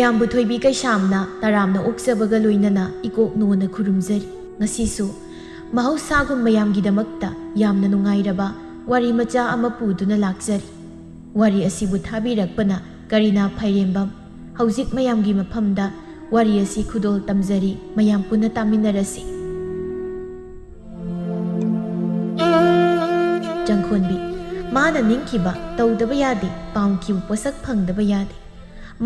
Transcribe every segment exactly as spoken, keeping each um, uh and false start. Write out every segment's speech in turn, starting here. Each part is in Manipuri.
ꯃꯌꯥꯝꯕꯨ ꯊꯣꯏꯕꯤ ꯀꯩꯁꯥꯝꯅ ꯇꯔꯥꯝꯅ ꯑꯣꯛꯆꯕꯒ ꯂꯣꯏꯅꯅ ꯏꯀꯣꯛ ꯅꯣꯟꯅ ꯈꯨꯔꯨꯝꯖꯔꯤ꯫ ꯉꯁꯤꯁꯨ ꯃꯍꯧꯁꯥꯒꯨꯝ ꯃꯌꯥꯝꯒꯤꯗꯃꯛꯇ ꯌꯥꯝꯅ ꯅꯨꯡꯉꯥꯏꯔꯕ ꯋꯥꯔꯤ ꯃꯆꯥ ꯑꯃ ꯄꯨꯗꯨꯅ ꯂꯥꯛꯆꯔꯤ꯫ ꯋꯥꯔꯤ ꯑꯁꯤꯕꯨ ꯊꯥꯕꯤꯔꯛꯄꯅ ꯀꯔꯤꯅꯥ ꯐꯥꯏꯔꯦꯝꯕꯝ꯫ ꯍꯧꯖꯤꯛ ꯃꯌꯥꯝꯒꯤ ꯃꯐꯝꯗ ꯋꯥꯔꯤ ꯑꯁꯤ ꯈꯨꯗꯣꯜ ꯇꯝꯖꯔꯤ, ꯃꯌꯥꯝ ꯄꯨꯟꯅ ꯇꯥꯃꯤꯟꯅꯔꯁꯤ꯫ ꯆꯪꯈꯣꯟꯕꯤ꯫ ꯃꯥꯅ ꯅꯤꯡꯈꯤꯕ ꯇꯧꯗꯕ ꯌꯥꯗꯦ, ꯄꯥꯝꯈꯤꯕ ꯄꯣꯠꯁꯛ ꯐꯪꯗꯕ ꯌꯥꯗꯦ꯫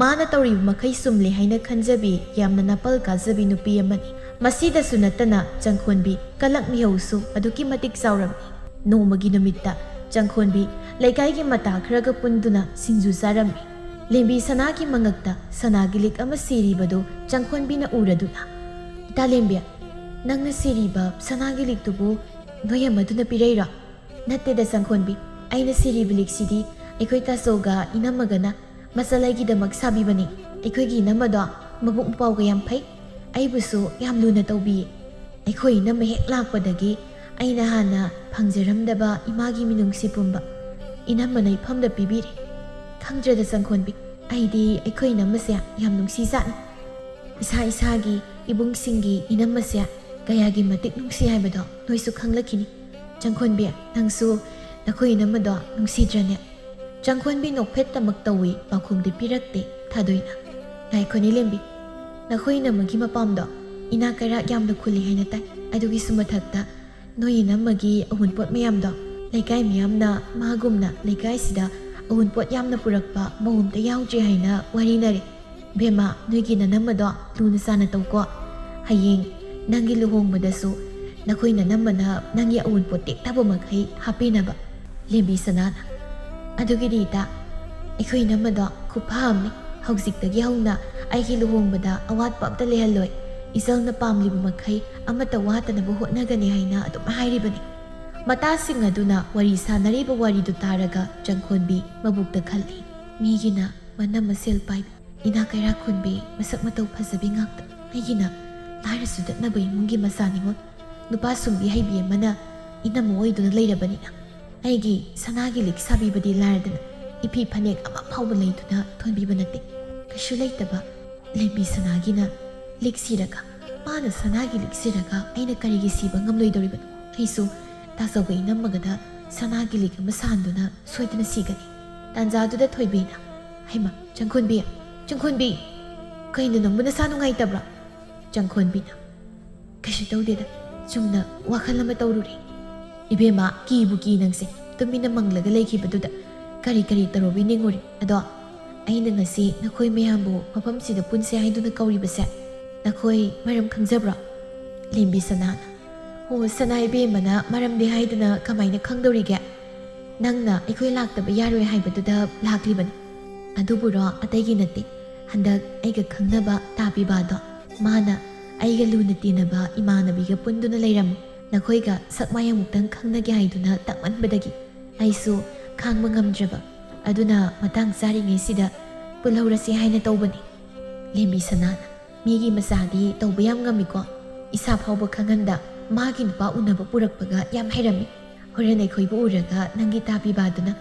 ꯃꯥꯅ ꯇꯧꯔꯤꯕ ꯃꯈꯩ ꯆꯨꯝꯂꯦ ꯍꯥꯏꯅ ꯈꯟꯖꯕꯤ, ꯌꯥꯝꯅ ꯅꯥꯄꯜ ꯀꯥꯖꯕꯤ ꯅꯨꯄꯤ ꯑꯃꯅꯤ꯫ ꯃꯁꯤꯗꯁꯨ ꯅꯠꯇꯅ ꯆꯪꯈꯣꯟꯕꯤ ꯀꯂꯛ ꯃꯤꯍꯧꯁꯨ ꯑꯗꯨꯛꯀꯤ ꯃꯇꯤꯛ ꯆꯥꯎꯔꯝꯃꯤ꯫ ꯅꯣꯡꯃꯒꯤ ꯅꯨꯃꯤꯠꯇ ꯆꯪꯈꯣꯟꯕꯤ ꯂꯩꯀꯥꯏꯒꯤ ꯃꯇꯥ ꯈꯔꯒ ꯄꯨꯟꯗꯨꯅ ꯁꯤꯡꯖꯨ ꯆꯥꯔꯝꯃꯤ꯫ ꯂꯦꯝꯕꯤ ꯁꯅꯥꯒꯤ ꯃꯉꯛꯇ ꯁꯅꯥꯒꯤ ꯂꯤꯛ ꯑꯃ ꯁꯤꯔꯤꯕꯗꯨ ꯆꯪꯈꯣꯟꯕꯤꯅ ꯎꯔꯗꯨꯅ, "ꯏꯇꯥ ꯂꯦꯝꯕꯤ, ꯅꯪꯅ ꯁꯤꯔꯤꯕ ꯁꯅꯥꯒꯤ ꯂꯤꯛꯇꯨꯕꯨ ꯅꯣꯏ ꯑꯃꯗꯨꯅ ꯄꯤꯔꯛꯏꯔꯣ?" "ꯅꯠꯇꯦꯗ ꯆꯪꯈꯣꯟꯕꯤ, ꯑꯩꯅ ꯁꯤꯔꯤꯕ ꯂꯤꯛꯁꯤꯗꯤ ꯑꯩꯈꯣꯏ ꯇꯥꯆꯧꯒ ꯏꯅꯝꯃꯒꯅ ꯃꯆꯜ ꯑꯩꯒꯤꯗꯃꯛ ꯁꯥꯕꯤꯕꯅꯤ꯫ ꯑꯩꯈꯣꯏꯒꯤ ꯏꯅꯝꯃꯗꯣ ꯃꯕꯨꯛ ꯃꯄꯥꯎꯒ ꯌꯥꯝ ꯐꯩ, ꯑꯩꯕꯨꯁꯨ ꯌꯥꯝ ꯂꯨꯅ ꯇꯧꯕꯤꯌꯦ꯫ ꯑꯩꯈꯣꯏ ꯏꯅꯝꯃ ꯍꯦꯛ ꯂꯥꯛꯄꯗꯒꯤ ꯑꯩꯅ ꯍꯥꯟꯅ ꯐꯪꯖꯔꯝꯗꯕ ꯏꯃꯥꯒꯤ ꯃꯤꯅꯨꯡꯁꯤ ꯄꯨꯝꯕ ꯏꯅꯝꯃꯅ ꯏꯐꯝꯗ ꯄꯤꯕꯤꯔꯦ꯫ ꯈꯪꯗ꯭ꯔꯦꯗ ꯆꯪꯈꯣꯟꯕꯤ, ꯑꯩꯗꯤ ꯑꯩꯈꯣꯏ ꯏꯅꯝꯃꯁꯦ ꯌꯥꯝ ꯅꯨꯡꯁꯤꯖꯥꯠꯅꯤ꯫ ꯏꯁꯥ ꯏꯁꯥꯒꯤ ꯏꯕꯨꯡꯁꯤꯡꯒꯤ ꯏꯅꯝꯃꯁꯦ ꯀꯌꯥꯒꯤ ꯃꯇꯤꯛ ꯅꯨꯡꯁꯤ ꯍꯥꯏꯕꯗꯣ ꯅꯣꯏꯁꯨ ꯈꯪꯂꯛꯈꯤꯅꯤ꯫ ꯆꯪꯈꯣꯟꯕꯤ, ꯅꯪꯁꯨ ꯅꯈꯣꯏ ꯏꯅꯝꯃꯗꯣ ꯅꯨꯡꯁꯤꯗ꯭ꯔꯅꯦ?" ꯆꯪꯈꯣꯟꯕꯤ ꯅꯣꯛꯐꯦꯠꯇꯃꯛ ꯇꯧꯏ, ꯄꯥꯎꯈꯨꯝꯗꯤ ꯄꯤꯔꯛꯇꯦ ꯊꯥꯗꯣꯏꯅ꯫ "ꯉꯥꯏꯈꯣꯅꯦ ꯂꯦꯝꯕꯤ, ꯅꯈꯣꯏ ꯏꯅꯝꯃꯒꯤ ꯃꯄꯥꯝꯗꯣ ꯏꯅꯥꯛ ꯀꯩꯔꯥꯛ ꯌꯥꯝꯅ ꯈꯨꯜꯂꯤ ꯍꯥꯏꯅ ꯇꯥꯏ꯫ ꯑꯗꯨꯒꯤꯁꯨ ꯃꯊꯛꯇ ꯅꯣꯏ ꯏꯅꯝꯃꯒꯤ ꯑꯎꯟꯄꯣꯠ ꯃꯌꯥꯝꯗꯣ ꯂꯩꯀꯥꯏ ꯃꯤꯌꯥꯝꯅ ꯃꯥꯒꯨꯝꯅ ꯂꯩꯀꯥꯏꯁꯤꯗ ꯑꯎꯟꯄꯣꯠ ꯌꯥꯝꯅ ꯄꯨꯔꯛꯄ ꯃꯧ ꯑꯝꯇ ꯌꯥꯎꯗ꯭ꯔꯤ ꯍꯥꯏꯅ ꯋꯥꯔꯤꯅꯔꯦ꯫ ꯕꯦꯝꯃ, ꯅꯣꯏꯒꯤ ꯅꯅꯝꯃꯗꯣ ꯂꯨꯅ ꯆꯥꯅ ꯇꯧꯀꯣ꯫ ꯍꯌꯦꯡ ꯅꯪꯒꯤ ꯂꯨꯍꯣꯡꯕꯗꯁꯨ ꯅꯈꯣꯏ ꯅꯅꯝꯃꯅ ꯅꯪꯒꯤ ꯑꯎꯟꯄꯣꯠ ꯇꯦꯛꯇꯕ ꯃꯈꯩ ꯍꯥꯞꯄꯤꯅꯕ꯫" ꯂꯦꯝꯕꯤ ꯁꯅꯥꯅ, "ꯑꯗꯨꯒꯤꯗꯤ ꯏꯇꯥ, ꯑꯩꯈꯣꯏ ꯏꯅꯝꯃꯗꯣ ꯈꯨꯐ ꯑꯃꯅꯤ꯫ ꯍꯧꯖꯤꯛꯇꯒꯤ ꯍꯧꯅ ꯑꯩꯒꯤ ꯂꯨꯍꯣꯡꯕꯗ ꯑꯋꯥꯠꯄ ꯑꯝꯇ ꯂꯩꯍꯜꯂꯣꯏ꯫ ꯏꯆꯜꯅ ꯄꯥꯝꯂꯤꯕ ꯃꯈꯩ ꯑꯃꯠꯇ ꯋꯥꯠꯇꯅꯕ ꯍꯣꯠꯅꯒꯅꯤ ꯍꯥꯏꯅ ꯑꯗꯨꯝ ꯍꯥꯏꯔꯤꯕꯅꯤ꯫" ꯃꯇꯥꯁꯤꯡ ꯑꯗꯨꯅ ꯋꯥꯔꯤ ꯁꯥꯅꯔꯤꯕ ꯋꯥꯔꯤꯗꯨ ꯇꯥꯔꯒ ꯆꯪꯈꯣꯟꯕꯤ ꯃꯕꯨꯛꯇ ꯈꯜꯂꯤ, "ꯃꯤꯒꯤꯅ ꯃꯅꯝꯃ ꯁꯦꯜ ꯄꯥꯏꯕꯤ, ꯏꯅꯥꯛ ꯀꯩꯔꯥꯛ ꯈꯨꯟꯕꯤ, ꯃꯁꯛ ꯃꯇꯧ ꯐꯖꯕꯤ ꯉꯥꯛꯇ꯫ ꯑꯩꯒꯤꯅ ꯂꯥꯏꯔ ꯆꯨꯗꯠꯅꯕ ꯏꯃꯨꯡꯒꯤ ꯃꯆꯥꯅꯤꯉꯣ꯫ ꯅꯨꯄꯥ ꯁꯨꯝꯕꯤ ꯍꯩꯕꯤ ꯑꯃꯅ ꯏꯅꯝꯃ ꯑꯣꯏꯗꯨꯅ ꯂꯩꯔꯕꯅꯤꯅ ꯑꯩꯒꯤ ꯁꯅꯥꯒꯤ ꯂꯤꯛ ꯁꯥꯕꯤꯕꯗꯤ ꯂꯥꯏꯔꯗꯅ ꯏꯐꯤ ꯐꯅꯦꯛ ꯑꯃ ꯐꯥꯎꯕ ꯂꯩꯗꯨꯅ ꯊꯣꯟꯕꯤꯕ ꯅꯠꯇꯦ꯫ ꯀꯩꯁꯨ ꯂꯩꯇꯕ ꯂꯦꯝꯕꯤ ꯁꯅꯥꯒꯤꯅ ꯂꯤꯛ ꯁꯤꯔꯒ, ꯃꯥꯅ ꯁꯅꯥꯒꯤ ꯂꯤꯛ ꯁꯤꯔꯒ ꯑꯩꯅ ꯀꯔꯤꯒꯤ ꯁꯤꯕ ꯉꯝꯂꯣꯏꯗꯧꯔꯤꯕꯅꯣ? ꯑꯩꯁꯨ ꯇꯥꯆꯧꯒ ꯏꯅꯝꯃꯒꯗ ꯁꯅꯥꯒꯤ ꯂꯤꯛ ꯑꯃ ꯁꯥꯟꯗꯨꯅ ꯁꯣꯏꯗꯅ ꯁꯤꯒꯅꯤ꯫ ꯇꯥꯟꯖꯥꯗꯨꯗ ꯊꯣꯏꯕꯤꯅ, "ꯍꯩꯃꯥ, ꯆꯪꯈꯣꯟꯕꯤ, ꯆꯪꯈꯣꯟꯕꯤ, ꯀꯩꯅꯣ, ꯅꯪꯕꯨ ꯅꯁꯥ ꯅꯨꯡꯉꯥꯏꯇꯕ꯭ꯔꯥ?" ꯆꯪꯈꯣꯟꯕꯤꯅ, "ꯀꯩꯁꯨ ꯇꯧꯗꯦꯗ, ꯆꯨꯝꯅ ꯋꯥꯈꯜ ꯑꯃ ꯇꯧꯔꯨꯔꯦ꯫" "ꯏꯕꯦꯝꯃ, ꯀꯤꯕꯨ ꯀꯤ ꯅꯪꯁꯦ꯫ ꯇꯨꯃꯤꯟꯅ ꯃꯪꯂꯒ ꯂꯩꯈꯤꯕꯗꯨꯗ ꯀꯔꯤ ꯀꯔꯤ ꯇꯧꯔꯨꯕꯤ ꯅꯤꯡꯉꯨꯔꯦ꯫ ꯑꯗꯣ ꯑꯩꯅ ꯉꯁꯤ ꯅꯈꯣꯏ ꯃꯌꯥꯝꯕꯨ ꯃꯐꯝꯁꯤꯗ ꯄꯨꯟꯁꯦ ꯍꯥꯏꯗꯨꯅ ꯀꯧꯔꯤꯕꯁꯦ ꯅꯈꯣꯏ ꯃꯔꯝ ꯈꯪꯖꯕ꯭ꯔꯣ?" ꯂꯦꯝꯕꯤ ꯁꯅꯥꯅ, "ꯑꯣ, ꯁꯅꯥ ꯏꯕꯦꯝꯃꯅ ꯃꯔꯝꯗꯤ ꯍꯥꯏꯗꯅ ꯀꯃꯥꯏꯅ ꯈꯪꯗꯧꯔꯤꯒꯦ? ꯅꯪꯅ ꯑꯩꯈꯣꯏ ꯂꯥꯛꯇꯕ ꯌꯥꯔꯣꯏ ꯍꯥꯏꯕꯗꯨꯗ ꯂꯥꯛꯂꯤꯕꯅꯤ꯫ ꯑꯗꯨꯕꯨꯔꯣ, ꯑꯇꯩꯒꯤ ꯅꯠꯇꯦ꯫ ꯍꯟꯗꯛ ꯑꯩꯒ ꯈꯪꯅꯕ ꯇꯥ ꯄꯤꯕꯥꯗꯣ, ꯃꯥꯅ ꯑꯩꯒ ꯂꯨꯅ ꯇꯤꯟꯅꯕ ꯏꯃꯥꯟꯅꯕꯤꯒ ꯄꯨꯟꯗꯨꯅ ꯂꯩꯔꯝꯃꯤ꯫ ꯅꯈꯣꯏꯒ ꯁꯛ ꯃꯥꯏ ꯑꯃꯨꯛꯇꯪ ꯈꯪꯅꯒꯦ ꯍꯥꯏꯗꯨꯅ ꯇꯛꯃꯟꯕꯗꯒꯤ ꯑꯩꯁꯨ ꯈꯥꯡꯕ ꯉꯝꯗ꯭ꯔꯕ꯫ ꯑꯗꯨꯅ ꯃꯇꯥꯡ ꯆꯥꯔꯤꯉꯩꯁꯤꯗ ꯄꯨꯜꯍꯧꯔꯁꯤ ꯍꯥꯏꯅ ꯇꯧꯕꯅꯤ꯫" ꯂꯦꯝꯕꯤ ꯁꯅꯥꯅ, "ꯃꯤꯒꯤ ꯃꯆꯥꯗꯤ ꯇꯧꯕ ꯌꯥꯝ ꯉꯝꯃꯤꯀꯣ꯫ ꯏꯁꯥ ꯐꯥꯎꯕ ꯈꯪꯍꯟꯗ ꯃꯥꯒꯤ ꯅꯨꯄꯥ ꯎꯅꯕ ꯄꯨꯔꯛꯄꯒ ꯌꯥꯝ ꯍꯩꯔꯝꯃꯤ꯫ ꯍꯣꯔꯦꯟ ꯑꯩꯈꯣꯏꯕꯨ ꯎꯔꯒ ꯅꯪꯒꯤ ꯇꯥ ꯄꯤꯕꯥꯗꯨꯅ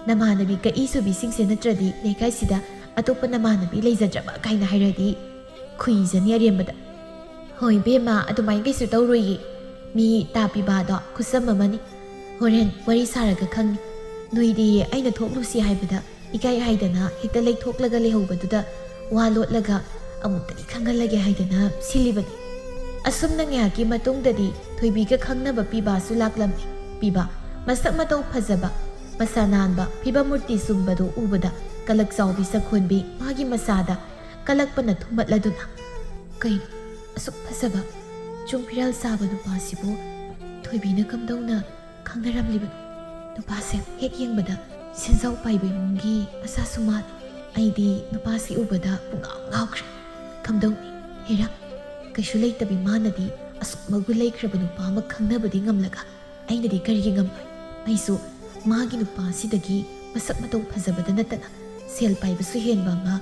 ꯅꯃꯥꯟꯅꯕꯤ ꯀꯛꯏ ꯁꯨꯕꯤꯁꯤꯡꯁꯦ ꯅꯠꯇ꯭ꯔꯗꯤ ꯂꯩꯀꯥꯏꯁꯤꯗ ꯑꯇꯣꯞꯄ ꯅꯃꯥꯟꯅꯕꯤ ꯂꯩꯖꯗ꯭ꯔꯕ ꯀꯥꯏꯅ ꯍꯥꯏꯔꯗꯤ ꯈꯨꯏꯖꯅꯤ ꯑꯔꯦꯝꯕꯗ꯫" "ꯍꯣꯏ ꯏꯕꯦꯝꯃ, ꯑꯗꯨꯃꯥꯏꯅ ꯀꯩꯁꯨ ꯇꯧꯔꯣꯏꯌꯦ꯫ ꯃꯤ ꯇꯥ ꯄꯤꯕꯥꯗꯣ ꯈꯨꯠꯁꯝ ꯑꯃꯅꯤ꯫ ꯍꯣꯔꯦꯟ ꯋꯥꯔꯤ ꯁꯥꯔꯒ ꯈꯪꯅꯤ꯫ ꯅꯣꯏꯗꯤ ꯑꯩꯅ ꯊꯣꯛꯂꯨꯁꯤ ꯍꯥꯏꯕꯗ ꯏꯀꯥꯏ ꯍꯥꯏꯗꯅ ꯍꯦꯛꯇ ꯂꯩꯊꯣꯛꯂꯒ ꯂꯩꯍꯧꯕꯗꯨꯗ ꯋꯥ ꯂꯣꯠꯂꯒ ꯑꯃꯨꯛꯇꯗꯤ ꯈꯪꯍꯜꯂꯒꯦ ꯍꯥꯏꯗꯅ ꯁꯤꯜꯂꯤꯕꯅꯤ꯫" ꯑꯁꯨꯝꯅ ꯉꯥꯏꯍꯥꯛꯀꯤ ꯃꯇꯨꯡꯗꯗꯤ ꯊꯣꯏꯕꯤꯒ ꯈꯪꯅꯕ ꯄꯤꯕꯥꯁꯨ ꯂꯥꯛꯂꯝꯃꯤ꯫ ꯄꯤꯕꯥ ꯃꯁꯛ ꯃꯇꯧ ꯐꯖꯕ, ꯃꯁꯥ ꯅꯥꯟꯕ, ꯐꯤꯕꯝ ꯃꯨꯔꯇꯤ ꯆꯨꯝꯕꯗꯨ ꯎꯕꯗ ꯀꯂꯛ ꯆꯥꯎꯕꯤ ꯆꯪꯈꯣꯟꯕꯤ ꯃꯥꯒꯤ ꯃꯁꯥꯗ ꯀꯂꯛꯄꯅ ꯊꯨꯝꯃꯠꯂꯗꯨꯅ, "ꯀꯩꯅꯣ, ꯑꯁꯨꯛ ꯐꯖꯕ, ꯆꯨꯡ ꯐꯤꯔꯥꯜ ꯆꯥꯕ ꯅꯨꯄꯥꯁꯤꯕꯨ ꯊꯣꯏꯕꯤꯅ ꯀꯝꯗꯧꯅ ꯈꯪꯅꯔꯝꯂꯤꯕꯅꯣ? ꯅꯨꯄꯥꯁꯦ ꯍꯦꯛ ꯌꯦꯡꯕꯗ ꯁꯦꯟꯖꯥꯎ ꯄꯥꯏꯕ ꯏꯃꯨꯡꯒꯤ ꯃꯆꯥꯁꯨ ꯃꯥꯜꯂꯤ꯫ ꯑꯩꯗꯤ ꯅꯨꯄꯥꯁꯤ ꯎꯕꯗ ꯄꯨꯡꯉꯥꯎ ꯉꯥꯎꯈ꯭ꯔꯦ꯫ ꯀꯝꯗꯧꯅꯤ? ꯍꯦꯔꯥ, ꯀꯩꯁꯨ ꯂꯩꯇꯕꯤ ꯃꯥꯅꯗꯤ ꯑꯁꯨꯛ ꯃꯒꯨꯟ ꯂꯩꯈ꯭ꯔꯕ ꯅꯨꯄꯥ ꯑꯃ ꯈꯪꯅꯕꯗꯤ ꯉꯝꯂꯒ ꯑꯩꯅꯗꯤ ꯀꯔꯤꯒꯤ ꯉꯝꯂꯣꯏ? ꯑꯩꯁꯨ ꯃꯥꯒꯤ ꯅꯨꯄꯥꯁꯤꯗꯒꯤ ꯃꯁꯛ ꯃꯇꯧ ꯐꯖꯕꯗ ꯅꯠꯇꯅ ꯁꯦꯜ ꯄꯥꯏꯕꯁꯨ ꯍꯦꯟꯕ ꯑꯃ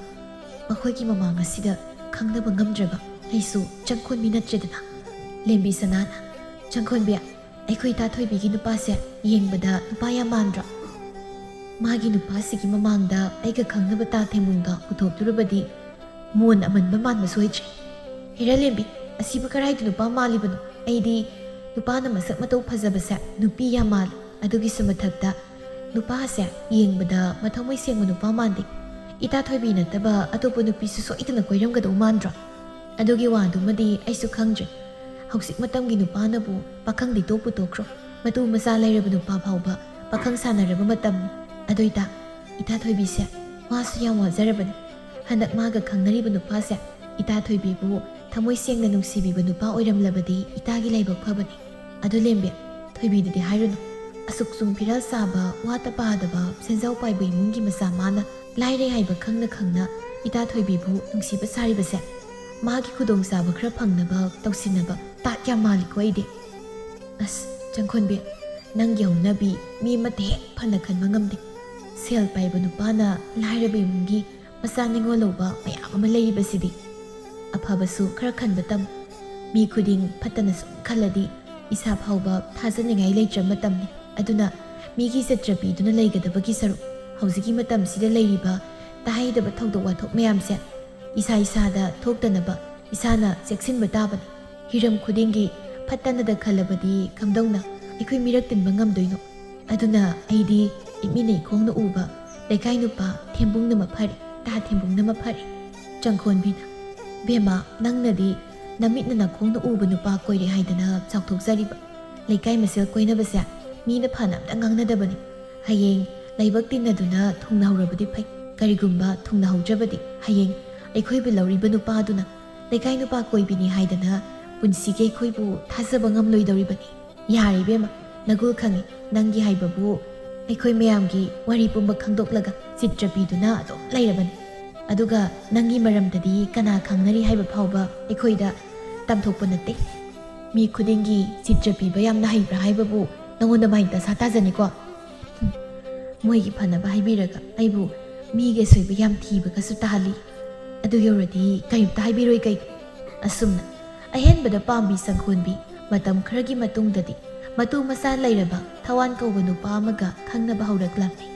ꯃꯈꯣꯏꯒꯤ ꯃꯃꯥꯡ ꯑꯁꯤꯗ ꯈꯪꯅꯕ ꯉꯝꯗ꯭ꯔꯕ ꯑꯩꯁꯨ ꯆꯪꯈꯣꯟꯕꯤ ꯅꯠꯇ꯭ꯔꯦꯗꯅ꯫" ꯂꯦꯝꯕꯤ ꯁꯅꯥꯅ, "ꯆꯪꯈꯣꯟꯕꯤ, ꯑꯩꯈꯣꯏ ꯇꯥ ꯊꯣꯏꯕꯤꯒꯤ ꯅꯨꯄꯥꯁꯦ ꯌꯦꯡꯕꯗ ꯅꯨꯄꯥ ꯌꯥꯝ ꯃꯥꯟꯗ꯭ꯔꯣ?" ꯃꯥꯒꯤ ꯅꯨꯄꯥꯁꯤꯒꯤ ꯃꯃꯥꯡꯗ ꯑꯩꯒ ꯈꯪꯅꯕ ꯇꯥ ꯊꯦꯝꯕꯨꯡꯗꯣ ꯄꯨꯊꯣꯛꯇꯨꯔꯕꯗꯤ ꯃꯣꯟ ꯑꯃꯟꯕ ꯃꯥꯟꯕꯁꯨ ꯑꯣꯏꯗ꯭ꯔꯦ꯫ ꯍꯦꯔꯥ ꯂꯦꯝꯕꯤ, ꯑꯁꯤꯕꯨ ꯀꯔꯥꯏꯗ ꯅꯨꯄꯥ ꯃꯥꯜꯂꯤꯕꯅꯣ? ꯑꯩꯗꯤ ꯅꯨꯄꯥꯅ ꯃꯁꯛ ꯃꯇꯧ ꯐꯖꯕꯁꯦ ꯅꯨꯄꯤ ꯌꯥꯝ ꯃꯥꯜꯂꯤ꯫ ꯑꯗꯨꯒꯤꯁꯨ ꯃꯊꯛꯇ ꯅꯨꯄꯥꯁꯦ ꯌꯦꯡꯕꯗ ꯃꯊꯃꯣꯏ ꯁꯦꯡꯕ ꯅꯨꯄꯥ ꯃꯥꯟꯗꯦ꯫ ꯏꯇꯥ ꯊꯣꯏꯕꯤ ꯅꯠꯇꯕ ꯑꯇꯣꯞꯄ ꯅꯨꯄꯤꯁꯨ ꯁꯣꯏꯗꯅ ꯀꯣꯏꯔꯝꯒꯗꯧ ꯃꯥꯟꯗ꯭ꯔꯣ? ꯑꯗꯨꯒꯤ ꯋꯥꯗꯨꯃꯗꯤ ꯑꯩꯁꯨ ꯈꯪꯗ꯭ꯔꯦ꯫ ꯍꯧꯖꯤꯛ ꯃꯇꯝꯒꯤ ꯅꯨꯄꯥꯅꯕꯨ ꯄꯥꯈꯪꯗꯤ ꯇꯣꯛꯄꯨ ꯇꯣꯛꯈ꯭ꯔꯣ, ꯃꯇꯨ ꯃꯆꯥ ꯂꯩꯔꯕ ꯅꯨꯄꯥ ꯐꯥꯎꯕ ꯄꯥꯈꯪ ꯁꯥꯟꯅꯔꯕ ꯃꯇꯝꯅꯤ꯫ ꯑꯗꯨꯏꯇ ꯏꯇꯥ ꯊꯣꯏꯕꯤꯁꯦ ꯃꯥꯁꯨ ꯌꯥꯝ ꯋꯥꯖꯔꯕꯅꯤ꯫ ꯍꯟꯗꯛ ꯃꯥꯒ ꯈꯪꯅꯔꯤꯕ ꯅꯨꯄꯥꯁꯦ ꯏꯇꯥ ꯊꯣꯏꯕꯤꯕꯨ ꯊꯃꯣꯏ ꯁꯦꯡꯅ ꯅꯨꯡꯁꯤꯕꯤꯕ ꯅꯨꯄꯥ ꯑꯣꯏꯔꯝꯂꯕꯗꯤ ꯏꯇꯥꯒꯤ ꯂꯥꯏꯕꯛ ꯐꯕꯅꯤ꯫ ꯑꯗꯨ ꯂꯦꯝꯕꯤ, ꯊꯣꯏꯕꯤꯗꯗꯤ ꯍꯥꯏꯔꯨꯅꯨ꯫ ꯑꯁꯨꯛ ꯆꯨꯝ ꯐꯤꯔꯥꯜ ꯆꯥꯕ, ꯋꯥꯇ ꯄꯥꯗꯕ, ꯁꯦꯟꯖꯥꯎ ꯄꯥꯏꯕ ꯏꯃꯨꯡꯒꯤ ꯃꯆꯥ ꯃꯥꯅ ꯂꯥꯏꯔꯩ ꯍꯥꯏꯕ ꯈꯪꯅ ꯈꯪꯅ ꯏꯇꯥ ꯊꯣꯏꯕꯤꯕꯨ ꯅꯨꯡꯁꯤꯕ ꯁꯥꯔꯤꯕꯁꯦ ꯃꯥꯒꯤ ꯈꯨꯗꯣꯡꯆꯥꯕ ꯈꯔ ꯐꯪꯅꯕ ꯇꯧꯁꯤꯟꯅꯕ ꯇꯥꯠ ꯌꯥꯝ ꯃꯥꯜꯂꯤꯀꯣ ꯑꯩꯗꯤ꯫ ꯑꯁ, ꯆꯪꯈꯣꯟꯕꯤ, ꯅꯪꯒꯤ ꯍꯧꯅꯕꯤ ꯃꯤ ꯑꯃꯠꯇ ꯍꯦꯛ ꯐꯅ ꯈꯟꯕ ꯉꯝꯗꯦ꯫ ꯁꯦꯜ ꯄꯥꯏꯕ ꯅꯨꯄꯥꯅ ꯂꯥꯏꯔꯕ ꯏꯃꯨꯡꯒꯤ ꯃꯆꯥ ꯅꯤꯉꯣꯜ ꯂꯧꯕ ꯃꯌꯥꯝ ꯑꯃ ꯂꯩꯔꯤꯕꯁꯤꯗꯤ꯫ ꯑꯐꯕꯁꯨ ꯈꯔ ꯈꯟꯕ ꯇꯝꯃꯨ꯫ ꯃꯤ ꯈꯨꯗꯤꯡ ꯐꯠꯇꯅ ꯁꯨꯝ ꯈꯜꯂꯗꯤ ꯏꯁꯥ ꯐꯥꯎꯕ ꯊꯥꯖꯅꯤꯡꯉꯥꯏ ꯂꯩꯇ꯭ꯔ ꯃꯇꯝꯅꯤ꯫ ꯑꯗꯨꯅ ꯃꯤꯒꯤ ꯆꯠꯇ꯭ꯔ ꯄꯤꯗꯨꯅ ꯂꯩꯒꯗꯕꯒꯤ ꯁꯔꯨꯛ ꯍꯧꯖꯤꯛꯀꯤ ꯃꯇꯝꯁꯤꯗ ꯂꯩꯔꯤꯕ ꯇꯥꯍꯩꯗꯕ ꯊꯧꯗꯣꯛ ꯋꯥꯊꯣꯛ ꯃꯌꯥꯝꯁꯦ ꯏꯁꯥ ꯏꯁꯥꯗ ꯊꯣꯛꯇꯅꯕ ꯏꯁꯥꯅ ꯆꯦꯛꯁꯤꯟꯕ ꯇꯥꯕꯅꯤ꯫ ꯍꯤꯔꯝ ꯈꯨꯗꯤꯡꯒꯤ ꯐꯠꯇꯅꯗ ꯈꯜꯂꯕꯗꯤ ꯀꯝꯗꯧꯅ ꯑꯩꯈꯣꯏ ꯃꯤꯔꯛ ꯇꯤꯟꯕ ꯉꯝꯗꯣꯏꯅꯣ? ꯑꯗꯨꯅ ꯑꯩꯗꯤ ꯏꯃꯤꯠꯅ ꯏꯈꯣꯡꯅ ꯎꯕ ꯂꯩꯀꯥꯏ ꯅꯨꯄꯥ ꯊꯦꯝꯕꯨꯡꯅ ꯃꯐꯔꯦ, ꯇꯥ ꯊꯦꯝꯕꯨꯡꯅ ꯃꯐꯔꯦ꯫ ꯆꯪꯈꯣꯟꯕꯤꯅ, "ꯕꯦꯝꯃ, ꯅꯪꯅꯗꯤ ꯅꯃꯤꯠꯅ ꯅꯈꯣꯡꯅ ꯎꯕ ꯅꯨꯄꯥ ꯀꯣꯏꯔꯦ ꯍꯥꯏꯗꯅ ꯆꯥꯎꯊꯣꯛꯆꯔꯤꯕ꯫ ꯂꯩꯀꯥꯏ ꯃꯁꯦꯜ ꯀꯣꯏꯅꯕꯁꯦ ꯃꯤꯅ ꯐꯅ ꯑꯝꯇ ꯉꯥꯡꯅꯗꯕꯅꯤ꯫ ꯍꯌꯦꯡ ꯂꯥꯏꯕꯛ ꯇꯤꯟꯅꯗꯨꯅ ꯊꯨꯡꯅꯍꯧꯔꯕꯗꯤ ꯐꯩ꯫ ꯀꯔꯤꯒꯨꯝꯕ ꯊꯨꯡꯅꯍꯧꯗ꯭ꯔꯕꯗꯤ ꯍꯌꯦꯡ ꯑꯩꯈꯣꯏꯕꯨ ꯂꯧꯔꯤꯕ ꯅꯨꯄꯥꯗꯨꯅ ꯂꯩꯀꯥꯏ ꯅꯨꯄꯥ ꯀꯣꯏꯕꯤꯅꯤ ꯍꯥꯏꯗꯅ ꯄꯨꯟꯁꯤꯒꯤ ꯑꯩꯈꯣꯏꯕꯨ ꯊꯥꯖꯕ ꯉꯝꯂꯣꯏꯗꯧꯔꯤꯕꯅꯤ꯫ ꯌꯥꯔꯦ ꯏꯕꯦꯝꯃ, ꯅꯒꯨꯜ ꯈꯪꯉꯤ꯫ ꯅꯪꯒꯤ ꯍꯥꯏꯕꯕꯨ ꯑꯩꯈꯣꯏ ꯃꯌꯥꯝꯒꯤ ꯋꯥꯔꯤ ꯄꯨꯝꯕ ꯈꯪꯗꯣꯛꯂꯒ ꯆꯤꯠꯇ꯭ꯔ ꯄꯤꯗꯨꯅ ꯑꯗꯨꯝ ꯂꯩꯔꯕꯅꯤ꯫ ꯑꯗꯨꯒ ꯅꯪꯒꯤ ꯃꯔꯝꯗꯗꯤ ꯀꯅꯥ ꯈꯪꯅꯔꯤ ꯍꯥꯏꯕ ꯐꯥꯎꯕ ꯑꯩꯈꯣꯏꯗ ꯇꯝꯊꯣꯛꯄ ꯅꯠꯇꯦ꯫ ꯃꯤ ꯈꯨꯗꯤꯡꯒꯤ ꯆꯤꯠꯇ꯭ꯔ ꯄꯤꯕ ꯌꯥꯝꯅ ꯍꯩꯕ꯭ꯔꯥ ꯍꯥꯏꯕꯕꯨ ꯅꯉꯣꯟꯗ ꯃꯥꯏ ꯗꯁꯥ ꯇꯥꯖꯅꯤꯀꯣ꯫ ꯍꯨꯝ, ꯃꯣꯏꯒꯤ ꯐꯅꯕ ꯍꯥꯏꯕꯤꯔꯒ ꯑꯩꯕꯨ ꯃꯤꯒꯤ ꯑꯁꯣꯏꯕ ꯌꯥꯝ ꯊꯤꯕꯒꯁꯨ ꯇꯥꯍꯜꯂꯤ꯫ ꯑꯗꯨ ꯌꯧꯔꯗꯤ ꯀꯔꯤꯝꯇ ꯍꯥꯏꯕꯤꯔꯣꯏ ꯀꯩ?" ꯑꯁꯨꯝꯅ ꯑꯍꯦꯟꯕꯗ ꯄꯥꯝꯕꯤ ꯆꯪꯈꯣꯟꯕꯤ ꯃꯇꯝ ꯈꯔꯒꯤ ꯃꯇꯨꯡꯗꯗꯤ ꯃꯇꯨ ꯃꯆꯥ ꯂꯩꯔꯕ ꯊꯋꯥꯟ ꯀꯧꯕ ꯅꯨꯄꯥ ꯑꯃꯒ ꯈꯪꯅꯕ ꯍꯧꯔꯛꯂꯝꯃꯤ꯫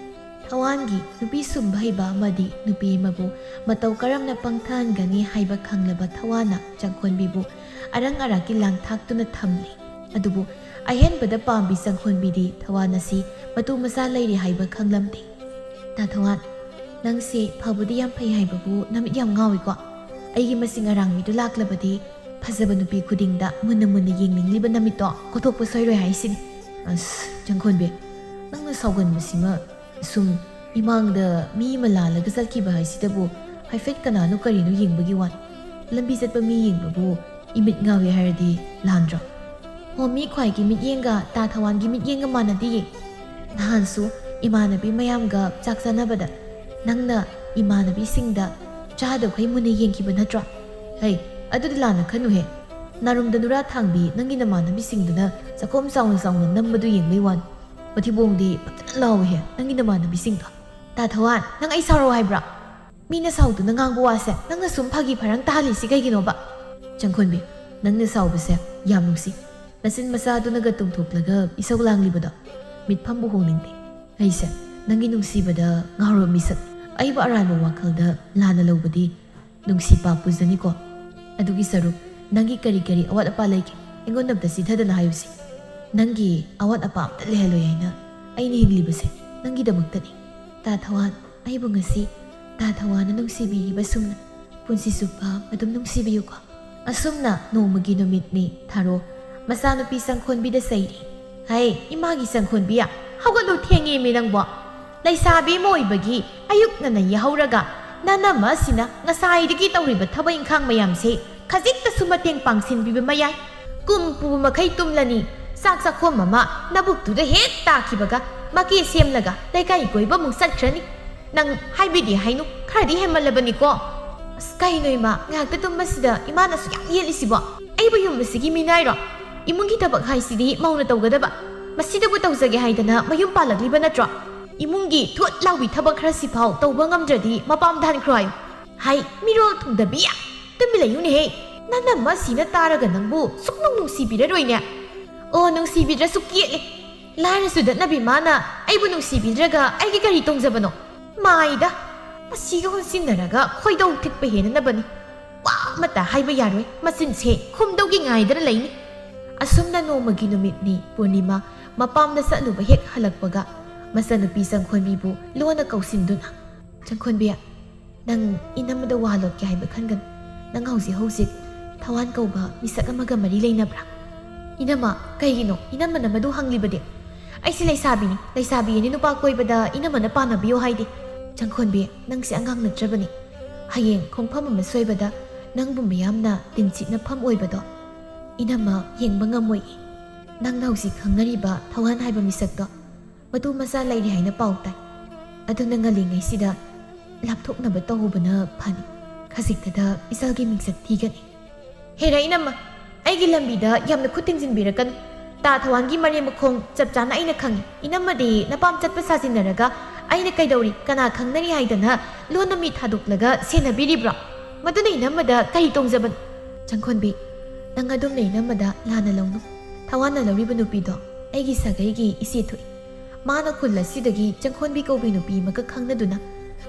ꯊꯋꯥꯟꯒꯤ ꯅꯨꯄꯤ ꯁꯨꯝꯕ ꯍꯩꯕ ꯑꯃꯗꯤ ꯅꯨꯄꯤ ꯑꯃꯕꯨ ꯃꯇꯧ ꯀꯔꯝꯅ ꯄꯪꯊꯍꯟꯒꯅꯤ ꯍꯥꯏꯕ ꯈꯪꯂꯕ ꯊꯋꯥꯟꯅ ꯆꯪꯈꯣꯟꯕꯤꯕꯨ ꯑꯔꯪ ꯑꯔꯥꯛꯀꯤ ꯂꯥꯡ ꯊꯥꯛꯇꯨꯅ ꯊꯝꯂꯤ꯫ ꯑꯗꯨꯕꯨ ꯑꯍꯦꯟꯕꯗ ꯄꯥꯝꯕꯤ ꯆꯪꯈꯣꯟꯕꯤꯗꯤ ꯊꯋꯥꯟ ꯑꯁꯤ ꯃꯇꯨ ꯃꯆꯥ ꯂꯩꯔꯦ ꯍꯥꯏꯕ ꯈꯪꯂꯝꯗꯦ꯫ "ꯇꯥ ꯊꯋꯥꯟ, ꯅꯪꯁꯦ ꯐꯕꯨꯗꯤ ꯌꯥꯝ ꯐꯩ ꯍꯥꯏꯕꯕꯨ ꯅꯃꯤꯠ ꯌꯥꯝ ꯉꯥꯎꯏꯀꯣ꯫ ꯑꯩꯒꯤ ꯃꯁꯤꯡ ꯑꯔꯥꯡꯕꯤꯗꯨ ꯂꯥꯛꯂꯕꯗꯤ ꯐꯖꯕ ꯅꯨꯄꯤ ꯈꯨꯗꯤꯡꯗ ꯃꯨꯟꯅ ꯃꯨꯟꯅ ꯌꯦꯡꯅꯤꯡꯂꯤꯕ ꯅꯃꯤꯠꯇꯣ ꯀꯣꯊꯣꯛꯄ ꯁꯣꯏꯔꯣꯏ ꯍꯥꯏꯁꯤꯅꯤ꯫" "ꯑꯁ, ꯆꯪꯈꯣꯟꯕꯤ, ꯅꯪꯅ ꯁꯥꯎꯒꯟꯕꯁꯤꯃ꯫ ꯁꯨꯝ ꯏꯃꯥꯡꯗ ꯃꯤ ꯑꯃ ꯂꯥꯜꯂꯒ ꯆꯠꯈꯤꯕ ꯍꯥꯏꯁꯤꯗꯕꯨ ꯍꯥꯏꯐꯦꯠ ꯀꯅꯥꯅꯣ ꯀꯔꯤꯅꯣ ꯌꯦꯡꯕꯒꯤ ꯋꯥꯅꯤ꯫ ꯂꯝꯕꯤ ꯆꯠꯄ ꯃꯤ ꯌꯦꯡꯕꯕꯨ ꯏꯃꯤꯠ ꯉꯥꯎꯏ ꯍꯥꯏꯔꯗꯤ ꯂꯥꯟꯗ꯭ꯔꯣ?" "ꯍꯣ, ꯃꯤ ꯈ꯭ꯋꯥꯏꯒꯤ ꯃꯤꯠꯌꯦꯡꯒ ꯇꯥ ꯊꯋꯥꯟꯒꯤ ꯃꯤꯠꯌꯦꯡꯒ ꯃꯥꯟꯅꯗꯤꯌꯦ꯫ ꯅꯍꯥꯟꯁꯨ ꯏꯃꯥꯟꯅꯕꯤ ꯃꯌꯥꯝꯒ ꯆꯥꯛ ꯆꯥꯅꯕꯗ ꯅꯪꯅ ꯏꯃꯥꯟꯅꯕꯤꯁꯤꯡꯗ ꯆꯥꯗꯈꯩ ꯃꯨꯟꯅ ꯌꯦꯡꯈꯤꯕ ꯅꯠꯇ꯭ꯔꯣ?" "ꯍꯩ, ꯑꯗꯨꯗꯤ ꯂꯥꯟꯅ ꯈꯟꯅꯨꯍꯦ꯫ ꯅꯥꯔꯨꯝꯗ ꯅꯨꯔꯥ ꯊꯥꯡꯕꯤ ꯅꯪꯒꯤ ꯅꯃꯥꯟꯅꯕꯤꯁꯤꯡꯗꯨꯅ ꯆꯥꯛꯈꯣꯝ ꯆꯥꯎꯅ ꯆꯥꯎꯅ ꯅꯝꯕꯗꯨ ꯌꯦꯡꯕꯩ ꯋꯥꯅꯤ꯫ ꯃꯊꯤꯕꯣꯡꯗꯤ ꯐꯖꯅ ꯂꯥꯎꯋꯦꯍꯦ ꯅꯪꯒꯤ ꯅꯃꯥꯟꯅꯕꯤꯁꯤꯡꯗꯣ꯫" "ꯇꯥ ꯊꯋꯥꯟ, ꯅꯪ ꯑꯩ ꯁꯥꯎꯔꯣ ꯍꯥꯏꯕ꯭ꯔꯥ? ꯃꯤꯅ ꯁꯥꯎꯗꯨꯅ ꯉꯥꯡꯕ ꯋꯥꯁꯦ ꯅꯪꯅ ꯁꯨꯝ ꯐꯥꯒꯤ ꯐꯔꯥꯡ ꯇꯥꯍꯜꯂꯤꯁꯤ ꯀꯩꯒꯤꯅꯣꯕ?" "ꯆꯪꯈꯣꯟꯕꯤ, ꯅꯪꯅ ꯁꯥꯎꯕꯁꯦ ꯌꯥꯝ ꯅꯨꯡꯁꯤ꯫ ꯅꯆꯤꯟ ꯃꯆꯥꯗꯨꯅꯒ ꯇꯨꯝꯊꯣꯛꯂꯒ ꯏꯁꯧ ꯂꯥꯡꯂꯤꯕꯗꯣ ꯃꯤꯠꯐꯝꯕꯨ ꯍꯣꯡꯅꯤꯡꯗꯦ꯫ ꯑꯩꯁꯦ ꯅꯪꯒꯤ ꯅꯨꯡꯁꯤꯕꯗ ꯉꯥꯎꯔꯕ ꯃꯤꯁꯛ꯫ ꯑꯩꯕꯨ ꯑꯔꯥꯟꯕ ꯋꯥꯈꯜꯗ ꯂꯥꯟꯅ ꯂꯧꯕꯗꯤ ꯅꯨꯡꯁꯤ ꯄꯥꯛ ꯄꯨꯖꯅꯤꯀꯣ꯫ ꯑꯗꯨꯒꯤ ꯁꯔꯨꯛ ꯅꯪꯒꯤ ꯀꯔꯤ ꯀꯔꯤ ꯑꯋꯥꯠ ꯑꯄꯥ ꯂꯩꯒꯦ ꯑꯩꯉꯣꯟꯗ ꯑꯝꯇ ꯆꯤꯊꯗꯅ ꯍꯥꯏꯌꯨꯁꯦ꯫ ꯅꯪꯒꯤ ꯑꯋꯥꯠ ꯑꯄꯥ ꯑꯝꯇ ꯂꯩꯍꯜꯂꯣꯏ ꯍꯥꯏꯅ ꯑꯩꯅ ꯍꯤꯡꯂꯤꯕꯁꯦ ꯅꯪꯒꯤꯗꯃꯛꯇꯅꯤ꯫ ꯇꯥ ꯊꯋꯥꯟ, ꯑꯩꯕꯨ ꯉꯁꯤ ꯇꯥ ꯊꯋꯥꯟꯅ ꯅꯨꯡꯁꯤꯕꯤꯔꯤꯕ ꯁꯨꯝꯅ ꯄꯨꯟꯁꯤ ꯆꯨꯞꯄ ꯑꯗꯨꯝ ꯅꯨꯡꯁꯤꯕꯤꯌꯨꯀꯣ꯫" ꯑꯁꯨꯝꯅ ꯅꯣꯡꯃꯒꯤ ꯅꯨꯃꯤꯠꯅꯤ ꯊꯥꯔꯣ ꯃꯆꯥꯅꯨꯄꯤ ꯆꯪꯈꯣꯟꯕꯤꯗ ꯆꯩꯔꯤ꯫ "ꯍꯩ, ꯏꯃꯥꯒꯤ ꯆꯪꯈꯣꯟꯕꯤ, ꯍꯧꯒꯠꯂꯨ, ꯊꯦꯡꯉꯦꯃꯤ ꯅꯪꯕꯣ꯫ ꯂꯩꯁꯥꯕꯤ ꯑꯃ ꯑꯣꯏꯕꯒꯤ ꯑꯌꯨꯛ ꯉꯟꯅ ꯌꯥꯍꯧꯔꯒ ꯅꯅꯝꯃ ꯑꯁꯤꯅ ꯉꯁꯥꯏꯗꯒꯤ ꯇꯧꯔꯤꯕ ꯊꯕꯛ ꯏꯪꯈꯥꯡ ꯃꯌꯥꯝꯁꯦ ꯈꯖꯤꯛꯇꯁꯨ ꯃꯇꯦꯡ ꯄꯥꯡꯁꯤꯟꯕꯤꯕ ꯃꯌꯥꯏ꯫ ꯀꯨꯝ ꯄꯨꯕ ꯃꯈꯩ ꯇꯨꯝꯂꯅꯤ, ꯆꯥꯛ ꯆꯥꯛꯈꯣꯝ ꯑꯃ ꯅꯕꯨꯛꯇꯨꯗ ꯍꯦꯛ ꯇꯥꯈꯤꯕꯒ ꯃꯀꯦ ꯁꯦꯝꯂꯒ ꯂꯩꯀꯥꯏ ꯀꯣꯏꯕ ꯑꯃꯨꯛ ꯆꯠꯈ꯭ꯔꯅꯤ꯫ ꯅꯪ ꯍꯥꯏꯕꯤꯗꯦ ꯍꯥꯏꯅꯨ, ꯈꯔꯗꯤ ꯍꯦꯟꯃꯜꯂꯕꯅꯤꯀꯣ꯫" "ꯑꯁ, ꯀꯩꯅꯣ ꯏꯃꯥ, ꯉꯥꯏꯍꯥꯛꯇ ꯇꯨꯝꯕꯁꯤꯗ ꯏꯃꯥꯅ ꯑꯁꯨꯛ ꯌꯥꯝ ꯌꯦꯠꯂꯤꯁꯤꯕꯣ? ꯑꯩꯕꯨ ꯌꯨꯝ ꯑꯁꯤꯒꯤ ꯃꯤꯅꯥꯏꯔꯣ? ꯏꯃꯨꯡꯒꯤ ꯊꯕꯛ ꯍꯥꯏꯁꯤꯗꯤ ꯃꯧꯅ ꯇꯧꯒꯗꯕ꯫ ꯃꯁꯤꯗꯕꯨ ꯇꯧꯖꯒꯦ ꯍꯥꯏꯗꯅ ꯃꯌꯨꯝ ꯄꯥꯜꯂꯛꯂꯤꯕ ꯅꯠꯇ꯭ꯔꯣ? ꯏꯃꯨꯡꯒꯤ ꯊꯣꯠ ꯂꯥꯎꯕꯤ ꯊꯕꯛ ꯈꯔꯁꯤꯐꯥꯎ ꯇꯧꯕ ꯉꯝꯗ꯭ꯔꯗꯤ ꯃꯄꯥꯝꯗ ꯍꯟꯈ꯭ꯔꯣ ꯍꯥꯏꯌꯨ꯫ ꯍꯥꯏ, ꯃꯤꯔꯣꯜ ꯊꯨꯡꯗꯕꯤ, ꯇꯨꯃꯤꯟ ꯂꯩꯌꯨꯅꯦꯍꯦ꯫ ꯅꯅꯝꯃ ꯑꯁꯤꯅ ꯇꯥꯔꯒ ꯅꯪꯕꯨ ꯁꯨꯛꯅꯨꯡ ꯅꯨꯡꯁꯤꯕꯤꯔꯔꯣꯏꯅꯦ꯫" "ꯑꯣ, ꯅꯨꯡꯁꯤꯕꯤꯗ꯭ꯔꯁꯨ ꯀꯦꯠꯂꯦ꯫ ꯂꯥꯏꯔ ꯆꯨꯗꯠꯅꯕꯤ ꯃꯥꯅ ꯑꯩꯕꯨ ꯅꯨꯡꯁꯤꯕꯤꯗ꯭ꯔꯒ ꯑꯩꯒꯤ ꯀꯔꯤ ꯇꯣꯡꯖꯕꯅꯣ? ꯃꯥꯏꯗ, ꯃꯁꯤꯒ ꯍꯨꯟꯁꯤꯟꯅꯔꯒ ꯈꯣꯏꯗꯧ ꯊꯤꯠꯄ ꯍꯦꯟꯅꯅꯕꯅꯤ꯫ ꯋꯥ ꯑꯃꯠꯇ ꯍꯥꯏꯕ ꯌꯥꯔꯣꯏ, ꯃꯆꯤꯟꯁꯦ ꯈꯨꯝꯗꯧꯒꯤ ꯉꯥꯏꯗꯅ ꯂꯩꯅꯤ꯫ ꯑꯁꯨꯝꯅ ꯅꯣꯡꯃꯒꯤ ꯅꯨꯃꯤꯠꯅꯤ꯫ ꯄꯨꯔꯅꯤꯃꯥ ꯃꯄꯥꯝꯗ ꯆꯠꯂꯨꯕ ꯍꯦꯛ ꯍꯜꯂꯛꯄꯒ ꯃꯆꯟꯅꯨꯄꯤ ꯆꯪꯈꯣꯟꯕꯤꯕꯨ ꯂꯣꯟꯅ ꯀꯧꯁꯤꯟꯗꯨꯅ, "ꯆꯪꯈꯣꯟꯕꯤ, ꯅꯪ ꯏꯅꯝꯃꯗ ꯋꯥ ꯂꯣꯠꯀꯦ ꯍꯥꯏꯕ ꯈꯟꯒꯅꯨ꯫ ꯅꯪ ꯍꯧꯖꯤꯛ ꯍꯧꯖꯤꯛ ꯊꯋꯥꯟ ꯀꯧꯕ ꯃꯤꯁꯛ ꯑꯃꯒ ꯃꯔꯤ ꯂꯩꯅꯕ꯭ꯔꯥ?" "ꯏꯅꯝꯃ, ꯀꯩꯒꯤꯅꯣ ꯏꯅꯝꯃꯅ ꯃꯗꯨ ꯍꯪꯂꯤꯕꯗꯤ? ꯑꯩꯁꯦ ꯂꯩꯁꯥꯕꯤꯅꯤ, ꯂꯩꯁꯥꯕꯤ ꯑꯅꯤ ꯅꯨꯄꯥ ꯀꯣꯏꯕꯗ ꯏꯅꯝꯃꯅ ꯄꯥꯟꯅꯕꯤꯌꯨ ꯍꯥꯏꯗꯦ꯫ ꯆꯪꯈꯣꯟꯕꯤ, ꯅꯪꯁꯦ ꯑꯉꯥꯡ ꯅꯠꯇ꯭ꯔꯕꯅꯤ꯫ ꯍꯌꯦꯡ ꯈꯣꯡꯐꯝ ꯑꯃ ꯁꯣꯏꯕꯗ ꯅꯪꯕꯨ ꯃꯤꯌꯥꯝꯅ ꯇꯤꯟꯁꯤꯠꯅꯐꯝ ꯑꯣꯏꯕꯗꯣ ꯏꯅꯝꯃ ꯌꯦꯡꯕ ꯉꯝꯃꯣꯏ꯫ ꯅꯪꯅ ꯍꯧꯖꯤꯛ ꯈꯪꯅꯔꯤꯕ ꯊꯋꯥꯟ ꯍꯥꯏꯕ ꯃꯤꯁꯛꯇꯣ ꯃꯇꯨ ꯃꯆꯥ ꯂꯩꯔꯦ ꯍꯥꯏꯅ ꯄꯥꯎ ꯇꯥꯏ꯫ ꯑꯗꯨꯅ ꯉꯜꯂꯤꯉꯩꯁꯤꯗ ꯂꯥꯞꯊꯣꯛꯅꯕ ꯇꯧꯍꯧꯕꯅ ꯐꯅꯤ꯫ ꯈꯖꯤꯛꯇꯗ ꯏꯆꯜꯒꯤ ꯃꯤꯡꯆꯠ ꯊꯤꯒꯅꯤ꯫ ꯍꯦꯔꯥ ꯏꯅꯝꯃ, ꯑꯩꯒꯤ ꯂꯝꯕꯤꯗ ꯌꯥꯝꯅ ꯈꯨꯠ ꯊꯤꯡꯖꯤꯟꯕꯤꯔꯛꯀꯅꯨ꯫ ꯇꯥ ꯊꯋꯥꯟꯒꯤ ꯃꯔꯦꯝ ꯃꯈꯣꯡ ꯆꯞ ꯆꯥꯅ ꯑꯩꯅ ꯈꯪꯏ꯫ ꯏꯅꯝꯃꯗꯤ ꯅꯄꯥꯝ ꯆꯠꯄ ꯁꯥꯖꯤꯟꯅꯔꯒ ꯑꯩꯅ ꯀꯩꯗꯧꯔꯤ, ꯀꯅꯥ ꯈꯪꯅꯔꯤ ꯍꯥꯏꯗꯅ ꯂꯣꯟꯅ ꯃꯤ ꯊꯥꯗꯣꯛꯂꯒ ꯁꯦꯟꯅꯕꯤꯔꯤꯕ꯭ꯔꯣ? ꯃꯗꯨꯅ ꯏꯅꯝꯃꯗ ꯀꯔꯤ ꯇꯣꯡꯖꯕꯅꯣ?" "ꯆꯪꯈꯣꯟꯕꯤ, ꯅꯪ ꯑꯗꯨꯝꯅ ꯏꯅꯝꯃꯗ ꯂꯥꯟꯅ ꯂꯧꯅꯨ꯫ ꯊꯋꯥꯟꯅ ꯂꯧꯔꯤꯕ ꯅꯨꯄꯤꯗꯣ ꯑꯩꯒꯤ ꯁꯥꯒꯩꯒꯤ ꯏꯆꯦ ꯊꯣꯛꯏ꯫ ꯃꯥꯅ ꯈꯨꯜ ꯑꯁꯤꯗꯒꯤ ꯆꯪꯈꯣꯟꯕꯤ ꯀꯧꯕꯤ ꯅꯨꯄꯤ ꯑꯃꯒ ꯈꯪꯅꯗꯨꯅ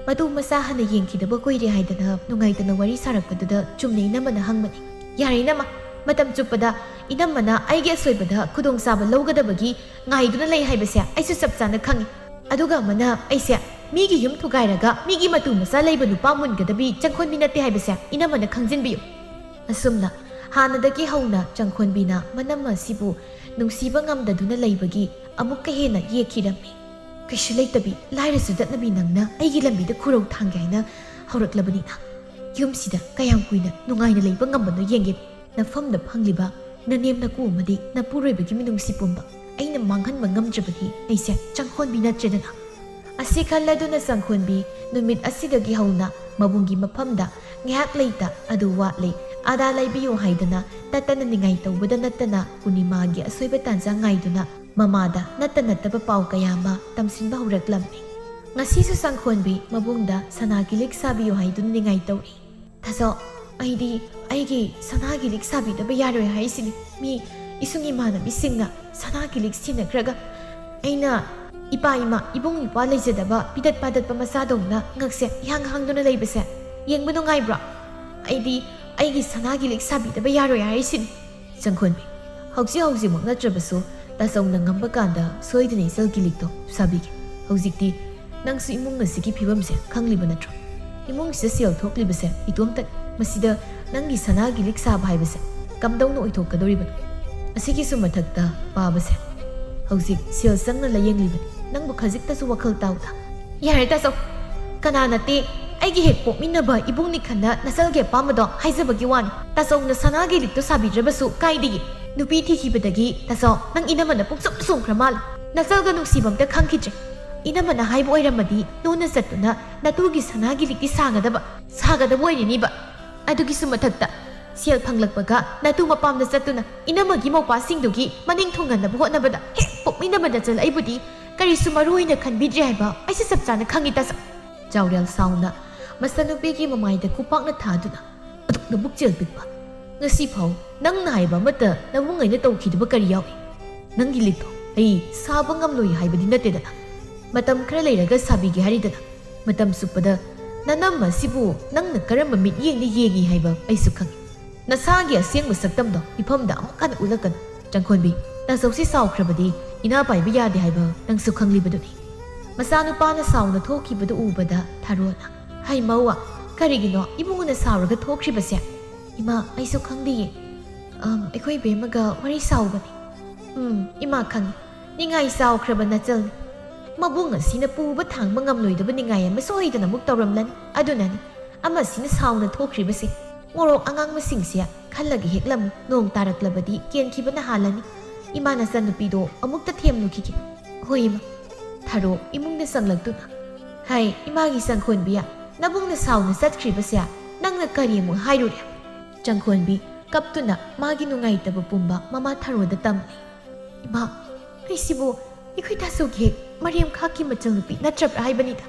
ꯃꯇꯨ ꯃꯆꯥ ꯍꯥꯟꯅ ꯌꯦꯡꯈꯤꯗꯕ ꯀꯨꯏꯔꯦ ꯍꯥꯏꯗꯅ ꯅꯨꯡꯉꯥꯏꯇꯅ ꯋꯥꯔꯤ ꯁꯥꯔꯛꯄꯗꯨꯗ ꯆꯨꯝꯅ ꯏꯅꯝꯃꯅ ꯍꯪꯕꯅꯤ꯫ ꯌꯥꯔꯦ ꯏꯅꯝꯃ, ꯃꯇꯝ ꯆꯨꯞꯄꯗ ꯏꯅꯝꯃꯅ ꯑꯩꯒꯤ ꯑꯁꯣꯏꯕꯗ ꯈꯨꯗꯣꯡꯆꯥꯕ ꯂꯧꯒꯗꯕꯒꯤ ꯉꯥꯏꯗꯨꯅ ꯂꯩ ꯍꯥꯏꯕꯁꯦ ꯑꯩꯁꯨ ꯆꯞ ꯆꯥꯅ ꯈꯪꯏ꯫ ꯑꯗꯨꯒ ꯑꯃꯅ ꯑꯩꯁꯦ ꯃꯤꯒꯤ ꯌꯨꯝ ꯊꯨꯒꯥꯏꯔꯒ ꯃꯤꯒꯤ ꯃꯇꯨ ꯃꯆꯥ ꯂꯩꯕ ꯅꯨꯄꯥ ꯃꯨꯟꯒꯗꯕꯤ ꯆꯪꯈꯣꯟꯕꯤ ꯅꯠꯇꯦ ꯍꯥꯏꯕꯁꯦ ꯏꯅꯝꯃꯅ ꯈꯪꯖꯤꯟꯕꯤꯌꯨ꯫" ꯑꯁꯨꯝꯅ ꯍꯥꯟꯅꯗꯒꯤ ꯍꯧꯅ ꯆꯪꯈꯣꯟꯕꯤꯅ ꯃꯅꯝꯃ ꯑꯁꯤꯕꯨ ꯅꯨꯡꯁꯤꯕ ꯉꯝꯗꯗꯨꯅ ꯂꯩꯕꯒꯤ ꯑꯃꯨꯛꯀ ꯍꯦꯟꯅ ꯌꯦꯛꯈꯤꯔꯝꯃꯤ꯫ "ꯀꯩꯁꯨ ꯂꯩꯇꯕꯤ, ꯂꯥꯏꯔ ꯆꯨꯗꯠꯅꯕꯤ ꯅꯪꯅ ꯑꯩꯒꯤ ꯂꯝꯕꯤꯗ ꯈꯨꯔꯧ ꯊꯥꯡꯒꯦ ꯍꯥꯏꯅ ꯍꯧꯔꯛꯂꯕꯅꯤꯅ? ꯌꯨꯝꯁꯤꯗ ꯀꯌꯥꯝ ꯀꯨꯏꯅ ꯅꯨꯡꯉꯥꯏꯅ ꯂꯩꯕ ꯉꯝꯕꯅꯣ ꯌꯦꯡꯒꯦ꯫ ꯅꯐꯝꯗ ꯐꯪꯂꯤꯕ ꯅꯅꯦꯝ ꯅꯀꯨ ꯑꯃꯗꯤ ꯅꯄꯨꯔꯣꯏꯕꯒꯤ ꯃꯤꯅꯨꯡꯁꯤ ꯄꯨꯝꯕ ꯑꯩꯅ ꯃꯥꯡꯍꯟꯕ ꯉꯝꯗ꯭ꯔꯕꯗꯤ ꯑꯩꯁꯦ ꯆꯪꯈꯣꯟꯕꯤ ꯅꯠꯇ꯭ꯔꯦꯗꯅ꯫" ꯑꯁꯤ ꯈꯜꯂꯗꯨꯅ ꯆꯪꯈꯣꯟꯕꯤ ꯅꯨꯃꯤꯠ ꯑꯁꯤꯗꯒꯤ ꯍꯧꯅ ꯃꯕꯨꯡꯒꯤ ꯃꯐꯝꯗ ꯉꯥꯏꯍꯥꯛ ꯂꯩꯇ ꯑꯗꯨ ꯋꯥꯠꯂꯦ, ꯑꯗꯥ ꯂꯩꯕꯤꯌꯨ ꯍꯥꯏꯗꯅ ꯇꯠꯇꯅ ꯅꯤꯡꯉꯥꯏ ꯇꯧꯕꯗ ꯅꯠꯇꯅ ꯄꯨꯔꯅꯤꯃꯥꯒꯤ ꯑꯁꯣꯏꯕ ꯇꯥꯟꯖꯥ ꯉꯥꯏꯗꯨꯅ ꯃꯃꯥꯗ ꯅꯠꯇ ꯅꯠꯇꯕ ꯄꯥꯎ ꯀꯌꯥ ꯑꯃ ꯇꯝꯁꯤꯟꯕ ꯍꯧꯔꯛꯂꯝꯃꯤ꯫ ꯉꯁꯤꯁꯨ ꯆꯪꯈꯣꯟꯕꯤ ꯃꯕꯨꯡꯗ ꯁꯅꯥꯒꯤ ꯂꯤꯛ ꯁꯥꯕꯤꯌꯨ ꯍꯥꯏꯗꯨꯅ ꯅꯤꯡꯉꯥꯏ ꯇꯧꯔꯤ꯫ "ꯇꯥꯆꯧ, ꯑꯩꯗꯤ ꯑꯩꯒꯤ ꯁꯅꯥꯒꯤ ꯂꯤꯛ ꯁꯥꯕꯤꯗꯕ ꯌꯥꯔꯣꯏ ꯍꯥꯏꯁꯤꯅꯤ꯫ ꯃꯤ ꯏꯁꯨꯡ ꯏꯃꯥꯟꯅꯕꯤꯁꯤꯡꯅ ꯁꯅꯥꯒꯤ ꯂꯤꯛ ꯁꯤꯟꯅꯈ꯭ꯔꯒ ꯑꯩꯅ ꯏꯄꯥ ꯏꯃꯥ, ꯏꯕꯨꯡ ꯏꯄ꯭ꯋꯥ ꯂꯩꯖꯗꯕ ꯄꯤꯗꯠ ꯄꯥꯗꯠꯄ ꯃꯆꯥꯗꯧꯅ ꯉꯛꯁꯦ ꯏꯍꯥꯡ ꯍꯥꯡꯗꯨꯅ ꯂꯩꯕꯁꯦ ꯌꯦꯡꯕ ꯅꯨꯡꯉꯥꯏꯕ꯭ꯔꯣ? ꯑꯩꯗꯤ ꯑꯩꯒꯤ ꯁꯅꯥꯒꯤ ꯂꯤꯛ ꯁꯥꯕꯤꯗꯕ ꯌꯥꯔꯣꯏ ꯍꯥꯏꯔꯤꯁꯤꯅꯤ꯫ ꯆꯪꯈꯣꯟꯕꯤ, ꯍꯧꯖꯤꯛ ꯍꯧꯖꯤꯛꯃꯛ ꯅꯠꯇ꯭ꯔꯕꯁꯨ ꯇꯥꯆꯧꯅ ꯉꯝꯕ ꯀꯥꯟꯗ ꯁꯣꯏꯗꯅ ꯏꯆꯜꯒꯤ ꯂꯤꯛꯇꯣ ꯁꯥꯕꯤꯒꯦ꯫ ꯍꯧꯖꯤꯛꯇꯤ ꯅꯪꯁꯨ ꯏꯃꯨꯡ ꯑꯁꯤꯒꯤ ꯐꯤꯕꯝꯁꯦ ꯈꯪꯂꯤꯕ ꯅꯠꯇ꯭ꯔꯣ? ꯏꯃꯨꯡꯁꯤꯗ ꯁꯦꯜ ꯊꯣꯛꯂꯤꯕꯁꯦ ꯏꯇꯣꯝꯇꯅꯤ꯫ ꯃꯁꯤꯗ ꯅꯪꯒꯤ ꯁꯅꯥꯒꯤ ꯂꯤꯛ ꯁꯥꯕ ꯍꯥꯏꯕꯁꯦ ꯀꯝꯗꯧꯅ ꯑꯣꯏꯊꯣꯛꯀꯗꯧꯔꯤꯕꯅꯣ? ꯑꯁꯤꯒꯤꯁꯨ ꯃꯊꯛꯇ ꯄꯥꯕꯁꯦ ꯍꯧꯖꯤꯛ ꯁꯦꯜ ꯆꯪꯅ ꯂꯥꯌꯦꯡꯂꯤꯕꯅꯤ꯫ ꯅꯪꯕꯨ ꯈꯖꯤꯛꯇꯁꯨ ꯋꯥꯈꯜ ꯇꯥꯎꯗ꯫ ꯌꯥꯔꯦ ꯇꯥꯆꯧ, ꯀꯅꯥ ꯅꯠꯇꯦ, ꯑꯩꯒꯤ ꯍꯦꯛ ꯄꯣꯛꯃꯤꯟꯅꯕ ꯏꯕꯨꯡꯅꯤ ꯈꯟꯅ ꯅꯆꯜꯒꯤ ꯑꯄꯥꯝꯕꯗꯣ ꯍꯥꯏꯖꯕꯒꯤ ꯋꯥꯅꯤ꯫ ꯇꯥꯆꯧꯅ ꯁꯅꯥꯒꯤ ꯂꯤꯛꯇꯣ ꯁꯥꯕꯤꯗ꯭ꯔꯕꯁꯨ ꯀꯥꯏꯗꯦꯌꯦ꯫ ꯅꯨꯄꯤ ꯊꯤꯈꯤꯕꯗꯒꯤ ꯇꯥꯆꯧ, ꯅꯪ ꯏꯅꯝꯃꯅ ꯄꯨꯡꯆꯨꯝ ꯆꯨꯝꯈ꯭ꯔ ꯃꯥꯜꯂꯦ꯫ ꯅꯆꯜꯒ ꯅꯨꯡꯁꯤꯕ ꯑꯝꯇ ꯈꯪꯈꯤꯗ꯭ꯔꯦ꯫ ꯏꯅꯝꯃꯅ ꯍꯥꯏꯕ ꯑꯣꯏꯔꯝꯃꯗꯤ ꯅꯣꯟꯅ ꯆꯠꯇꯨꯅ ꯅꯇꯨꯒꯤ ꯁꯅꯥꯒꯤ ꯂꯤꯛꯇꯤ ꯁꯥꯒꯗꯕ, ꯁꯥꯒꯗꯕ ꯑꯣꯏꯔꯤꯅꯤꯕ꯫ ꯑꯗꯨꯒꯤꯁꯨ ꯃꯊꯛꯇ ꯁꯦꯜ ꯐꯪꯂꯛꯄꯒ ꯅꯇꯨ ꯃꯄꯥꯝꯗ ꯆꯠꯇꯨꯅ ꯏꯅꯝꯃꯒꯤ ꯃꯧꯄꯥꯁꯤꯡꯗꯨꯒꯤ ꯃꯅꯤꯡ ꯊꯨꯡꯍꯟꯅꯕ ꯍꯣꯠꯅꯕꯗ ꯍꯦꯛ ꯄꯣꯛꯃꯤꯟꯅꯕ ꯅꯆꯜ ꯑꯩꯕꯨꯗꯤ ꯀꯔꯤꯁꯨ ꯃꯔꯨ ꯑꯣꯏꯅ ꯈꯟꯕꯤꯗ꯭ꯔꯦ ꯍꯥꯏꯕ ꯑꯩꯁꯦ ꯆꯞ ꯆꯥꯅ ꯈꯪꯉꯤ ꯇꯥꯆꯧ꯫ ꯆꯥꯎꯔꯦꯜ ꯁꯥꯎꯅ ꯃꯆꯥꯅꯨꯄꯤꯒꯤ ꯃꯃꯥꯏꯗ ꯈꯨꯄꯥꯛꯅ ꯊꯥꯗꯨꯅ, ꯑꯗꯨꯛꯅ ꯄꯨꯛꯆꯦꯜ ꯄꯤꯛꯄ꯫ ꯉꯁꯤꯐꯥꯎ ꯅꯪꯅ ꯍꯥꯏꯕ ꯑꯃꯠꯇ ꯅꯕꯨꯡ ꯑꯩꯅ ꯇꯧꯈꯤꯗꯕ ꯀꯔꯤ ꯌꯥꯎꯏ? ꯅꯪꯒꯤ ꯂꯤꯛꯇꯣ ꯑꯩ ꯁꯥꯕ ꯉꯝꯂꯣꯏ ꯍꯥꯏꯕꯗꯤ ꯅꯠꯇꯦꯗꯅ꯫ ꯃꯇꯝ ꯈꯔ ꯂꯩꯔꯒ ꯁꯥꯕꯤꯒꯦ ꯍꯥꯏꯔꯤꯗꯅ꯫ ꯃꯇꯝ ꯆꯨꯞꯄꯗ ꯅꯅꯝꯃ ꯑꯁꯤꯕꯨ ꯅꯪꯅ ꯀꯔꯝꯕ ꯃꯤꯠꯌꯦꯡꯗ ꯌꯦꯡꯉꯤ ꯍꯥꯏꯕ ꯑꯩꯁꯨ ꯈꯪꯏ꯫ ꯅꯁꯥꯒꯤ ꯑꯁꯦꯡꯕ ꯁꯛꯇꯝꯗꯣ ꯃꯤꯐꯝꯗ ꯑꯃꯨꯛ ꯍꯟꯅ ꯎꯠꯂꯛꯀꯅꯨ꯫ ꯆꯪꯈꯣꯟꯕꯤ, ꯇꯥꯆꯧꯁꯤ ꯁꯥꯎꯈ꯭ꯔꯕꯗꯤ ꯏꯅꯥ ꯄꯥꯏꯕ ꯌꯥꯗꯦ ꯍꯥꯏꯕ ꯅꯪꯁꯨ ꯈꯪꯂꯤꯕꯗꯨꯅꯤ꯫ ꯃꯆꯥꯅꯨꯄꯥꯅ ꯁꯥꯎꯅ ꯊꯣꯛꯈꯤꯕꯗꯨ ꯎꯕꯗ ꯊꯥꯔꯣꯅ, "ꯍꯩ ꯃꯧꯋꯥ, ꯀꯔꯤꯒꯤꯅꯣ ꯏꯕꯨꯡꯉꯣꯅ ꯁꯥꯎꯔꯒ ꯊꯣꯛꯈ꯭ꯔꯤꯕꯁꯦ?" "ꯏꯃꯥ, ꯑꯩꯁꯨ ꯈꯪꯗꯤꯌꯦ꯫ ꯑꯝ, ꯑꯩꯈꯣꯏ ꯕꯦꯝꯃꯒ ꯋꯥꯔꯤ ꯁꯥꯎꯕꯅꯤ꯫" "ꯎꯝ, ꯏꯃꯥ ꯈꯪꯏ꯫ ꯅꯤꯡꯉꯥꯏ ꯆꯥꯎꯈ꯭ꯔꯕ ꯅꯆꯜꯅꯤ꯫ ꯃꯕꯨꯡ ꯑꯁꯤꯅ ꯄꯨꯕ ꯊꯥꯡꯕ ꯉꯝꯂꯣꯏꯗꯕ ꯅꯤꯡꯉꯥꯏ ꯑꯃ ꯁꯣꯏꯗꯅ ꯑꯃꯨꯛ ꯇꯧꯔꯝꯂꯅꯤ꯫ ꯑꯗꯨꯅꯅꯤ ꯑꯃꯁꯤꯅ ꯁꯥꯎꯅ ꯊꯣꯛꯈ꯭ꯔꯤꯕꯁꯦ꯫ ꯃꯣꯔꯣꯛ ꯑꯉꯥꯡꯕꯁꯤꯡꯁꯦ ꯈꯜꯂꯒ ꯍꯦꯛꯂꯝꯃꯨ꯫ ꯅꯣꯡ ꯇꯥꯔꯛꯂꯕꯗꯤ ꯀꯦꯟꯈꯤꯕꯅ ꯍꯥꯜꯂꯅꯤ꯫ ꯏꯃꯥ ꯅꯆꯟꯅꯨꯄꯤꯗꯣ ꯑꯃꯨꯛꯇ ꯊꯦꯝꯂꯨꯈꯤꯒꯦ꯫" "ꯍꯣꯏ ꯏꯃꯥ꯫" ꯊꯥꯔꯣ ꯏꯃꯨꯡꯗ ꯆꯪꯂꯛꯇꯨꯅ, "ꯍꯥꯏ, ꯏꯃꯥꯒꯤ ꯆꯪꯈꯣꯟꯕꯤ, ꯅꯕꯨꯡꯅ ꯁꯥꯎꯅ ꯆꯠꯈ꯭ꯔꯤꯕꯁꯦ ꯅꯪꯅ ꯀꯔꯤ ꯑꯃꯨꯛ ꯍꯥꯏꯔꯨꯔꯦ?" ꯆꯪꯈꯣꯟꯕꯤ ꯀꯞꯇꯨꯅ ꯃꯥꯒꯤ ꯅꯨꯡꯉꯥꯏꯇꯕ ꯄꯨꯝꯕ ꯃꯃꯥ ꯊꯥꯔꯣꯗ ꯇꯝꯂꯤ꯫ "ꯏꯃꯥ, ꯑꯩꯁꯤꯕꯨ ꯑꯩꯈꯣꯏ ꯇꯥꯆꯧꯒꯤ ꯍꯦꯛ ꯃꯔꯦꯝꯈꯥꯛꯀꯤ ꯃꯆꯜꯅꯨꯄꯤ ꯅꯠꯇ꯭ꯔꯕ꯭ꯔꯥ ꯍꯥꯏꯕꯅꯤꯗ꯫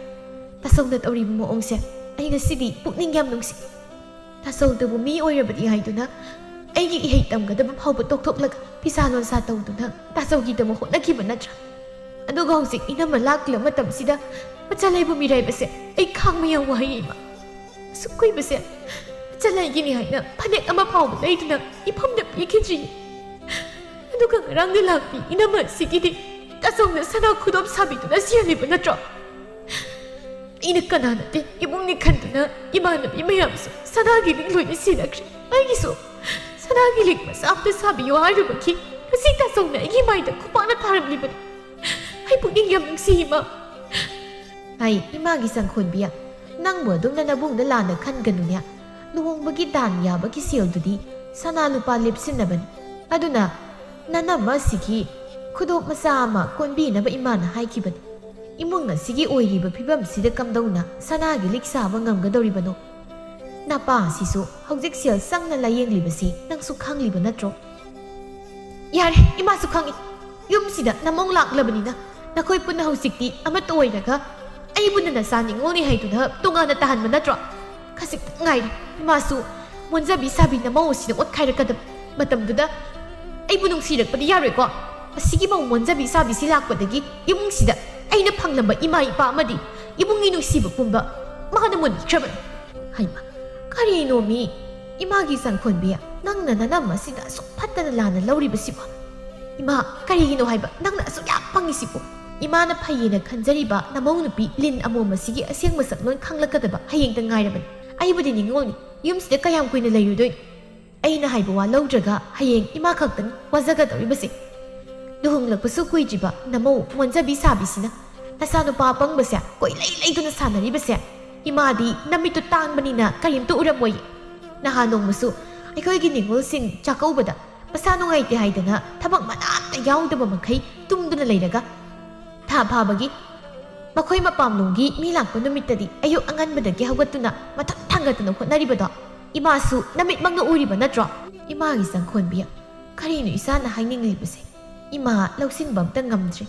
ꯇꯥꯆꯧꯅ ꯇꯧꯔꯤꯕ ꯃꯑꯣꯡꯁꯦ ꯑꯩ ꯉꯁꯤꯗꯤ ꯄꯨꯛꯅꯤꯡ ꯌꯥꯝ ꯅꯨꯡꯁꯤ꯫ ꯇꯥꯆꯧꯗꯕꯨ ꯃꯤ ꯑꯣꯏꯔꯕꯗꯤ ꯍꯥꯏꯗꯨꯅ ꯑꯩꯒꯤ ꯏꯍꯩ ꯇꯝꯒꯗꯕ ꯐꯥꯎꯕ ꯇꯣꯛꯊꯣꯛꯂꯒ ꯐꯤꯁꯥ ꯂꯣꯟꯁꯥ ꯇꯧꯗꯨꯅ ꯇꯥꯆꯧꯒꯤꯗꯃꯛ ꯍꯣꯠꯅꯈꯤꯕ ꯅꯠꯇ꯭ꯔꯥ? ꯑꯗꯨꯒ ꯍꯧꯖꯤꯛ ꯏꯅꯝꯃ ꯂꯥꯛꯂꯕ ꯃꯇꯝꯁꯤꯗ ꯃꯆꯜ ꯂꯩꯕ ꯃꯤꯔꯥꯏꯕꯁꯦ ꯑꯩ ꯈꯥꯡꯕ ꯌꯥꯝ ꯋꯥꯏꯌꯦ ꯏꯃꯥ꯫ ꯑꯁꯨꯛ ꯀꯨꯏꯕꯁꯦ ꯃꯆꯜ ꯂꯩꯒꯤꯅꯤ ꯍꯥꯏꯅ ꯐꯅꯦꯛ ꯑꯃ ꯐꯥꯎꯕ ꯂꯩꯗꯅ ꯏꯐꯝꯗ ꯄꯤꯈꯤꯗ꯭ꯔꯤ꯫ ꯑꯗꯨꯒ ꯉꯔꯥꯡꯗ ꯂꯥꯛꯄꯤ ꯏꯅꯝꯃ ꯑꯁꯤꯒꯤꯗꯤ ꯇꯥꯆꯧꯅ ꯁꯅꯥ ꯈꯨꯗꯣꯞ ꯁꯥꯕꯤꯗꯨꯅ ꯁꯤꯍꯜꯂꯤꯕ ꯅꯠꯇ꯭ꯔꯣ? ꯑꯩꯅ ꯀꯅꯥ ꯅꯠꯇꯦ, ꯏꯃꯨꯡꯅꯤ ꯈꯟꯗꯨꯅ ꯏꯃꯥꯟꯅꯕꯤ ꯃꯌꯥꯝꯁꯨ ꯁꯅꯥꯒꯤ ꯂꯤꯛ ꯂꯣꯏꯅ ꯁꯤꯅꯈ꯭ꯔꯦ꯫ ꯑꯩꯒꯤꯁꯨ ꯁꯅꯥꯒꯤ ꯂꯤꯛ ꯃꯆꯥ ꯑꯝꯇ ꯁꯥꯕꯤꯌꯨ ꯍꯥꯏꯔꯨꯕꯒꯤ ꯉꯁꯤ ꯇꯥꯆꯧꯅ ꯑꯩꯒꯤ ꯃꯥꯏꯗ ꯈꯨꯄꯥꯛꯅ ꯊꯥꯔꯝꯂꯤꯕꯅꯤ꯫ ꯑꯩ ꯄꯨꯛꯅꯤꯡ ꯌꯥꯝ ꯅꯨꯡꯁꯤ ꯏꯃꯥ꯫ ꯑꯩ ꯏꯃꯥꯒꯤ ꯁꯪꯈꯣꯟꯕꯤ, ꯅꯪꯕꯨ ꯑꯗꯨꯝꯅ ꯅꯕꯨꯡꯗ ꯂꯥꯟꯅ ꯈꯟꯒꯅꯨꯅꯦ꯫ ꯂꯨꯍꯣꯡꯕꯒꯤ ꯗꯥꯟ ꯌꯥꯕꯒꯤ ꯁꯦꯜꯗꯨꯗꯤ ꯁꯅꯥ ꯂꯨꯄꯥ ꯂꯦꯞꯁꯤꯟꯅꯕꯅꯤ꯫ ꯑꯗꯨꯅ ꯅꯅꯝꯃ ꯑꯁꯤꯒꯤ ꯈꯨꯗꯣꯞ ꯃꯆꯥ ꯑꯃ ꯀꯣꯟꯕꯤꯅꯕ ꯏꯃꯥꯅ ꯍꯥꯏꯈꯤꯕꯅꯤ꯫ ꯏꯃꯨꯡ ꯑꯁꯤꯒꯤ ꯑꯣꯏꯔꯤꯕ ꯐꯤꯕꯝꯁꯤꯗ ꯀꯝꯗꯧꯅ ꯁꯅꯥꯒꯤ ꯂꯤꯛ ꯁꯥꯕ ꯉꯝꯒꯗꯧꯔꯤꯕꯅꯣ? ꯅꯄꯥ ꯑꯁꯤꯁꯨ ꯍꯧꯖꯤꯛ ꯁꯦꯜ ꯆꯪꯅ ꯂꯥꯌꯦꯡꯂꯤꯕꯁꯤ ꯅꯪꯁꯨ ꯈꯪꯂꯤꯕ ꯅꯠꯇ꯭ꯔꯣ? ꯌꯥꯔꯦ, ꯏꯃꯥꯁꯨ ꯈꯪꯏ꯫ ꯌꯨꯝꯁꯤꯗ ꯅꯃꯧ ꯂꯥꯛꯂꯕꯅꯤꯅ ꯅꯈꯣꯏ ꯄꯨꯟꯅ ꯍꯧꯖꯤꯛꯇꯤ ꯑꯃꯠꯇ ꯑꯣꯏꯔꯒ ꯑꯩꯕꯨꯅ ꯅꯆꯥ ꯅꯤꯉꯣꯜꯅꯤ ꯍꯥꯏꯗꯨꯅ ꯇꯣꯉꯥꯟꯅ ꯇꯥꯍꯟꯕ ꯅꯠꯇ꯭ꯔꯣ? ꯈꯖꯤꯛꯇꯪ ꯉꯥꯏꯔꯦ ꯏꯃꯥꯁꯨ ꯃꯣꯟꯖꯕꯤ ꯁꯥꯕꯤ ꯅꯃꯧ ꯑꯁꯤꯗ ꯑꯣꯠꯈꯥꯏꯔꯛꯀꯗꯕ ꯃꯇꯝꯗꯨꯗ ꯑꯩꯕꯨ ꯅꯨꯡꯁꯤꯔꯛꯄꯗꯤ ꯌꯥꯔꯣꯏꯀꯣ? ꯑꯁꯤꯒꯤ ꯃꯧ ꯃꯣꯟꯖꯕꯤ ꯁꯥꯕꯤꯁꯤ ꯂꯥꯛꯄꯗꯒꯤ ꯏꯃꯨꯡꯁꯤꯗ ꯑꯩꯅ ꯐꯪꯂꯝꯕ ꯏꯃꯥ ꯏꯄꯥ ꯑꯃꯗꯤ ꯏꯃꯨꯡꯒꯤ ꯅꯨꯡꯁꯤꯕ ꯄꯨꯝꯕ ꯃꯥꯅ ꯃꯨꯟꯈ꯭ꯔꯕꯅꯤ꯫ ꯍꯩꯃꯥ, ꯀꯔꯤꯅꯣ ꯃꯤ? ꯏꯃꯥꯒꯤ ꯁꯪꯈꯣꯟꯕꯤ, ꯅꯪꯅ ꯅꯅꯝ ꯑꯁꯤꯗ ꯑꯁꯨꯛ ꯐꯠꯇꯅ ꯂꯥꯟꯅ ꯂꯧꯔꯤꯕꯁꯤꯕꯣ? ꯏꯃꯥ, ꯀꯔꯤꯒꯤꯅꯣ ꯍꯥꯏꯕ ꯅꯪꯅ ꯑꯁꯨꯛ ꯌꯥꯝ ꯄꯪꯉꯤꯁꯤꯕꯣ? ꯏꯃꯥꯅ ꯐꯩꯌꯦꯅ ꯈꯟꯖꯔꯤꯕ ꯅꯃꯧ ꯅꯨꯄꯤ ꯂꯤꯟ ꯑꯃꯣꯝ ꯑꯁꯤꯒꯤ ꯑꯁꯦꯡꯕ ꯁꯛꯂꯣꯟ ꯈꯪꯂꯛꯀꯗꯕ ꯍꯌꯦꯡꯇ ꯉꯥꯏꯔꯕꯅꯤ꯫ ꯑꯩꯕꯨꯗꯤ ꯅꯤꯉꯣꯜꯅꯤ, ꯌꯨꯝꯁꯤꯗ ꯀꯌꯥꯝ ꯀꯨꯏꯅ ꯂꯩꯔꯨꯗꯣꯏꯅꯣ? ꯑꯩꯅ ꯍꯥꯏꯕ ꯋꯥ ꯂꯧꯗ꯭ꯔꯒ ꯍꯌꯦꯡ ꯏꯃꯥ ꯈꯛꯇꯅꯤ ꯋꯥꯖꯒꯗꯧꯔꯤꯕꯁꯦ꯫ ꯂꯨꯍꯣꯡꯂꯛꯄꯁꯨ ꯀꯨꯏꯗ꯭ꯔꯤꯕ ꯅꯃꯧ ꯃꯣꯟꯖꯕꯤ ꯁꯥꯕꯤꯁꯤꯅ ꯅꯆꯥꯅꯨꯄꯥ ꯑꯄꯪꯕꯁꯦ ꯀꯣꯏꯂꯩ ꯂꯩꯗꯨꯅ ꯁꯥꯟꯅꯔꯤꯕꯁꯦ꯫ ꯏꯃꯥꯗꯤ ꯅꯃꯤꯠꯇꯨ ꯇꯥꯡꯕꯅꯤꯅ ꯀꯔꯤꯝꯇ ꯎꯔꯝꯃꯣꯏ꯫ ꯅꯍꯥꯟ ꯅꯣꯡꯃꯁꯨ ꯑꯩꯈꯣꯏꯒꯤ ꯅꯤꯉꯣꯜꯁꯤꯡ ꯆꯥꯛꯀꯧꯕꯗ ꯃꯁꯥ ꯅꯨꯡꯉꯥꯏꯇꯦ ꯍꯥꯏꯗꯅ ꯊꯕꯛ ꯃꯅꯥ ꯑꯝꯇ ꯌꯥꯎꯗꯕ ꯃꯈꯩ ꯇꯨꯝꯗꯨꯅ ꯂꯩꯔꯒ ꯊꯥ ꯐꯥꯕꯒꯤ ꯃꯈꯣꯏ ꯃꯄꯥꯝꯂꯣꯝꯒꯤ ꯃꯤ ꯂꯥꯛꯄ ꯅꯨꯃꯤꯠꯇꯗꯤ ꯑꯌꯨꯛ ꯑꯉꯟꯕꯗꯒꯤ ꯍꯧꯒꯠꯇꯨꯅ ꯃꯊꯨꯟ ꯊꯥꯡꯒꯠꯇꯨꯅ ꯍꯣꯠꯅꯔꯤꯕꯗꯣ ꯏꯃꯥꯁꯨ ꯅꯃꯤꯠꯃꯛꯅ ꯎꯔꯤꯕ ꯅꯠꯇ꯭ꯔꯣ? ꯏꯃꯥꯒꯤ ꯁꯪꯈꯣꯟꯕꯤ, ꯀꯔꯤꯅꯣ ꯏꯆꯥꯅ ꯍꯥꯏꯅꯤꯡꯂꯤꯕꯁꯦ? ꯏꯃꯥ ꯂꯧꯁꯤꯟꯕ ꯑꯝꯇ ꯉꯝꯗ꯭ꯔꯦ꯫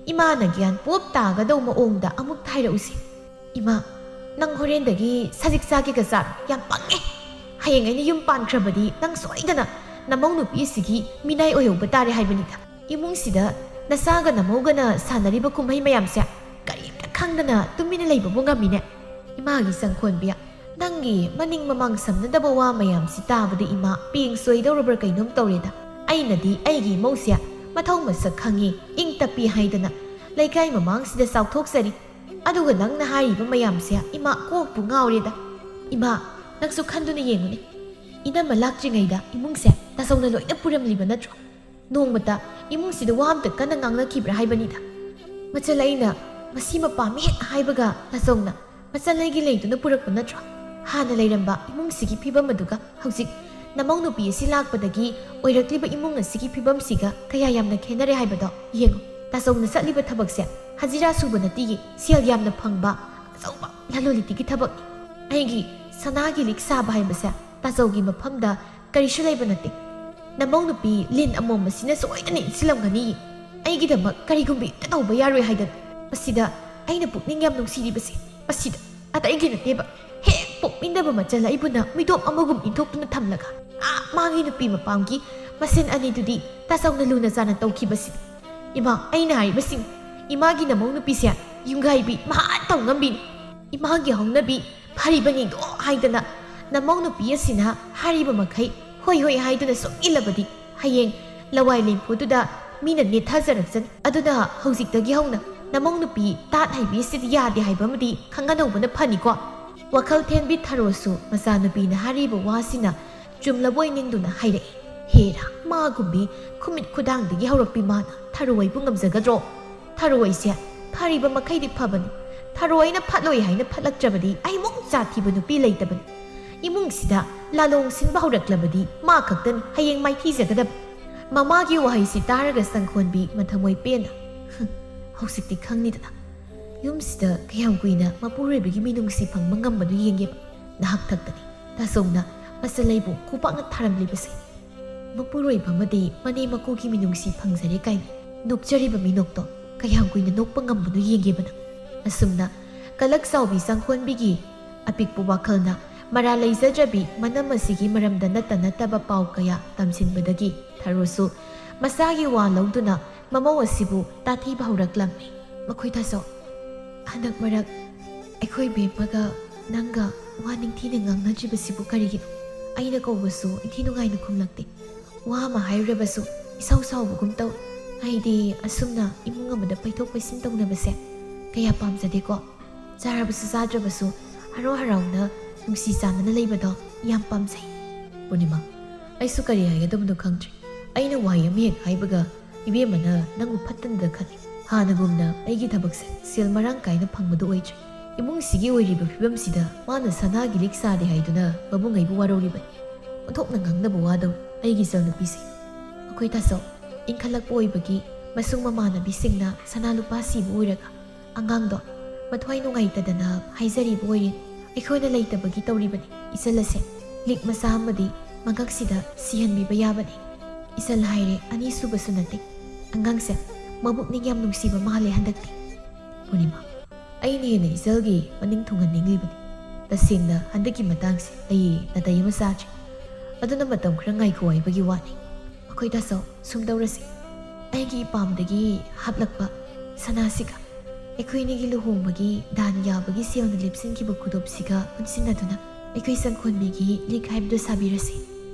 ꯏꯃꯥꯅ ꯒ꯭ꯌꯥꯟ ꯄꯣꯞ ꯇꯥꯒꯗꯧ ꯃꯑꯣꯡꯗ ꯑꯃꯨꯛꯇ ꯍꯥꯏꯔꯛꯎꯁꯦ꯫ ꯏꯃꯥ, ꯅꯪ ꯍꯣꯔꯦꯟꯗꯒꯤ ꯁꯖꯤꯛ ꯆꯥꯒꯦꯒ ꯆꯥꯔꯣ꯫ ꯌꯥꯝ ꯄꯪꯉꯦ꯫ ꯍꯌꯦꯡ ꯑꯩꯅ ꯌꯨꯝ ꯄꯥꯟꯈ꯭ꯔꯕꯗꯤ ꯅꯪ ꯁꯣꯏꯗꯅ ꯅꯃꯧ ꯅꯨꯄꯤ ꯑꯁꯤꯒꯤ ꯃꯤꯅꯥꯏ ꯑꯣꯏꯍꯧꯕ ꯇꯥꯔꯦ ꯍꯥꯏꯕꯅꯤꯗ꯫ ꯏꯃꯨꯡꯁꯤꯗ ꯅꯆꯥꯒ ꯅꯃꯧꯒꯅ ꯁꯥꯟꯅꯔꯤꯕ ꯀꯨꯝꯍꯩ ꯃꯌꯥꯝꯁꯦ ꯀꯔꯤꯝꯇ ꯈꯪꯗꯅ ꯇꯨꯃꯤꯟꯅ ꯂꯩꯕꯕꯨ ꯉꯝꯃꯤꯅꯦ꯫ ꯏꯃꯥꯒꯤ ꯁꯪꯈꯣꯟꯕꯤ, ꯅꯪꯒꯤ ꯃꯅꯤꯡ ꯃꯃꯥꯡ ꯁꯝꯅꯗꯕ ꯋꯥ ꯃꯌꯥꯝꯁꯤ ꯇꯥꯕꯗ ꯏꯃꯥ ꯄꯦꯡ ꯁꯣꯏꯗꯧꯔꯕ꯭ꯔꯥ ꯀꯩꯅꯣꯝ ꯇꯧꯔꯦꯗ꯫ ꯑꯩꯅꯗꯤ ꯑꯩꯒꯤ ꯏꯃꯧꯁꯦ ꯃꯊꯧ ꯃꯁꯛ ꯈꯪꯉꯤ, ꯏꯪ ꯇꯞꯄꯤ ꯍꯥꯏꯗꯅ ꯂꯩꯀꯥꯏ ꯃꯃꯥꯡꯁꯤꯗ ꯆꯥꯎꯊꯣꯛꯆꯔꯤ꯫ ꯑꯗꯨꯒ ꯅꯪꯅ ꯍꯥꯏꯔꯤꯕ ꯃꯌꯥꯝꯁꯦ ꯏꯃꯥ ꯀꯣꯛꯄꯨ ꯉꯥꯎꯔꯦꯗ꯫ ꯏꯃꯥ, ꯅꯪꯁꯨ ꯈꯟꯗꯨꯅ ꯌꯦꯡꯉꯨꯅꯦ꯫ ꯏꯅꯝꯃ ꯂꯥꯛꯇ꯭ꯔꯤꯉꯩꯗ ꯏꯃꯨꯡꯁꯦ ꯇꯥꯆꯧꯅ ꯂꯣꯏꯅ ꯄꯨꯔꯝꯂꯤꯕ ꯅꯠꯇ꯭ꯔꯣ? ꯅꯣꯡꯃꯇ ꯏꯃꯨꯡꯁꯤꯗ ꯋꯥ ꯑꯝꯇ ꯀꯟꯅ ꯉꯥꯡꯅꯈꯤꯕ꯭ꯔꯥ ꯍꯥꯏꯕꯅꯤꯗ꯫ ꯃꯆꯜ ꯑꯩꯅ ꯃꯁꯤꯃ ꯄꯥꯝꯃꯤ ꯍꯦꯛ ꯍꯥꯏꯕꯒ ꯇꯥꯆꯧꯅ ꯃꯆꯜ ꯑꯩꯒꯤ ꯂꯩꯗꯨꯅ ꯄꯨꯔꯛꯄ ꯅꯠꯇ꯭ꯔꯣ? ꯍꯥꯟꯅ ꯂꯩꯔꯝꯕ ꯏꯃꯨꯡꯁꯤꯒꯤ ꯐꯤꯕꯝ ꯑꯗꯨꯒ ꯍꯧꯖꯤꯛ ꯅꯃꯧ ꯅꯨꯄꯤ ꯑꯁꯤ ꯂꯥꯛꯄꯗꯒꯤ ꯑꯣꯏꯔꯛꯂꯤꯕ ꯏꯃꯨꯡ ꯑꯁꯤꯒꯤ ꯐꯤꯕꯝꯁꯤꯒ ꯀꯌꯥ ꯌꯥꯝꯅ ꯈꯦꯠꯅꯔꯦ ꯍꯥꯏꯕꯗꯣ ꯌꯦꯡꯉꯨ꯫ ꯇꯥꯆꯧꯅ ꯆꯠꯂꯤꯕ ꯊꯕꯛꯁꯦ ꯍꯖꯤꯔꯥ ꯁꯨꯕ ꯅꯠꯇꯤꯌꯦ, ꯁꯦꯜ ꯌꯥꯝꯅ ꯐꯪꯕ ꯑꯆꯧꯕ ꯂꯂꯣꯟ ꯏꯇꯤꯛꯀꯤ ꯊꯕꯛꯅꯤ꯫ ꯑꯩꯒꯤ ꯁꯅꯥꯒꯤ ꯂꯤꯛ ꯁꯥꯕ ꯍꯥꯏꯕꯁꯦ ꯇꯥꯆꯧꯒꯤ ꯃꯐꯝꯗ ꯀꯔꯤꯁꯨ ꯂꯩꯕ ꯅꯠꯇꯦ꯫ ꯅꯃꯧ ꯅꯨꯄꯤ ꯂꯤꯟ ꯑꯃꯣꯝ ꯑꯁꯤꯅ ꯁꯣꯏꯗꯅ ꯏꯟꯁꯤꯜꯂꯝꯒꯅꯤ꯫ ꯑꯩꯒꯤꯗꯃꯛ ꯀꯔꯤꯒꯨꯝꯕ ꯍꯦꯛꯇ ꯇꯧꯕ ꯌꯥꯔꯣꯏ ꯍꯥꯏꯗꯅ꯫ ꯃꯁꯤꯗ ꯑꯩꯅ ꯄꯨꯛꯅꯤꯡ ꯌꯥꯝ ꯅꯨꯡꯁꯤꯔꯤꯕꯁꯦ, ꯃꯁꯤꯗ ꯑꯇꯩꯒꯤ ꯅꯠꯇꯦꯕ꯫ ꯍꯦꯛ ꯄꯣꯛꯃꯤꯟꯅꯕ ꯃꯆꯜ ꯑꯩꯕꯨꯅ ꯃꯤꯇꯣꯞ ꯑꯃꯒꯨꯝ ꯏꯟꯊꯣꯛꯇꯨꯅ ꯊꯝꯂꯒ, ꯑꯥ, ꯃꯥꯒꯤ ꯅꯨꯄꯤ ꯃꯄꯥꯝꯒꯤ ꯃꯁꯦꯟ ꯑꯅꯤꯗꯨꯗꯤ ꯇꯥꯆꯧꯅ ꯂꯨꯅ ꯆꯥꯅ ꯇꯧꯈꯤꯕꯁꯤꯅꯤ꯫ ꯏꯃꯥ, ꯑꯩꯅ ꯍꯥꯏꯔꯤꯕꯁꯤꯡ, ꯏꯃꯥꯒꯤ ꯅꯃꯧ ꯅꯨꯄꯤꯁꯦ ꯌꯨꯝꯒꯥꯏꯕꯤ ꯃꯍꯥ ꯇꯧꯉꯝꯕꯤꯅꯤ꯫ ꯏꯃꯥꯒꯤ ꯍꯧꯅꯕꯤ ꯐꯔꯤꯕꯅꯤꯗꯣ ꯍꯥꯏꯗꯅ ꯅꯃꯧ ꯅꯨꯄꯤ ꯑꯁꯤꯅ ꯍꯥꯏꯔꯤꯕ ꯃꯈꯩ ꯍꯣꯏ ꯍꯣꯏ ꯍꯥꯏꯗꯨꯅ ꯁꯨꯝ ꯏꯜꯂꯕꯗꯤ ꯍꯌꯦꯡ ꯂꯋꯥꯏ ꯂꯦꯝꯐꯨꯗꯨꯗ ꯃꯤꯅ ꯅꯦꯠꯊꯖꯔꯛꯆꯅꯤ꯫ ꯑꯗꯨꯅ ꯍꯧꯖꯤꯛꯇꯒꯤ ꯍꯧꯅ ꯅꯃꯧ ꯅꯨꯄꯤ ꯇꯥꯠ ꯍꯩꯕꯤ ꯑꯁꯤꯗꯤ ꯌꯥꯗꯦ ꯍꯥꯏꯕ ꯑꯃꯗꯤ ꯈꯪꯍꯟꯍꯧꯕꯅ ꯐꯅꯤꯀꯣ꯫ ꯋꯥꯈꯜ ꯊꯦꯟꯕꯤ ꯊꯔꯣꯁꯨ ꯃꯆꯥꯅꯨꯄꯤꯅ ꯍꯥꯏꯔꯤꯕ ꯋꯥꯁꯤꯅ ꯆꯨꯝꯂꯕꯣꯏ ꯅꯤꯡꯗꯨꯅ ꯍꯥꯏꯔꯛꯏ꯫ ꯍꯦꯔꯥ, ꯃꯥꯒꯨꯝꯕꯤ ꯈꯨꯃꯤꯠ ꯈꯨꯗꯥꯡꯗꯒꯤ ꯍꯧꯔꯛꯄꯤ ꯃꯥꯅ ꯊꯔꯣ ꯑꯩꯕꯨ ꯉꯝꯖꯒꯗ꯭ꯔꯣ? ꯊꯔꯣ ꯑꯩꯁꯦ ꯐꯔꯤꯕ ꯃꯈꯩꯗꯤ ꯐꯕꯅꯤ꯫ ꯊꯔꯣ ꯑꯩꯅ ꯐꯠꯂꯣꯏ ꯍꯥꯏꯅ ꯐꯠꯂꯛꯇ꯭ꯔꯕꯗꯤ ꯑꯩꯃꯨꯛ ꯖꯥꯠ ꯊꯤꯕ ꯅꯨꯄꯤ ꯂꯩꯇꯕꯅꯤ꯫ ꯏꯃꯨꯡꯁꯤꯗ ꯂꯥꯂꯣꯡ ꯁꯤꯟꯕ ꯍꯧꯔꯛꯂꯕꯗꯤ ꯃꯥ ꯈꯛꯇꯅꯤ ꯍꯌꯦꯡ ꯃꯥꯏꯊꯤꯖꯒꯗꯕ꯫ ꯃꯃꯥꯒꯤ ꯋꯥꯍꯩꯁꯤ ꯇꯥꯔꯒ ꯁꯪꯈꯣꯟꯕꯤ ꯃꯊꯃꯣꯏ ꯄꯦꯟꯅ, "ꯍꯨꯝ, ꯍꯧꯖꯤꯛꯇꯤ ꯈꯪꯅꯤꯗꯅ꯫ ꯌꯨꯝꯁꯤꯗ ꯀꯌꯥꯝ ꯀꯨꯏꯅ ꯃꯄꯨꯔꯣꯏꯕꯒꯤ ꯃꯤꯅꯨꯡꯁꯤ ꯐꯪꯕ ꯉꯝꯕꯅꯣ ꯌꯦꯡꯒꯦꯕ꯫ ꯅꯍꯥꯛ ꯊꯛꯇꯅꯤ ꯇꯥꯆꯧꯅ ꯃꯆꯜ ꯑꯩꯕꯨ ꯈꯨꯄꯥꯛꯅ ꯊꯥꯔꯝꯂꯤꯕꯁꯦ꯫ ꯃꯄꯨꯔꯣꯏꯕ ꯑꯃꯗꯤ ꯃꯅꯦꯝ ꯃꯀꯨꯒꯤ ꯃꯤꯅꯨꯡꯁꯤ ꯐꯪꯖꯔꯦ ꯀꯥꯏꯅ ꯅꯣꯛꯆꯔꯤꯕ ꯃꯤꯅꯣꯛꯇꯣ ꯀꯌꯥꯝ ꯀꯨꯏꯅ ꯅꯣꯛꯄ ꯉꯝꯕꯅꯣ ꯌꯦꯡꯒꯦꯕ ꯅꯪ꯫" ꯑꯁꯨꯝꯅ ꯀꯂꯛ ꯆꯥꯎꯕꯤ ꯁꯪꯈꯣꯟꯕꯤꯒꯤ ꯑꯄꯤꯛꯄ ꯋꯥꯈꯜꯅ ꯃꯔꯥ ꯂꯩꯖꯗ꯭ꯔꯕꯤ ꯃꯅꯝ ꯑꯁꯤꯒꯤ ꯃꯔꯝꯗ ꯅꯠꯇ ꯅꯠꯇꯕ ꯄꯥꯎ ꯀꯌꯥ ꯇꯝꯁꯤꯟꯕꯗꯒꯤ ꯊꯔꯣꯁꯨ ꯃꯁꯥꯒꯤ ꯋꯥ ꯂꯧꯗꯨꯅ ꯃꯃꯧ ꯑꯁꯤꯕꯨ ꯇꯥꯊꯤꯕ ꯍꯧꯔꯛꯂꯝꯃꯤ꯫ ꯃꯈꯣꯏ ꯇꯥꯆꯧ, ꯍꯟꯗꯛ ꯃꯔꯛ ꯑꯩꯈꯣꯏ ꯕꯦꯝꯃꯒ ꯅꯪꯒ ꯋꯥ ꯅꯤꯡꯊꯤꯅ ꯉꯥꯡꯅꯗ꯭ꯔꯤꯕꯁꯤꯕꯨ ꯀꯔꯤꯒꯤꯅꯣ? ꯑꯩꯅ ꯀꯧꯕꯁꯨ ꯏꯟꯊꯤ ꯅꯨꯡꯉꯥꯏꯅ ꯈꯨꯝꯂꯛꯇꯦ꯫ ꯋꯥ ꯑꯃ ꯍꯥꯏꯔꯨꯔꯕꯁꯨ ꯏꯁꯥꯎ ꯁꯥꯎꯕꯒꯨꯝ ꯇꯧ꯫ ꯑꯩꯗꯤ ꯑꯁꯨꯝꯅ ꯏꯃꯨꯡ ꯑꯃꯗ ꯄꯩꯊꯣꯛ ꯄꯩꯁꯤꯟ ꯇꯧꯅꯕꯁꯦ ꯀꯌꯥ ꯄꯥꯝꯖꯗꯦꯀꯣ꯫ ꯆꯥꯔꯕꯁꯨ ꯆꯥꯗ꯭ꯔꯕꯁꯨ ꯍꯔꯥꯎ ꯍꯔꯥꯎꯅ ꯅꯨꯡꯁꯤ ꯆꯥꯟꯅꯅ ꯂꯩꯕꯗꯣ ꯌꯥꯝ ꯄꯥꯝꯖꯩ꯫ ꯄꯨꯔꯅꯤꯃꯥ, ꯑꯩꯁꯨ ꯀꯔꯤ ꯍꯥꯏꯒꯗꯕꯅꯣ ꯈꯪꯗ꯭ꯔꯦ꯫ ꯑꯩꯅ ꯋꯥꯍꯩ ꯑꯃ ꯍꯦꯛ ꯍꯥꯏꯕꯒ ꯏꯕꯦꯝꯃꯅ ꯅꯪꯕꯨ ꯐꯠꯇꯅꯗ ꯈꯜꯂꯤ꯫ ꯍꯥꯟꯅꯒꯨꯝꯅ ꯑꯩꯒꯤ ꯊꯕꯛꯁꯦ ꯁꯦꯜ ꯃꯔꯥꯡ ꯀꯥꯏꯅ ꯐꯪꯕꯗꯨ ꯑꯣꯏꯗ꯭ꯔꯦ꯫ ꯏꯃꯨꯡꯁꯤꯒꯤ ꯑꯣꯏꯔꯤꯕ ꯐꯤꯕꯝꯁꯤꯗ ꯃꯥꯅ ꯁꯅꯥꯒꯤ ꯂꯤꯛ ꯁꯥꯔꯤ ꯍꯥꯏꯗꯨꯅ ꯃꯕꯨꯡ ꯑꯩꯕꯨ ꯋꯥꯔꯧꯔꯤꯕꯅꯤ꯫ ꯑꯣꯟꯊꯣꯛꯅ ꯉꯥꯡꯅꯕ ꯋꯥꯗꯧ ꯑꯩꯒꯤ ꯏꯆꯜꯅꯨꯄꯤꯁꯦ꯫ ꯑꯩꯈꯣꯏ ꯇꯥꯆꯧ, ꯏꯟꯈꯠꯂꯛꯄ ꯑꯣꯏꯕꯒꯤ ꯃꯁꯨꯡ ꯃꯃꯥꯟꯅꯕꯤꯁꯤꯡꯅ ꯁꯅꯥ ꯂꯨꯄꯥ ꯁꯤꯕ ꯎꯔꯒ ꯑꯉꯥꯡꯗꯣ ꯃꯊ꯭ꯋꯥꯏ ꯅꯨꯡꯉꯥꯏꯇꯗꯅ ꯍꯥꯏꯖꯔꯤꯕ ꯑꯣꯏꯔꯦ꯫ ꯑꯩꯈꯣꯏꯅ ꯂꯩꯇꯕꯒꯤ ꯇꯧꯔꯤꯕꯅꯤ꯫ ꯏꯆꯜ ꯑꯁꯦ ꯂꯤꯛ ꯃꯆꯥ ꯑꯃꯗꯤ ꯃꯉꯛꯁꯤꯗ ꯁꯤꯍꯟꯕꯤꯕ ꯌꯥꯕꯅꯤ꯫ ꯏꯆꯜ ꯍꯥꯏꯔꯦ ꯑꯅꯤꯁꯨꯕꯁꯨ ꯅꯠꯇꯦ꯫ ꯑꯉꯥꯡꯁꯦ ꯃꯕꯨꯛꯅꯤꯡ ꯌꯥꯝ ꯅꯨꯡꯁꯤꯕ ꯃꯥꯜꯂꯦ ꯍꯟꯗꯛꯇꯤ꯫ ꯄꯨꯔꯅꯤꯃꯥ, ꯑꯩꯅ ꯍꯦꯟꯅ ꯏꯆꯜꯒꯤ ꯃꯅꯤꯡ ꯊꯨꯡꯍꯟꯅꯤꯡꯂꯤꯕꯅꯤ꯫ ꯇꯁꯦꯡꯅ ꯍꯟꯗꯛꯀꯤ ꯃꯇꯥꯡꯁꯦ ꯑꯩ ꯅꯥꯇꯩ ꯑꯃ ꯆꯥꯗ꯭ꯔꯤ꯫ ꯑꯗꯨꯅ ꯃꯇꯝ ꯈꯔ ꯉꯥꯏꯈꯣ ꯍꯥꯏꯕꯒꯤ ꯋꯥꯅꯤ꯫ ꯑꯩꯈꯣꯏ ꯇꯥꯆꯧ, ꯁꯨꯝ ꯇꯧꯔꯁꯤ꯫ ꯑꯩꯒꯤ ꯏꯄꯥꯝꯗꯒꯤ ꯍꯥꯞꯂꯛꯄ ꯁꯅꯥꯁꯤꯒ ꯑꯩꯈꯣꯏ ꯑꯅꯤꯒꯤ ꯂꯨꯍꯣꯡꯕꯒꯤ ꯗꯥꯟ ꯌꯥꯕꯒꯤ ꯁꯦꯜꯅ ꯂꯦꯞꯁꯤꯟꯈꯤꯕ ꯈꯨꯗꯣꯞꯁꯤꯒ ꯄꯨꯟꯁꯤꯟꯅꯗꯨꯅ ꯑꯩꯈꯣꯏ ꯁꯪꯈꯣꯟꯕꯤꯒꯤ ꯂꯤꯛ ꯍꯥꯏꯕꯗꯨ ꯁꯥꯕꯤꯔꯁꯤ꯫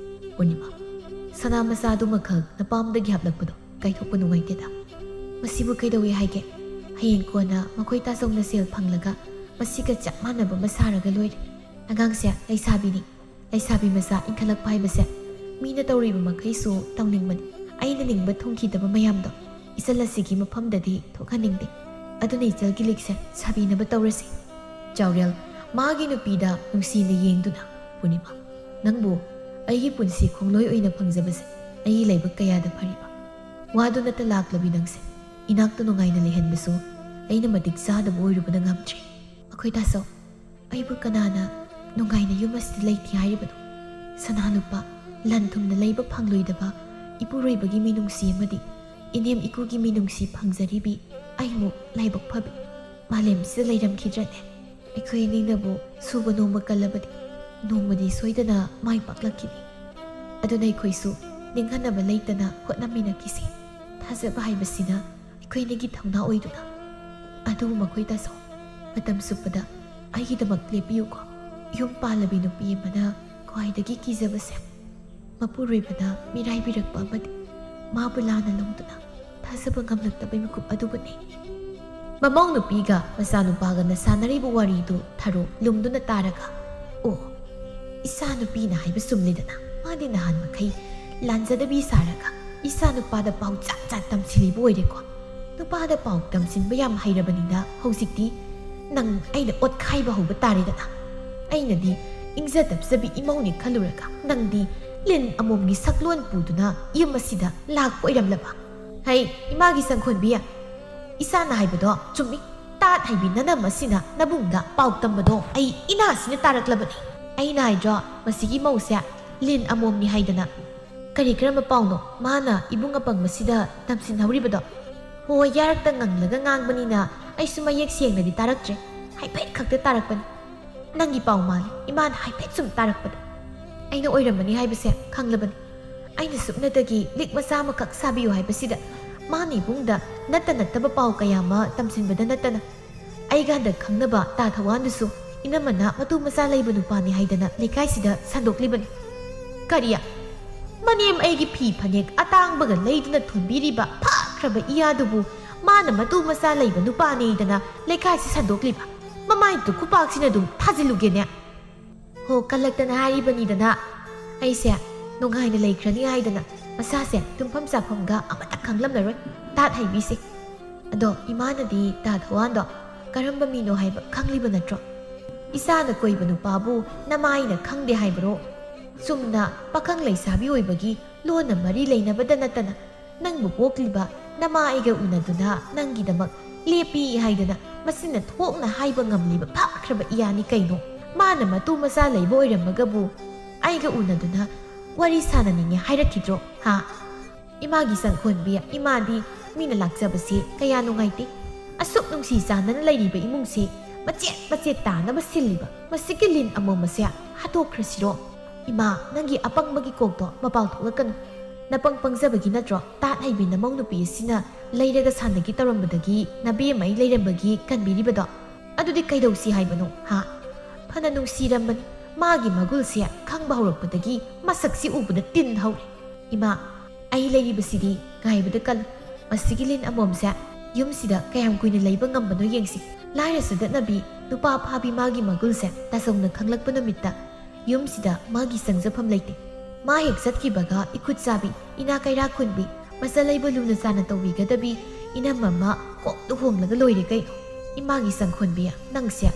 ꯄꯨꯔꯅꯤꯃꯥ, ꯁꯅꯥ ꯃꯆꯥꯗꯨꯃꯈꯛ ꯅꯄꯥꯝꯗꯒꯤ ꯍꯥꯞꯂꯛꯄꯗꯣ ꯀꯥꯏꯊꯣꯛꯄ ꯅꯨꯡꯉꯥꯏꯇꯦꯗ꯫ ꯃꯁꯤꯕꯨ ꯀꯩꯗꯧꯏ ꯍꯥꯏꯒꯦ? ꯍꯌꯦꯡ ꯀꯣꯟꯅ ꯃꯈꯣꯏ ꯇꯥꯆꯧꯅ ꯁꯦꯜ ꯐꯪꯂꯒ ꯃꯁꯤꯒ ꯆꯞ ꯃꯥꯟꯅꯕ ꯑꯃ ꯁꯥꯔꯒ ꯂꯣꯏꯔꯦ꯫ ꯑꯉꯥꯡꯁꯦ ꯂꯩꯁꯥꯕꯤꯅꯤ꯫ ꯂꯩꯁꯥꯕꯤ ꯃꯆꯥ ꯏꯟꯈꯠꯂꯛꯄ ꯍꯥꯏꯕꯁꯦ ꯃꯤꯅ ꯇꯧꯔꯤꯕ ꯃꯈꯩꯁꯨ ꯇꯧꯅꯤꯡꯕꯅꯤ꯫ ꯑꯩꯅ ꯅꯤꯡꯕ ꯊꯨꯡꯈꯤꯗꯕ ꯃꯌꯥꯝꯗꯣ ꯏꯆꯜ ꯑꯁꯤꯒꯤ ꯃꯐꯝꯗꯗꯤ ꯊꯣꯛꯍꯟꯅꯤꯡꯗꯦ꯫ ꯑꯗꯨꯅ ꯏꯆꯜꯒꯤ ꯂꯤꯛꯁꯦ ꯁꯥꯕꯤꯅꯕ ꯇꯧꯔꯁꯤ꯫ ꯆꯥꯎꯔꯦꯜ, ꯃꯥꯒꯤ ꯅꯨꯄꯤꯗ ꯅꯨꯡꯁꯤꯅ ꯌꯦꯡꯗꯨꯅ, ꯄꯨꯔꯅꯤꯃꯥ, ꯅꯪꯕꯨ ꯑꯩꯒꯤ ꯄꯨꯟꯁꯤ ꯈꯣꯡꯂꯣꯏ ꯑꯣꯏꯅ ꯐꯪꯖꯕꯁꯦ ꯑꯩꯒꯤ ꯂꯥꯏꯕꯛ ꯀꯌꯥꯗ ꯐꯔꯤꯕ꯫ ꯋꯥꯗꯨ ꯅꯠꯇ ꯂꯥꯛꯂꯕꯤ ꯅꯪꯁꯦ ꯏꯅꯥꯛꯇ ꯅꯨꯡꯉꯥꯏꯅ ꯂꯩꯍꯟꯕꯁꯨ ꯑꯩꯅ ꯃꯇꯤꯛ ꯆꯥꯗꯕ ꯑꯣꯏꯔꯨꯕꯅ ꯉꯝꯗ꯭ꯔꯦ꯫ ꯑꯩꯈꯣꯏ ꯇꯥꯆꯧ, ꯑꯩꯕꯨ ꯀꯅꯥꯅ ꯅꯨꯡꯉꯥꯏꯅ ꯌꯨꯝ ꯑꯁꯤꯗ ꯂꯩꯇꯦ ꯍꯥꯏꯔꯤꯕꯅꯣ? ꯁꯅꯥ ꯂꯨꯄꯥ, ꯂꯟ ꯊꯨꯝꯅ ꯂꯩꯕ ꯐꯪꯂꯣꯏꯗꯕ ꯏꯄꯨꯔꯣꯏꯕꯒꯤ ꯃꯤꯅꯨꯡꯁꯤ ꯑꯃꯗꯤ ꯏꯅꯦꯝ ꯏꯀꯨꯒꯤ ꯃꯤꯅꯨꯡꯁꯤ ꯐꯪꯖꯔꯤꯕꯤ ꯑꯩꯃꯨꯛ ꯂꯥꯏꯕꯛ ꯐꯕꯤ ꯃꯥꯂꯦꯝꯁꯤꯗ ꯂꯩꯔꯝꯈꯤꯗ꯭ꯔꯅꯦ? ꯑꯩꯈꯣꯏ ꯑꯅꯤꯅꯕꯨ ꯁꯨꯕ ꯅꯣꯝꯕ ꯀꯜꯂꯕꯗꯤ ꯅꯣꯡꯃꯗꯤ ꯁꯣꯏꯗꯅ ꯃꯥꯏ ꯄꯥꯛꯂꯛꯈꯤꯅꯤ꯫ ꯑꯗꯨꯅ ꯑꯩꯈꯣꯏꯁꯨ ꯅꯤꯡꯍꯟꯅꯕ ꯂꯩꯇꯅ ꯍꯣꯠꯅꯃꯤꯟꯅꯈꯤꯁꯤ꯫ ꯊꯥꯖꯕ ꯍꯥꯏꯕꯁꯤꯅ ꯑꯩꯈꯣꯏ ꯑꯅꯤꯒꯤ ꯊꯧꯅꯥ ꯑꯣꯏꯗꯨꯅ꯫ ꯑꯗꯨ ꯃꯈꯣꯏ ꯇꯥꯖꯧ꯫ ꯃꯇꯝ ꯆꯨꯞꯄꯗ ꯑꯩꯒꯤꯗꯃꯛ ꯂꯦꯞꯄꯤꯌꯨꯀꯣ꯫ ꯌꯨꯝ ꯄꯥꯜꯂꯕꯤ ꯅꯨꯄꯤ ꯑꯃꯅ ꯈ꯭ꯋꯥꯏꯗꯒꯤ ꯀꯤꯖꯕꯁꯦ ꯃꯄꯨꯔꯣꯏꯕꯅ ꯃꯤꯔꯥꯏꯕꯤꯔꯛꯄ ꯑꯃꯗꯤ ꯃꯥꯕꯨ ꯂꯥꯟꯅ ꯂꯧꯗꯨꯅ ꯊꯥꯖꯕ ꯉꯝꯂꯛꯇꯕꯩ ꯃꯀꯨꯞ ꯑꯗꯨꯕꯨꯅꯤ꯫ ꯃꯃꯧ ꯅꯨꯄꯤꯒ ꯃꯆꯥꯅꯨꯄꯥꯒꯅ ꯁꯥꯟꯅꯔꯤꯕ ꯋꯥꯔꯤꯗꯨ ꯊꯔꯣ ꯂꯨꯝꯗꯨꯅ ꯇꯥꯔꯒ, "ꯑꯣ, ꯏꯆꯥ ꯅꯨꯄꯤꯅ ꯍꯥꯏꯕ ꯆꯨꯝꯂꯦꯗꯅ꯫ ꯃꯥꯗꯤ ꯅꯍꯥꯟ ꯃꯈꯩ ꯂꯥꯟꯖꯗꯕꯤ ꯁꯥꯔꯒ ꯏꯆꯥ ꯅꯨꯄꯥꯗ ꯄꯥꯎ ꯆꯥꯠ ꯆꯥꯠ ꯇꯝꯁꯤꯜꯂꯤꯕ ꯑꯣꯏꯔꯦꯀꯣ꯫ ꯅꯨꯄꯥꯗ ꯄꯥꯎ ꯇꯝꯁꯤꯟꯕ ꯌꯥꯝ ꯍꯩꯔꯕꯅꯤꯅ ꯍꯧꯖꯤꯛꯇꯤ ꯅꯪ ꯑꯩꯅ ꯑꯣꯠꯈꯥꯏꯕ ꯍꯧꯕ ꯇꯥꯔꯦꯗꯅ꯫ ꯑꯩꯅꯗꯤ ꯏꯪꯖ ꯇꯞꯆꯕꯤ ꯏꯃꯧꯅꯤ ꯈꯜꯂꯨꯔꯒ ꯅꯪꯗꯤ ꯂꯤꯟ ꯑꯃꯣꯝꯒꯤ ꯁꯛꯂꯣꯟ ꯄꯨꯗꯨꯅ ꯌꯨꯝ ꯑꯁꯤꯗ ꯂꯥꯛꯄ ꯑꯣꯏꯔꯝꯂꯕ?" "ꯍꯩ, ꯏꯃꯥꯒꯤ ꯁꯪꯈꯣꯟꯕꯤ, ꯏꯆꯥꯅ ꯍꯥꯏꯕꯗꯣ ꯆꯨꯝꯃꯤ꯫ ꯇꯥꯠ ꯍꯩꯕꯤ ꯅꯅꯝ ꯑꯁꯤꯅ ꯅꯕꯨꯡꯗ ꯄꯥꯎ ꯇꯝꯕꯗꯣ ꯑꯩ ꯏꯅꯥꯁꯤꯅ ꯇꯥꯔꯛꯂꯕꯅꯤ꯫ ꯑꯩꯅ ꯍꯥꯏꯗ꯭ꯔꯣ, ꯃꯁꯤꯒꯤ ꯃꯧꯁꯦ ꯂꯤꯟ ꯑꯃꯣꯝꯅꯤ ꯍꯥꯏꯗꯅ꯫ ꯀꯔꯤ ꯀꯔꯝꯕ ꯄꯥꯎꯅꯣ ꯃꯥꯅ ꯏꯕꯨꯡ ꯑꯄꯪꯕꯁꯤꯗ ꯇꯝꯁꯤꯟꯍꯧꯔꯤꯕꯗꯣ?" ꯍꯣꯏ, ꯌꯥꯔꯛꯇ ꯉꯪꯂꯒ ꯉꯥꯡꯕꯅꯤꯅ ꯑꯩꯁꯨ ꯃꯌꯦꯛ ꯁꯦꯡꯅꯗꯤ ꯇꯥꯔꯛꯇ꯭ꯔꯦ꯫ ꯍꯥꯏꯐꯦꯠ ꯈꯛꯇ ꯇꯥꯔꯛꯄꯅꯤ꯫ ꯅꯪꯒꯤ ꯄꯥꯎ ꯃꯥꯜꯂꯤ, ꯏꯃꯥꯅ ꯍꯥꯏꯐꯦꯠ ꯁꯨꯝ ꯇꯥꯔꯛꯄꯗ꯫ ꯑꯩꯅ ꯑꯣꯏꯔꯝꯃꯅꯤ ꯍꯥꯏꯕꯁꯦ ꯈꯪꯂꯕꯅꯤ꯫ ꯑꯩꯅ ꯁꯨꯞꯅꯇꯒꯤ ꯂꯤꯛ ꯃꯆꯥ ꯑꯃꯈꯛ ꯁꯥꯕꯤꯌꯨ ꯍꯥꯏꯕꯁꯤꯗ ꯃꯥꯅ ꯏꯕꯨꯡꯗ ꯅꯠꯇ ꯅꯠꯇꯕ ꯄꯥꯎ ꯀꯌꯥ ꯑꯃ ꯇꯝꯁꯤꯟꯕꯗ ꯅꯠꯇꯅ, ꯑꯩꯒ ꯍꯟꯗꯛ ꯈꯪꯅꯕ ꯇꯥ ꯊꯧꯋꯥꯟꯗꯨꯁꯨ ꯏꯅꯝꯃꯅ ꯃꯇꯨ ꯃꯆꯥ ꯂꯩꯕ ꯅꯨꯄꯥꯅꯤ ꯍꯥꯏꯗꯅ ꯂꯩꯀꯥꯏꯁꯤꯗ ꯁꯟꯗꯣꯛꯂꯤꯕꯅꯤ꯫ ꯀꯔꯤ? ꯃꯅꯦꯝ ꯑꯩꯒꯤ ꯐꯤ ꯐꯅꯦꯛ ꯑꯇꯥꯡꯕꯒ ꯂꯩꯗꯨꯅ ꯊꯣꯟꯕꯤꯔꯤꯕ ꯐꯈ꯭ꯔꯕ ꯏꯌꯥꯗꯨꯕꯨ ꯃꯥꯅ ꯃꯇꯨ ꯃꯆꯥ ꯂꯩꯕ ꯅꯨꯄꯥꯅꯦꯗꯅ ꯂꯩꯀꯥꯏꯁꯤ ꯁꯟꯗꯣꯛꯂꯤꯕ? ꯃꯃꯥꯏꯗꯨ ꯈꯨꯄꯥꯛꯁꯤꯅ ꯑꯗꯨꯝ ꯊꯥꯖꯤꯜꯂꯨꯒꯦꯅꯦ꯫ ꯍꯣ, ꯀꯜꯂꯛꯇꯅ ꯍꯥꯏꯔꯤꯕꯅꯤꯗꯅ꯫ ꯑꯩꯁꯦ ꯅꯨꯡꯉꯥꯏꯅ ꯂꯩꯈ꯭ꯔꯅꯤ ꯍꯥꯏꯗꯅ ꯃꯁꯥꯁꯦ ꯇꯨꯝꯐꯝ ꯆꯥꯐꯝꯒ ꯑꯃꯠꯇ ꯈꯪꯂꯝꯂꯔꯣꯏ ꯇꯥꯠ ꯍꯩꯕꯤꯁꯦ꯫ ꯑꯗꯣ ꯏꯃꯥꯅꯗꯤ ꯇꯥ ꯊꯧꯋꯥꯟꯗꯣ ꯀꯔꯝꯕ ꯃꯤꯅꯣ ꯍꯥꯏꯕ ꯈꯪꯂꯤꯕ ꯅꯠꯇ꯭ꯔꯣ? ꯏꯆꯥꯅ ꯀꯣꯏꯕ ꯅꯨꯄꯥꯕꯨ ꯅꯃꯥꯏꯅ ꯈꯪꯗꯦ ꯍꯥꯏꯕꯔꯣ? ꯆꯨꯝꯅ ꯄꯥꯈꯪ ꯂꯩꯁꯥꯕꯤ ꯑꯣꯏꯕꯒꯤ ꯂꯣꯟꯅ ꯃꯔꯤ ꯂꯩꯅꯕꯗ ꯅꯠꯇꯅ ꯅꯪꯕꯨ ꯄꯣꯛꯂꯤꯕ ꯅꯃꯥ ꯑꯩꯒ ꯎꯅꯗꯨꯅ ꯅꯪꯒꯤꯗꯃꯛ ꯂꯦꯞꯄꯤ ꯍꯥꯏꯗꯅ ꯃꯁꯤꯅ ꯊꯣꯛꯅ ꯍꯥꯏꯕ ꯉꯝꯂꯤꯕ ꯐꯥꯈ꯭ꯔꯕ ꯏꯌꯥꯅꯤ ꯀꯩꯅꯣ? ꯃꯥꯅ ꯃꯇꯨ ꯃꯆꯥ ꯂꯩꯕ ꯑꯣꯏꯔꯝꯃꯒꯕꯨ ꯑꯩꯒ ꯎꯅꯗꯨꯅ ꯋꯥꯔꯤ ꯁꯥꯟꯅꯅꯤꯡꯉꯦ ꯍꯥꯏꯔꯛꯈꯤꯗ꯭ꯔꯣ? ꯍꯥ? ꯏꯃꯥꯒꯤ ꯁꯪꯈꯣꯟꯕꯤ, ꯏꯃꯥꯗꯤ ꯃꯤꯅ ꯂꯥꯛꯆꯕꯁꯦ ꯀꯌꯥ ꯅꯨꯡꯉꯥꯏꯇꯦ꯫ ꯑꯁꯨꯛ ꯅꯨꯡꯁꯤ ꯆꯥꯟꯅꯅ ꯂꯩꯔꯤꯕ ꯏꯃꯨꯡꯁꯦ ꯃꯆꯦꯠ ꯃꯆꯦꯠ ꯇꯥꯅꯕ ꯁꯤꯜꯂꯤꯕ ꯃꯁꯤꯒꯤ ꯂꯤꯟ ꯑꯃꯣꯝ ꯑꯁꯦ ꯍꯥꯠꯇꯣꯛꯈ꯭ꯔꯁꯤꯔꯣ? ꯏꯃꯥ, ꯅꯪꯒꯤ ꯑꯄꯪꯕꯒꯤ ꯀꯣꯛꯇꯣ ꯃꯄꯥꯜ ꯊꯣꯛꯂꯛꯀꯅꯨ꯫ ꯅꯄꯪ ꯄꯪꯖꯕꯒꯤ ꯅꯠꯇ꯭ꯔꯣ ꯇꯥꯠ ꯍꯩꯕꯤ ꯅꯃꯧ ꯅꯨꯄꯤ ꯑꯁꯤꯅ ꯂꯩꯔꯒ ꯁꯥꯟꯅꯒꯦ ꯇꯧꯔꯝꯕꯗꯒꯤ ꯅꯕꯦꯝꯃ ꯑꯩ ꯂꯩꯔꯝꯕꯒꯤ ꯀꯟꯕꯤꯔꯤꯕꯗꯣ? ꯑꯗꯨꯗꯤ ꯀꯩꯗꯧꯁꯤ ꯍꯥꯏꯕꯅꯣ, ꯍꯥ? ꯐꯅ ꯅꯨꯡꯁꯤꯔꯝꯕꯅꯤ꯫ ꯃꯥꯒꯤ ꯃꯒꯨꯜꯁꯦ ꯈꯪꯕ ꯍꯧꯔꯛꯄꯗꯒꯤ ꯃꯁꯛꯁꯤ ꯎꯕꯗ ꯇꯤꯟ ꯍꯧꯔꯦ꯫ ꯏꯃꯥ, ꯑꯩ ꯂꯩꯔꯤꯕꯁꯤꯗꯤ ꯉꯥꯏꯕꯗ ꯀꯜꯂꯤ꯫ ꯃꯁꯤꯒꯤ ꯂꯤꯟ ꯑꯃꯣꯝꯁꯦ ꯌꯨꯝꯁꯤꯗ ꯀꯌꯥꯝ ꯀꯨꯏꯅ ꯂꯩꯕ ꯉꯝꯕꯅꯣ ꯌꯦꯡꯁꯤ꯫ ꯂꯥꯏꯔ ꯁꯗꯠꯅꯕꯤ, ꯅꯨꯄꯥ ꯐꯥꯕꯤ ꯃꯥꯒꯤ ꯃꯒꯨꯜꯁꯦ ꯇꯥꯖꯧꯅ ꯈꯪꯂꯛꯄ ꯅꯨꯃꯤꯠꯇ ꯌꯨꯝꯁꯤꯗ ꯃꯥꯒꯤ ꯆꯪꯖꯐꯝ ꯂꯩꯇꯦ꯫ ꯃꯥ ꯍꯦꯛ ꯆꯠꯈꯤꯕꯒ ꯏꯈꯨꯠ ꯆꯥꯕꯤ, ꯏꯅꯥ ꯀꯩꯔꯥ ꯈꯨꯟꯕꯤ, ꯃꯆꯜ ꯂꯩꯕ ꯂꯨꯅ ꯆꯥꯅ ꯇꯧꯕꯤꯒꯗꯕꯤ ꯏꯅꯝꯃ ꯑꯃ ꯀꯣꯛ ꯂꯨꯍꯣꯡꯂꯒ ꯂꯣꯏꯔꯦ ꯀꯩꯅꯣ꯫ ꯏꯃꯥꯒꯤ ꯆꯪꯈꯣꯟꯕꯤ, ꯅꯪꯁꯦ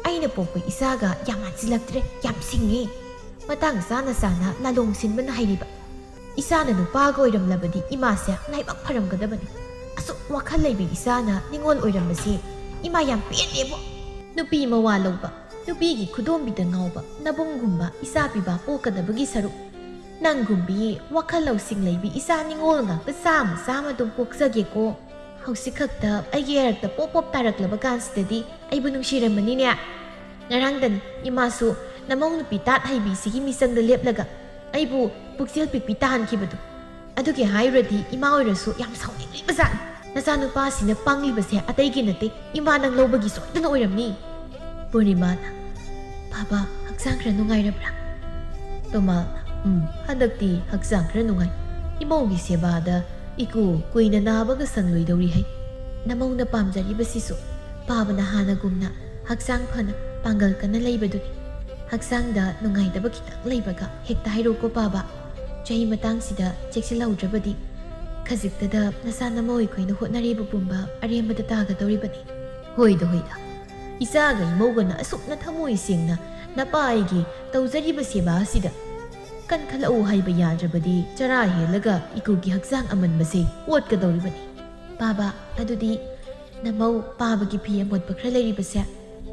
ꯑꯩꯅ ꯄꯣꯛꯄ ꯏꯆꯥꯒ ꯌꯥꯝ ꯃꯥꯟꯁꯤꯜꯂꯛꯇ꯭ꯔꯦ, ꯌꯥꯝ ꯁꯤꯡꯉꯦ꯫ ꯃꯇꯥꯡ ꯆꯥꯅ ꯆꯥꯅ ꯂꯥꯂꯣꯡ ꯁꯤꯟꯕꯅ ꯍꯩꯔꯤꯕ꯫ ꯏꯆꯥꯅ ꯅꯨꯄꯥꯒ ꯑꯣꯏꯔꯝꯂꯕꯗꯤ ꯏꯃꯥꯁꯦ ꯂꯥꯏꯕꯛ ꯐꯔꯝꯒꯗꯕꯅꯤ꯫ ꯑꯁꯨꯛ ꯋꯥꯈꯜ ꯂꯩꯕꯤ ꯏꯆꯥꯅ ꯅꯤꯉꯣꯜ ꯑꯣꯏꯔꯝꯕꯁꯦ ꯏꯃꯥ ꯌꯥꯝ ꯄꯦꯟꯗꯦꯕꯣ꯫ ꯅꯨꯄꯤ ꯃꯋꯥ ꯂꯧꯕ, ꯅꯨꯄꯤꯒꯤ ꯈꯨꯗꯣꯝꯕꯤꯗ ꯉꯥꯎꯕ ꯅꯕꯨꯡꯒꯨꯝꯕ ꯏꯆꯥ ꯄꯤꯕ ꯄꯣꯛꯀꯗꯕꯒꯤ ꯁꯔꯨꯛ ꯅꯪꯒꯨꯝꯕꯤ ꯋꯥꯈꯜ ꯂꯧꯁꯤꯡ ꯂꯩꯕꯤ ꯏꯆꯥ ꯅꯤꯉꯣꯜ ꯉꯥꯛꯇ ꯆꯥꯝꯃ ꯆꯥꯝꯃ ꯑꯗꯨꯝ ꯄꯣꯛꯆꯒꯦꯀꯣ꯫ ꯍꯧꯖꯤꯛ ꯈꯛꯇ ꯑꯩꯒꯤ ꯌꯥꯔꯛꯇ ꯄꯣꯞ ꯄꯣꯞ ꯇꯥꯔꯛꯂꯕ ꯀꯥꯟꯁꯤꯗꯗꯤ ꯑꯩꯕꯨ ꯅꯨꯡꯁꯤꯔꯝꯃꯅꯤꯅꯦ꯫ ꯉꯔꯥꯡꯗꯅꯤ ꯏꯃꯥꯁꯨ ꯅꯃꯧ ꯅꯨꯄꯤ ꯇꯥꯠ ꯍꯩꯕꯤꯁꯤꯒꯤ ꯃꯤꯆꯪꯗ ꯂꯦꯞꯂꯒ ꯑꯩꯕꯨ ꯄꯨꯛꯆꯦꯜ ꯄꯤꯛꯄꯤ ꯇꯥꯍꯟꯈꯤꯕꯗꯨ꯫ ꯑꯗꯨꯒꯤ ꯍꯥꯏꯔꯨꯔꯗꯤ ꯏꯃꯥ ꯑꯣꯏꯔꯁꯨ ꯌꯥꯝ ꯁꯥꯎꯅꯤꯡꯂꯤꯕꯖꯥꯠꯅꯤ꯫ ꯅꯆꯥꯅꯨꯄꯥꯁꯤꯅ ꯄꯪꯂꯤꯕꯁꯦ ꯑꯇꯩꯒꯤ ꯅꯠꯇꯦ, ꯏꯃꯥ ꯅꯪ ꯂꯧꯕꯒꯤ ꯁꯣꯏꯗꯅ ꯑꯣꯏꯔꯝꯅꯤ꯫ ꯄꯨꯔꯅꯤꯃꯥꯅ, "ꯄꯥꯕ, ꯍꯛꯆꯥꯡ ꯈꯔ ꯅꯨꯡꯉꯥꯏꯔꯕ꯭ꯔꯥ?" ꯇꯣꯃꯥꯜꯅ, "ꯎꯝ, ꯍꯟꯗꯛꯇꯤ ꯍꯛꯆꯥꯡ ꯈꯔ ꯅꯨꯡꯉꯥꯏ꯫ ꯏꯃꯧꯒꯤ ꯁꯦꯕꯥꯗ ꯏꯀꯨ ꯀꯨꯏꯅ ꯅꯥꯕꯒ ꯁꯪꯂꯣꯏꯗꯧꯔꯤ ꯍꯩ꯫ ꯅꯃꯧꯅ ꯄꯥꯝꯖꯔꯤꯕꯁꯤꯁꯨ ꯄꯥꯕꯅ ꯍꯥꯟꯅꯒꯨꯝꯅ ꯍꯛꯆꯥꯡ ꯐꯅ ꯄꯥꯡꯒꯜ ꯀꯟꯅ ꯂꯩꯕꯗꯨꯅꯤ꯫ ꯍꯛꯆꯥꯡꯗ ꯅꯨꯡꯉꯥꯏꯇꯕ ꯈꯤꯇꯪ ꯂꯩꯕꯒ ꯍꯦꯛꯇ ꯍꯥꯏꯔꯛꯎꯀꯣ ꯄꯥꯕ꯫ ꯆꯍꯤ ꯃꯇꯥꯡꯁꯤꯗ ꯆꯦꯛꯁꯤꯜꯍꯧꯗ꯭ꯔꯕꯗꯤ ꯈꯖꯤꯛꯇꯗ ꯅꯆꯥ ꯅꯃꯧ ꯑꯩꯈꯣꯏꯅ ꯍꯣꯠꯅꯔꯤꯕ ꯄꯨꯝꯕ ꯑꯔꯦꯝꯕꯗ ꯇꯥꯒꯗꯧꯔꯤꯕꯅꯤ꯫" "ꯍꯣꯏꯗ, ꯍꯣꯏꯗ꯫ ꯏꯆꯥꯒ ꯏꯃꯧꯒꯅ ꯑꯁꯨꯛꯅ ꯊꯃꯣꯏ ꯁꯦꯡꯅ ꯅꯄꯥ ꯑꯩꯒꯤ ꯇꯧꯖꯔꯤꯕ ꯁꯦꯕꯥ ꯑꯁꯤꯗ ꯀꯟꯈꯠꯂꯛꯎ ꯍꯥꯏꯕ ꯌꯥꯗ꯭ꯔꯕꯗꯤ ꯆꯔꯥ ꯍꯦꯜꯂꯒ ꯏꯀꯨꯒꯤ ꯍꯛꯆꯥꯡ ꯑꯃꯟꯕꯁꯦ ꯑꯣꯠꯀꯗꯧꯔꯤꯕꯅꯤ꯫ ꯄꯥꯕ, ꯑꯗꯨꯗꯤ ꯅꯃꯧ ꯄꯥꯕꯒꯤ ꯐꯤ ꯑꯃꯣꯠꯄ ꯈꯔ ꯂꯩꯔꯤꯕꯁꯦ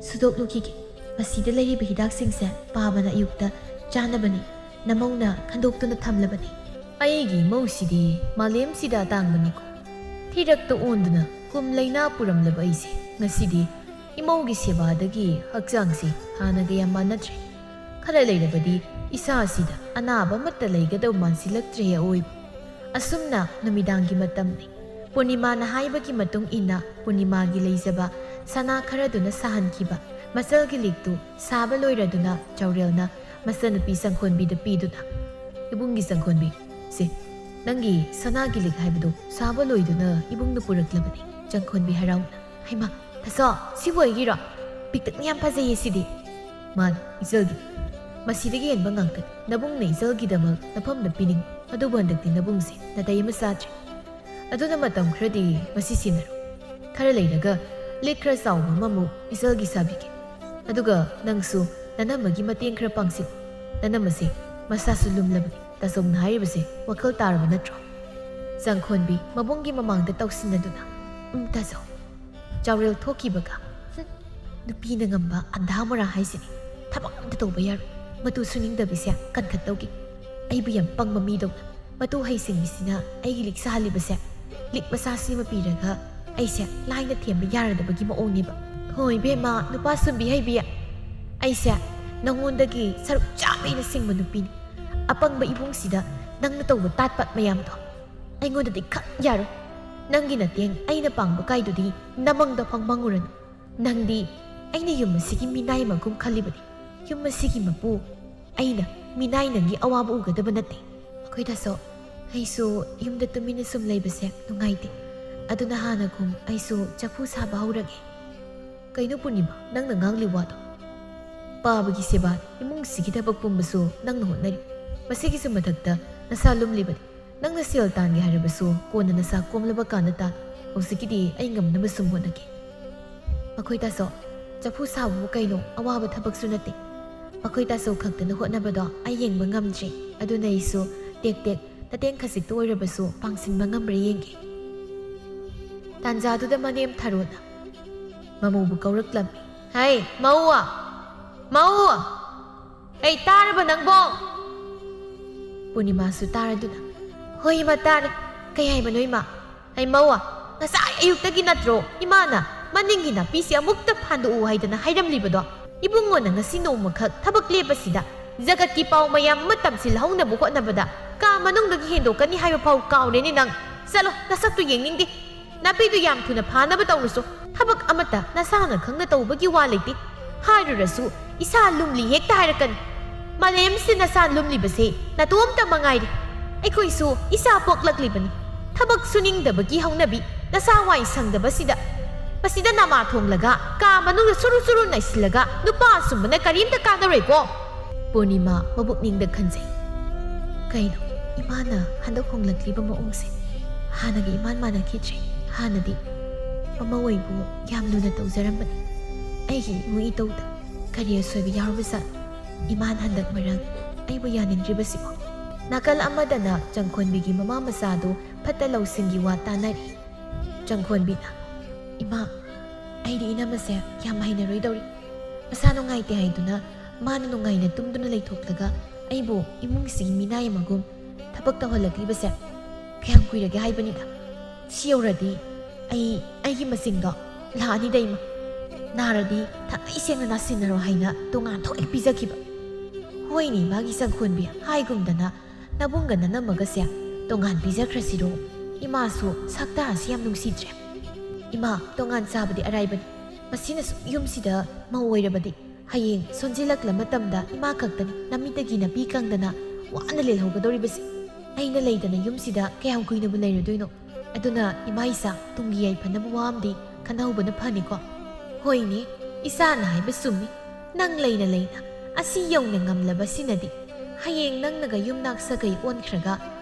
ꯁꯨꯗꯣꯛꯂꯨꯈꯤꯒꯦ꯫ ꯃꯁꯤꯗ ꯂꯩꯔꯤꯕ ꯍꯤꯗꯥꯛꯁꯤꯡꯁꯦ ꯄꯥꯕꯅ ꯑꯌꯨꯛꯇ ꯆꯥꯅꯕꯅꯤ꯫ ꯅꯃꯧꯅ ꯈꯟꯗꯣꯛꯇꯨꯅ ꯊꯝꯂꯕꯅꯤ꯫" ꯑꯩꯒꯤ ꯏꯃꯧꯁꯤꯗꯤ ꯃꯥꯂꯦꯝꯁꯤꯗ ꯑꯇꯥꯡꯕꯅꯤꯀꯣ꯫ ꯊꯤꯔꯛꯇ ꯑꯣꯟꯗꯨꯅ ꯀꯨꯝ ꯂꯩꯅꯥ ꯄꯨꯔꯝꯂꯕ ꯑꯩꯁꯦ ꯉꯁꯤꯗꯤ ꯏꯃꯧꯒꯤ ꯁꯦꯕꯥꯗꯒꯤ ꯍꯛꯆꯥꯡꯁꯤ ꯍꯥꯟꯅꯒ ꯌꯥꯝ ꯃꯥꯟꯅꯗ꯭ꯔꯦ꯫ ꯈꯔ ꯂꯩꯔꯕꯗꯤ "ꯏꯁꯥ ꯑꯁꯤꯗ ꯑꯅꯥꯕ ꯑꯃꯠꯇ ꯂꯩꯒꯗꯧ ꯃꯥꯟꯁꯤꯜꯂꯛꯇ꯭ꯔꯦ ꯑꯑꯣꯏꯕ꯫" ꯑꯁꯨꯝꯅ ꯅꯨꯃꯤꯗꯥꯡꯒꯤ ꯃꯇꯝꯅꯤ꯫ ꯄꯨꯔꯅꯤꯃꯥꯅ ꯍꯥꯏꯕꯒꯤ ꯃꯇꯨꯡ ꯏꯟꯅ ꯄꯨꯔꯅꯤꯃꯥꯒꯤ ꯂꯩꯖꯕ ꯁꯅꯥ ꯈꯔꯗꯨꯅ ꯁꯥꯍꯟꯈꯤꯕ ꯃꯆꯜꯒꯤ ꯂꯤꯛꯇꯨ ꯁꯥꯕ ꯂꯣꯏꯔꯗꯨꯅ ꯆꯥꯎꯔꯦꯜꯅ ꯃꯆꯟꯅꯨꯄꯤ ꯆꯪꯈꯣꯟꯕꯤꯗ ꯄꯤꯗꯨꯅ, "ꯏꯕꯨꯡꯒꯤ ꯆꯪꯈꯣꯟꯕꯤ, ꯁꯦ, ꯅꯪꯒꯤ ꯁꯅꯥꯒꯤ ꯂꯤꯛ ꯍꯥꯏꯕꯗꯨ ꯁꯥꯕ ꯂꯣꯏꯗꯨꯅ ꯏꯕꯨꯡꯅ ꯄꯨꯔꯛꯂꯕꯅꯤ꯫" ꯆꯪꯈꯣꯟꯕꯤ ꯍꯔꯥꯎꯅ, "ꯍꯩꯃꯥ, ꯇꯥꯆꯧ, ꯁꯤꯕꯨ ꯑꯩꯒꯤꯔꯣ? ꯄꯤꯛꯇꯛꯅ ꯌꯥꯝ ꯐꯖꯩꯌꯦ ꯁꯤꯗꯤ꯫" "ꯃꯥꯅꯤ, ꯏꯆꯜꯒꯤ꯫ ꯃꯁꯤꯗꯒꯤ ꯍꯦꯟꯕ ꯉꯥꯛꯇꯅꯤ꯫ ꯅꯕꯨꯡꯅ ꯏꯆꯜꯒꯤꯗꯃꯛ ꯅꯐꯝꯗ ꯄꯤꯅꯤꯡ꯫ ꯑꯗꯨꯕꯨ ꯍꯟꯗꯛꯇꯤ ꯅꯕꯨꯡꯁꯦ ꯅꯥꯇꯩ ꯑꯃ ꯆꯥꯗ꯭ꯔꯦ꯫ ꯑꯗꯨꯅ ꯃꯇꯝ ꯈꯔꯗꯤ ꯃꯁꯤ ꯁꯤꯟꯅꯔꯣ꯫ ꯈꯔ ꯂꯩꯔꯒ ꯂꯤꯛ ꯈꯔ ꯆꯥꯎꯕ ꯑꯃꯃꯨꯛ ꯏꯆꯜꯒꯤ ꯁꯥꯕꯤꯒꯦ꯫ ꯑꯗꯨꯒ ꯅꯪꯁꯨ ꯅꯅꯝꯃꯒꯤ ꯃꯇꯦꯡ ꯈꯔ ꯄꯥꯡꯁꯤꯜꯂꯨ꯫ ꯅꯅꯝꯃꯁꯦ ꯃꯁꯥꯁꯨ ꯂꯨꯝꯂꯕꯅꯤ꯫ ꯇꯥꯆꯧꯅ ꯍꯥꯏꯔꯤꯕꯁꯦ ꯋꯥꯈꯜ ꯇꯥꯔꯕ ꯅꯠꯇ꯭ꯔꯣ?" ꯆꯪꯈꯣꯟꯕꯤ ꯃꯕꯨꯡꯒꯤ ꯃꯃꯥꯡꯗ ꯇꯧꯁꯤꯟꯅꯗꯨꯅ, "ꯎꯝ, ꯇꯥꯆꯧ꯫" ꯆꯥꯎꯔꯦꯜ ꯊꯣꯛꯈꯤꯕꯒ, "ꯍꯨꯝ, ꯅꯨꯄꯤꯅ ꯉꯝꯕ ꯑꯟꯙꯥ ꯃꯣꯔꯥ ꯍꯥꯏꯁꯤꯅꯤ꯫ ꯊꯕꯛ ꯑꯝꯇ ꯇꯧꯕ ꯌꯥꯔꯣꯏ꯫ ꯃꯇꯨ ꯁꯨꯅꯤꯡꯗꯕꯤꯁꯦ ꯀꯟꯈꯠꯇꯧꯒꯤ꯫ ꯑꯩꯕꯨ ꯌꯥꯝ ꯄꯪꯕ ꯃꯤꯗꯧꯅ ꯃꯇꯨ ꯍꯩꯁꯤꯡꯕꯤꯁꯤꯅ ꯑꯩꯒꯤ ꯂꯤꯛ ꯁꯥꯍꯜꯂꯤꯕꯁꯦ, ꯂꯤꯛ ꯃꯆꯥꯁꯤꯃ ꯄꯤꯔꯒ ꯑꯩꯁꯦ ꯂꯥꯏꯅ ꯊꯦꯝꯕ ꯌꯥꯔꯗꯕꯒꯤ ꯃꯑꯣꯡꯅꯦꯕ꯫" "ꯍꯣꯏ ꯏꯕꯦꯝꯃ, ꯅꯨꯄꯥ ꯁꯨꯝꯕꯤ ꯍꯩꯕꯤ, ꯑꯩꯁꯦ ꯅꯪꯉꯣꯟꯗꯒꯤ ꯁꯔꯨꯛ ꯆꯥꯝꯃ ꯍꯦꯟꯅ ꯁꯤꯡꯕ ꯅꯨꯄꯤꯅꯤ꯫ ꯑꯄꯪꯕ ꯏꯕꯨꯡꯁꯤꯗ ꯅꯪꯅ ꯇꯧꯕ ꯇꯥꯠ ꯄꯥꯠ ꯃꯌꯥꯝꯗꯣ ꯑꯩꯉꯣꯟꯗꯗꯤ ꯈꯛ ꯌꯥꯔꯣꯏ꯫ ꯅꯪꯒꯤ ꯅꯇꯦꯡ ꯑꯩꯅ ꯄꯥꯡꯕ ꯀꯥꯏꯗꯨꯗꯤ ꯅꯃꯪꯗ ꯐꯥꯎ ꯃꯪꯉꯨꯔꯅꯨ꯫ ꯅꯪꯗꯤ ꯑꯩꯅ ꯌꯨꯝ ꯑꯁꯤꯒꯤ ꯃꯤꯅꯥꯏ ꯑꯃꯒꯨꯝ ꯈꯜꯂꯤꯕꯅꯤ꯫ ꯌꯨꯝ ꯑꯁꯤꯒꯤ ꯃꯄꯨ ꯑꯩꯅ, ꯃꯤꯅꯥꯏ ꯅꯪꯒꯤ ꯑꯋꯥꯕ ꯎꯒꯗꯕ ꯅꯠꯇꯦ꯫" "ꯑꯩꯈꯣꯏ ꯇꯥꯆꯧ, ꯑꯩꯁꯨ ꯌꯨꯝꯗ ꯇꯨꯃꯤꯟꯅ ꯁꯨꯝ ꯂꯩꯕꯁꯦ ꯅꯨꯡꯉꯥꯏꯇꯦ꯫ ꯑꯗꯨꯅ ꯍꯥꯟꯅꯒꯨꯝ ꯑꯩꯁꯨ ꯆꯐꯨ ꯁꯥꯕ ꯍꯧꯔꯒꯦ꯫" "ꯀꯩꯅꯣ ꯄꯨꯔꯅꯤꯃꯥ, ꯅꯪꯅ ꯉꯥꯡꯂꯤ ꯋꯥꯗꯣ? ꯄꯥꯕꯒꯤ ꯁꯦꯕꯥ, ꯏꯃꯨꯡꯁꯤꯒꯤ ꯊꯕꯛ ꯄꯨꯝꯕꯁꯨ ꯅꯪꯅ ꯍꯣꯠꯅꯔꯤ꯫ ꯃꯁꯤꯒꯤꯁꯨ ꯃꯊꯛꯇ ꯅꯁꯥ ꯂꯨꯝꯂꯤꯕꯅꯤ꯫ ꯅꯪꯅ ꯁꯦꯜ ꯇꯥꯟꯒꯦ ꯍꯥꯏꯔꯕꯁꯨ ꯀꯣꯟꯅ ꯅꯁꯥ ꯀꯣꯝꯂꯕ ꯀꯥꯟꯗ ꯇꯥꯜꯂꯨ꯫ ꯍꯧꯖꯤꯛꯀꯤꯗꯤ ꯑꯩ ꯉꯝꯅꯕ ꯁꯨꯝ ꯍꯣꯠꯅꯒꯦ꯫" "ꯑꯩꯈꯣꯏ ꯇꯥꯆꯧ, ꯆꯐꯨ ꯁꯥꯕꯕꯨ ꯀꯩꯅꯣ ꯑꯋꯥꯕ ꯊꯕꯛꯁꯨ ꯅꯠꯇꯦ꯫ ꯑꯩꯈꯣꯏ ꯇꯥꯆꯧ ꯈꯛꯇꯅ ꯍꯣꯠꯅꯕꯗꯣ ꯑꯩ ꯌꯦꯡꯕ ꯉꯝꯗ꯭ꯔꯤ꯫ ꯑꯗꯨꯅ ꯑꯩꯁꯨ ꯇꯦꯛ ꯇꯦꯛ ꯃꯇꯦꯡ ꯈꯖꯤꯛꯇ ꯑꯣꯏꯔꯕꯁꯨ ꯄꯥꯡꯁꯤꯟꯕ ꯉꯝꯕ꯭ꯔꯥ ꯌꯦꯡꯒꯦ꯫" ꯇꯥꯟꯖꯥꯗꯨꯗ ꯃꯅꯦꯝ ꯊꯥꯔꯣꯅ ꯃꯃꯧꯕꯨ ꯀꯧꯔꯛꯂꯝꯃꯤ꯫ "ꯍꯩ, ꯃꯧ! ꯃꯧ! ꯑꯩ ꯇꯥꯔꯕ ꯅꯪꯕꯣ?" ꯄꯨꯔꯅꯤꯃꯥꯁꯨ ꯇꯥꯔꯗꯨꯅ, "ꯍꯣꯏ ꯏꯃꯥ, ꯇꯥꯔꯦ꯫ ꯀꯩ ꯍꯥꯏꯕꯅꯣ ꯏꯃꯥ?" "ꯍꯩ ꯃꯧ, ꯉꯁꯥꯏ ꯑꯌꯨꯛꯇꯒꯤ ꯅꯠꯇ꯭ꯔꯣ ꯏꯃꯥꯅ ꯃꯅꯤꯡꯒꯤ ꯅꯥꯄꯤꯁꯤ ꯑꯃꯨꯛꯇ ꯐꯥꯟꯗꯣꯛꯎ ꯍꯥꯏꯗꯅ ꯍꯥꯏꯔꯝꯂꯤꯕꯗꯣ? ꯏꯕꯨꯡꯉꯣꯅ ꯉꯁꯤ ꯅꯣꯡꯃꯈꯛ ꯊꯕꯛ ꯂꯦꯞꯄꯁꯤꯗ ꯖꯒꯠꯀꯤ ꯄꯥꯎ ꯃꯌꯥꯝ ꯑꯃ ꯇꯝꯁꯤꯜꯍꯧꯅꯕ ꯍꯣꯠꯅꯕꯗ ꯀꯥ ꯃꯅꯨꯡꯗꯒꯤ ꯍꯦꯟꯗꯣꯛꯀꯅꯤ ꯍꯥꯏꯕ ꯐꯥꯎ ꯀꯥꯎꯔꯦꯅꯦ ꯅꯪ꯫ ꯆꯠꯂꯣ, ꯅꯁꯛꯇꯨ ꯌꯦꯡꯅꯤꯡꯗꯦ꯫ ꯅꯥꯄꯤꯗꯨ ꯌꯥꯝ ꯊꯨꯅ ꯐꯥꯅꯕ ꯇꯧꯔꯨꯁꯨ꯫ ꯊꯕꯛ ꯑꯃꯠꯇ ꯅꯁꯥꯅ ꯈꯪꯅ ꯇꯧꯕꯒꯤ ꯋꯥ ꯂꯩꯇꯦ꯫ ꯍꯥꯏꯔꯨꯔꯁꯨ ꯏꯁꯥ ꯂꯨꯝꯂꯤ ꯍꯦꯛꯇ ꯍꯥꯏꯔꯛꯀꯅꯤ꯫ ꯃꯥꯂꯦꯝꯁꯤꯗ ꯅꯁꯥ ꯂꯨꯝꯂꯤꯕꯁꯦ ꯅꯇꯣꯝꯇ ꯃꯉꯥꯏꯔꯦ꯫ ꯑꯩꯈꯣꯏꯁꯨ ꯏꯁꯥ ꯄꯣꯛꯂꯛꯂꯤꯕꯅꯤ꯫ ꯊꯕꯛ ꯁꯨꯅꯤꯡꯗꯕꯒꯤ ꯍꯧꯅꯕꯤ, ꯅꯁꯥ ꯋꯥꯏ ꯁꯪꯗꯕꯁꯤꯗ꯫ ꯃꯁꯤꯗ ꯅꯃꯥ ꯊꯣꯡꯂꯒ ꯀꯥ ꯃꯅꯨꯡꯗ ꯁꯨꯔꯨ ꯁꯨꯔꯨ ꯅꯩꯁꯤꯜꯂꯒ ꯅꯨꯄꯥ ꯑꯁꯨꯝꯕꯅ ꯀꯔꯤꯝꯇ ꯀꯥꯟꯅꯔꯣꯏꯀꯣ꯫ ꯄꯨꯔꯅꯤꯃꯥ ꯃꯕꯨꯛꯅꯤꯡꯗ ꯈꯟꯖꯩ꯫ ꯀꯩꯅꯣ, ꯏꯃꯥꯅ ꯍꯟꯗꯛ ꯍꯣꯡꯂꯛꯂꯤꯕ ꯃꯑꯣꯡꯁꯦ ꯍꯥꯟꯅꯒ ꯏꯃꯥꯟ ꯃꯥꯟꯅꯈꯤꯗ꯭ꯔꯦ꯫ ꯍꯥꯟꯅꯗꯤ ꯃꯃꯧ ꯑꯣꯏꯕꯨ ꯌꯥꯝ ꯂꯨꯅ ꯇꯧꯖꯔꯝꯕꯅꯤ꯫ ꯑꯩꯒꯤ ꯏꯃꯨꯡ ꯏꯇꯧꯗ ꯀꯔꯤ ꯑꯁꯣꯏꯕ ꯌꯥꯎꯔꯕꯖꯥꯠꯅꯣ? ꯏꯃꯥꯟ ꯍꯟꯗꯛ ꯃꯔꯛ ꯑꯩꯕꯨ ꯌꯥꯅꯤꯡꯗ꯭ꯔꯤꯕꯁꯤꯕꯣ? ꯅꯥꯀꯜ ꯑꯃꯗꯅ ꯆꯪꯈꯣꯟꯕꯤꯒꯤ ꯃꯃꯥ ꯃꯆꯥꯗꯨ ꯐꯠꯇ ꯂꯧꯁꯤꯡꯒꯤ ꯋꯥ ꯇꯥꯅꯔꯤ꯫ ꯆꯪꯈꯣꯟꯕꯤꯅ, "ꯏꯃꯥ, ꯑꯩꯗꯤ ꯏꯅꯝꯃꯁꯦ ꯌꯥꯝ ꯍꯩꯅꯔꯣꯏꯗꯧꯔꯤ꯫ ꯃꯁꯥ ꯅꯨꯡꯉꯥꯏꯇꯦ ꯍꯥꯏꯗꯨꯅ ꯃꯥꯅ ꯅꯨꯡꯉꯥꯏꯅ ꯇꯨꯝꯗꯨꯅ ꯂꯩꯊꯣꯛꯂꯒ ꯑꯩꯕꯨ ꯏꯃꯨꯡꯁꯤꯒꯤ ꯃꯤꯅꯥꯏ ꯑꯃꯒꯨꯝ ꯊꯕꯛ ꯇꯧꯍꯜꯂꯛꯂꯤꯕꯁꯦ ꯀꯌꯥꯝ ꯀꯨꯏꯔꯒꯦ ꯍꯥꯏꯕꯅꯤꯗ꯫ ꯁꯤ ꯌꯧꯔꯗꯤ ꯑꯩ ꯑꯩꯒꯤ ꯃꯁꯤꯡꯗꯣ ꯂꯥꯛꯑꯅꯤꯗ ꯏꯃꯥ꯫ ꯅꯥꯔꯗꯤ ꯊꯥꯡꯉꯩ ꯁꯦꯡꯅ ꯅꯥꯁꯤꯟꯅꯔꯣ ꯍꯥꯏꯅ ꯇꯣꯉꯥꯟ ꯊꯣꯛ ꯍꯦꯛ ꯄꯤꯖꯈꯤꯕ꯫ ꯍꯣꯏꯅꯦ ꯏꯃꯥꯒꯤ ꯆꯪꯈꯣꯟꯕꯤ, ꯍꯥꯏꯒꯨꯝꯗꯅ ꯅꯕꯨꯡꯒ ꯅꯅꯝꯃꯒꯁꯦ ꯇꯣꯉꯥꯟ ꯄꯤꯖꯈ꯭ꯔꯁꯤꯔꯣ? ꯏꯃꯥꯁꯨ ꯁꯛꯇꯥ ꯑꯁꯤ ꯌꯥꯝ ꯅꯨꯡꯁꯤꯗ꯭ꯔꯦ꯫ ꯏꯃꯥ, ꯇꯣꯉꯥꯟ ꯆꯥꯕꯗꯤ ꯑꯔꯥꯏꯕꯅꯤ꯫ ꯃꯁꯤꯅꯁꯨ ꯌꯨꯝꯁꯤꯗ ꯃꯧ ꯑꯣꯏꯔꯕꯗꯤ ꯍꯌꯦꯡ ꯁꯣꯟꯖꯤꯜꯂꯛꯂ ꯃꯇꯝꯗ ꯏꯃꯥ ꯈꯛꯇꯅꯤ ꯅꯃꯤꯠꯇꯒꯤ ꯅꯥꯄꯤ ꯀꯪꯗꯅ ꯋꯥꯅ ꯂꯦꯜꯍꯧꯒꯗꯧꯔꯤꯕꯁꯦ꯫ ꯑꯩꯅ ꯂꯩꯗꯅ ꯌꯨꯝꯁꯤꯗ ꯀꯌꯥꯝ ꯀꯨꯏꯅꯕꯨ ꯂꯩꯔꯨꯗꯣꯏꯅꯣ? ꯑꯗꯨꯅ ꯏꯃꯥ ꯏꯆꯥ, ꯇꯨꯡꯒꯤ ꯌꯥꯏꯐꯅꯕ ꯋꯥ ꯑꯃꯗꯤ ꯈꯟꯅꯍꯧꯕꯅ ꯐꯅꯤꯀꯣ꯫ ꯍꯣꯏꯅꯦ, ꯏꯆꯥꯅ ꯍꯥꯏꯕ ꯆꯨꯝꯃꯤ꯫ ꯅꯪ ꯂꯩꯅ ꯂꯩꯅ ꯑꯁꯤ ꯌꯧꯅ ꯉꯝꯂꯕꯁꯤꯅꯗꯤ ꯍꯌꯦꯡ ꯅꯪꯅꯒ ꯌꯨꯝꯅꯥꯛ ꯁꯥꯒꯩ ꯑꯣꯟꯈ꯭ꯔꯒ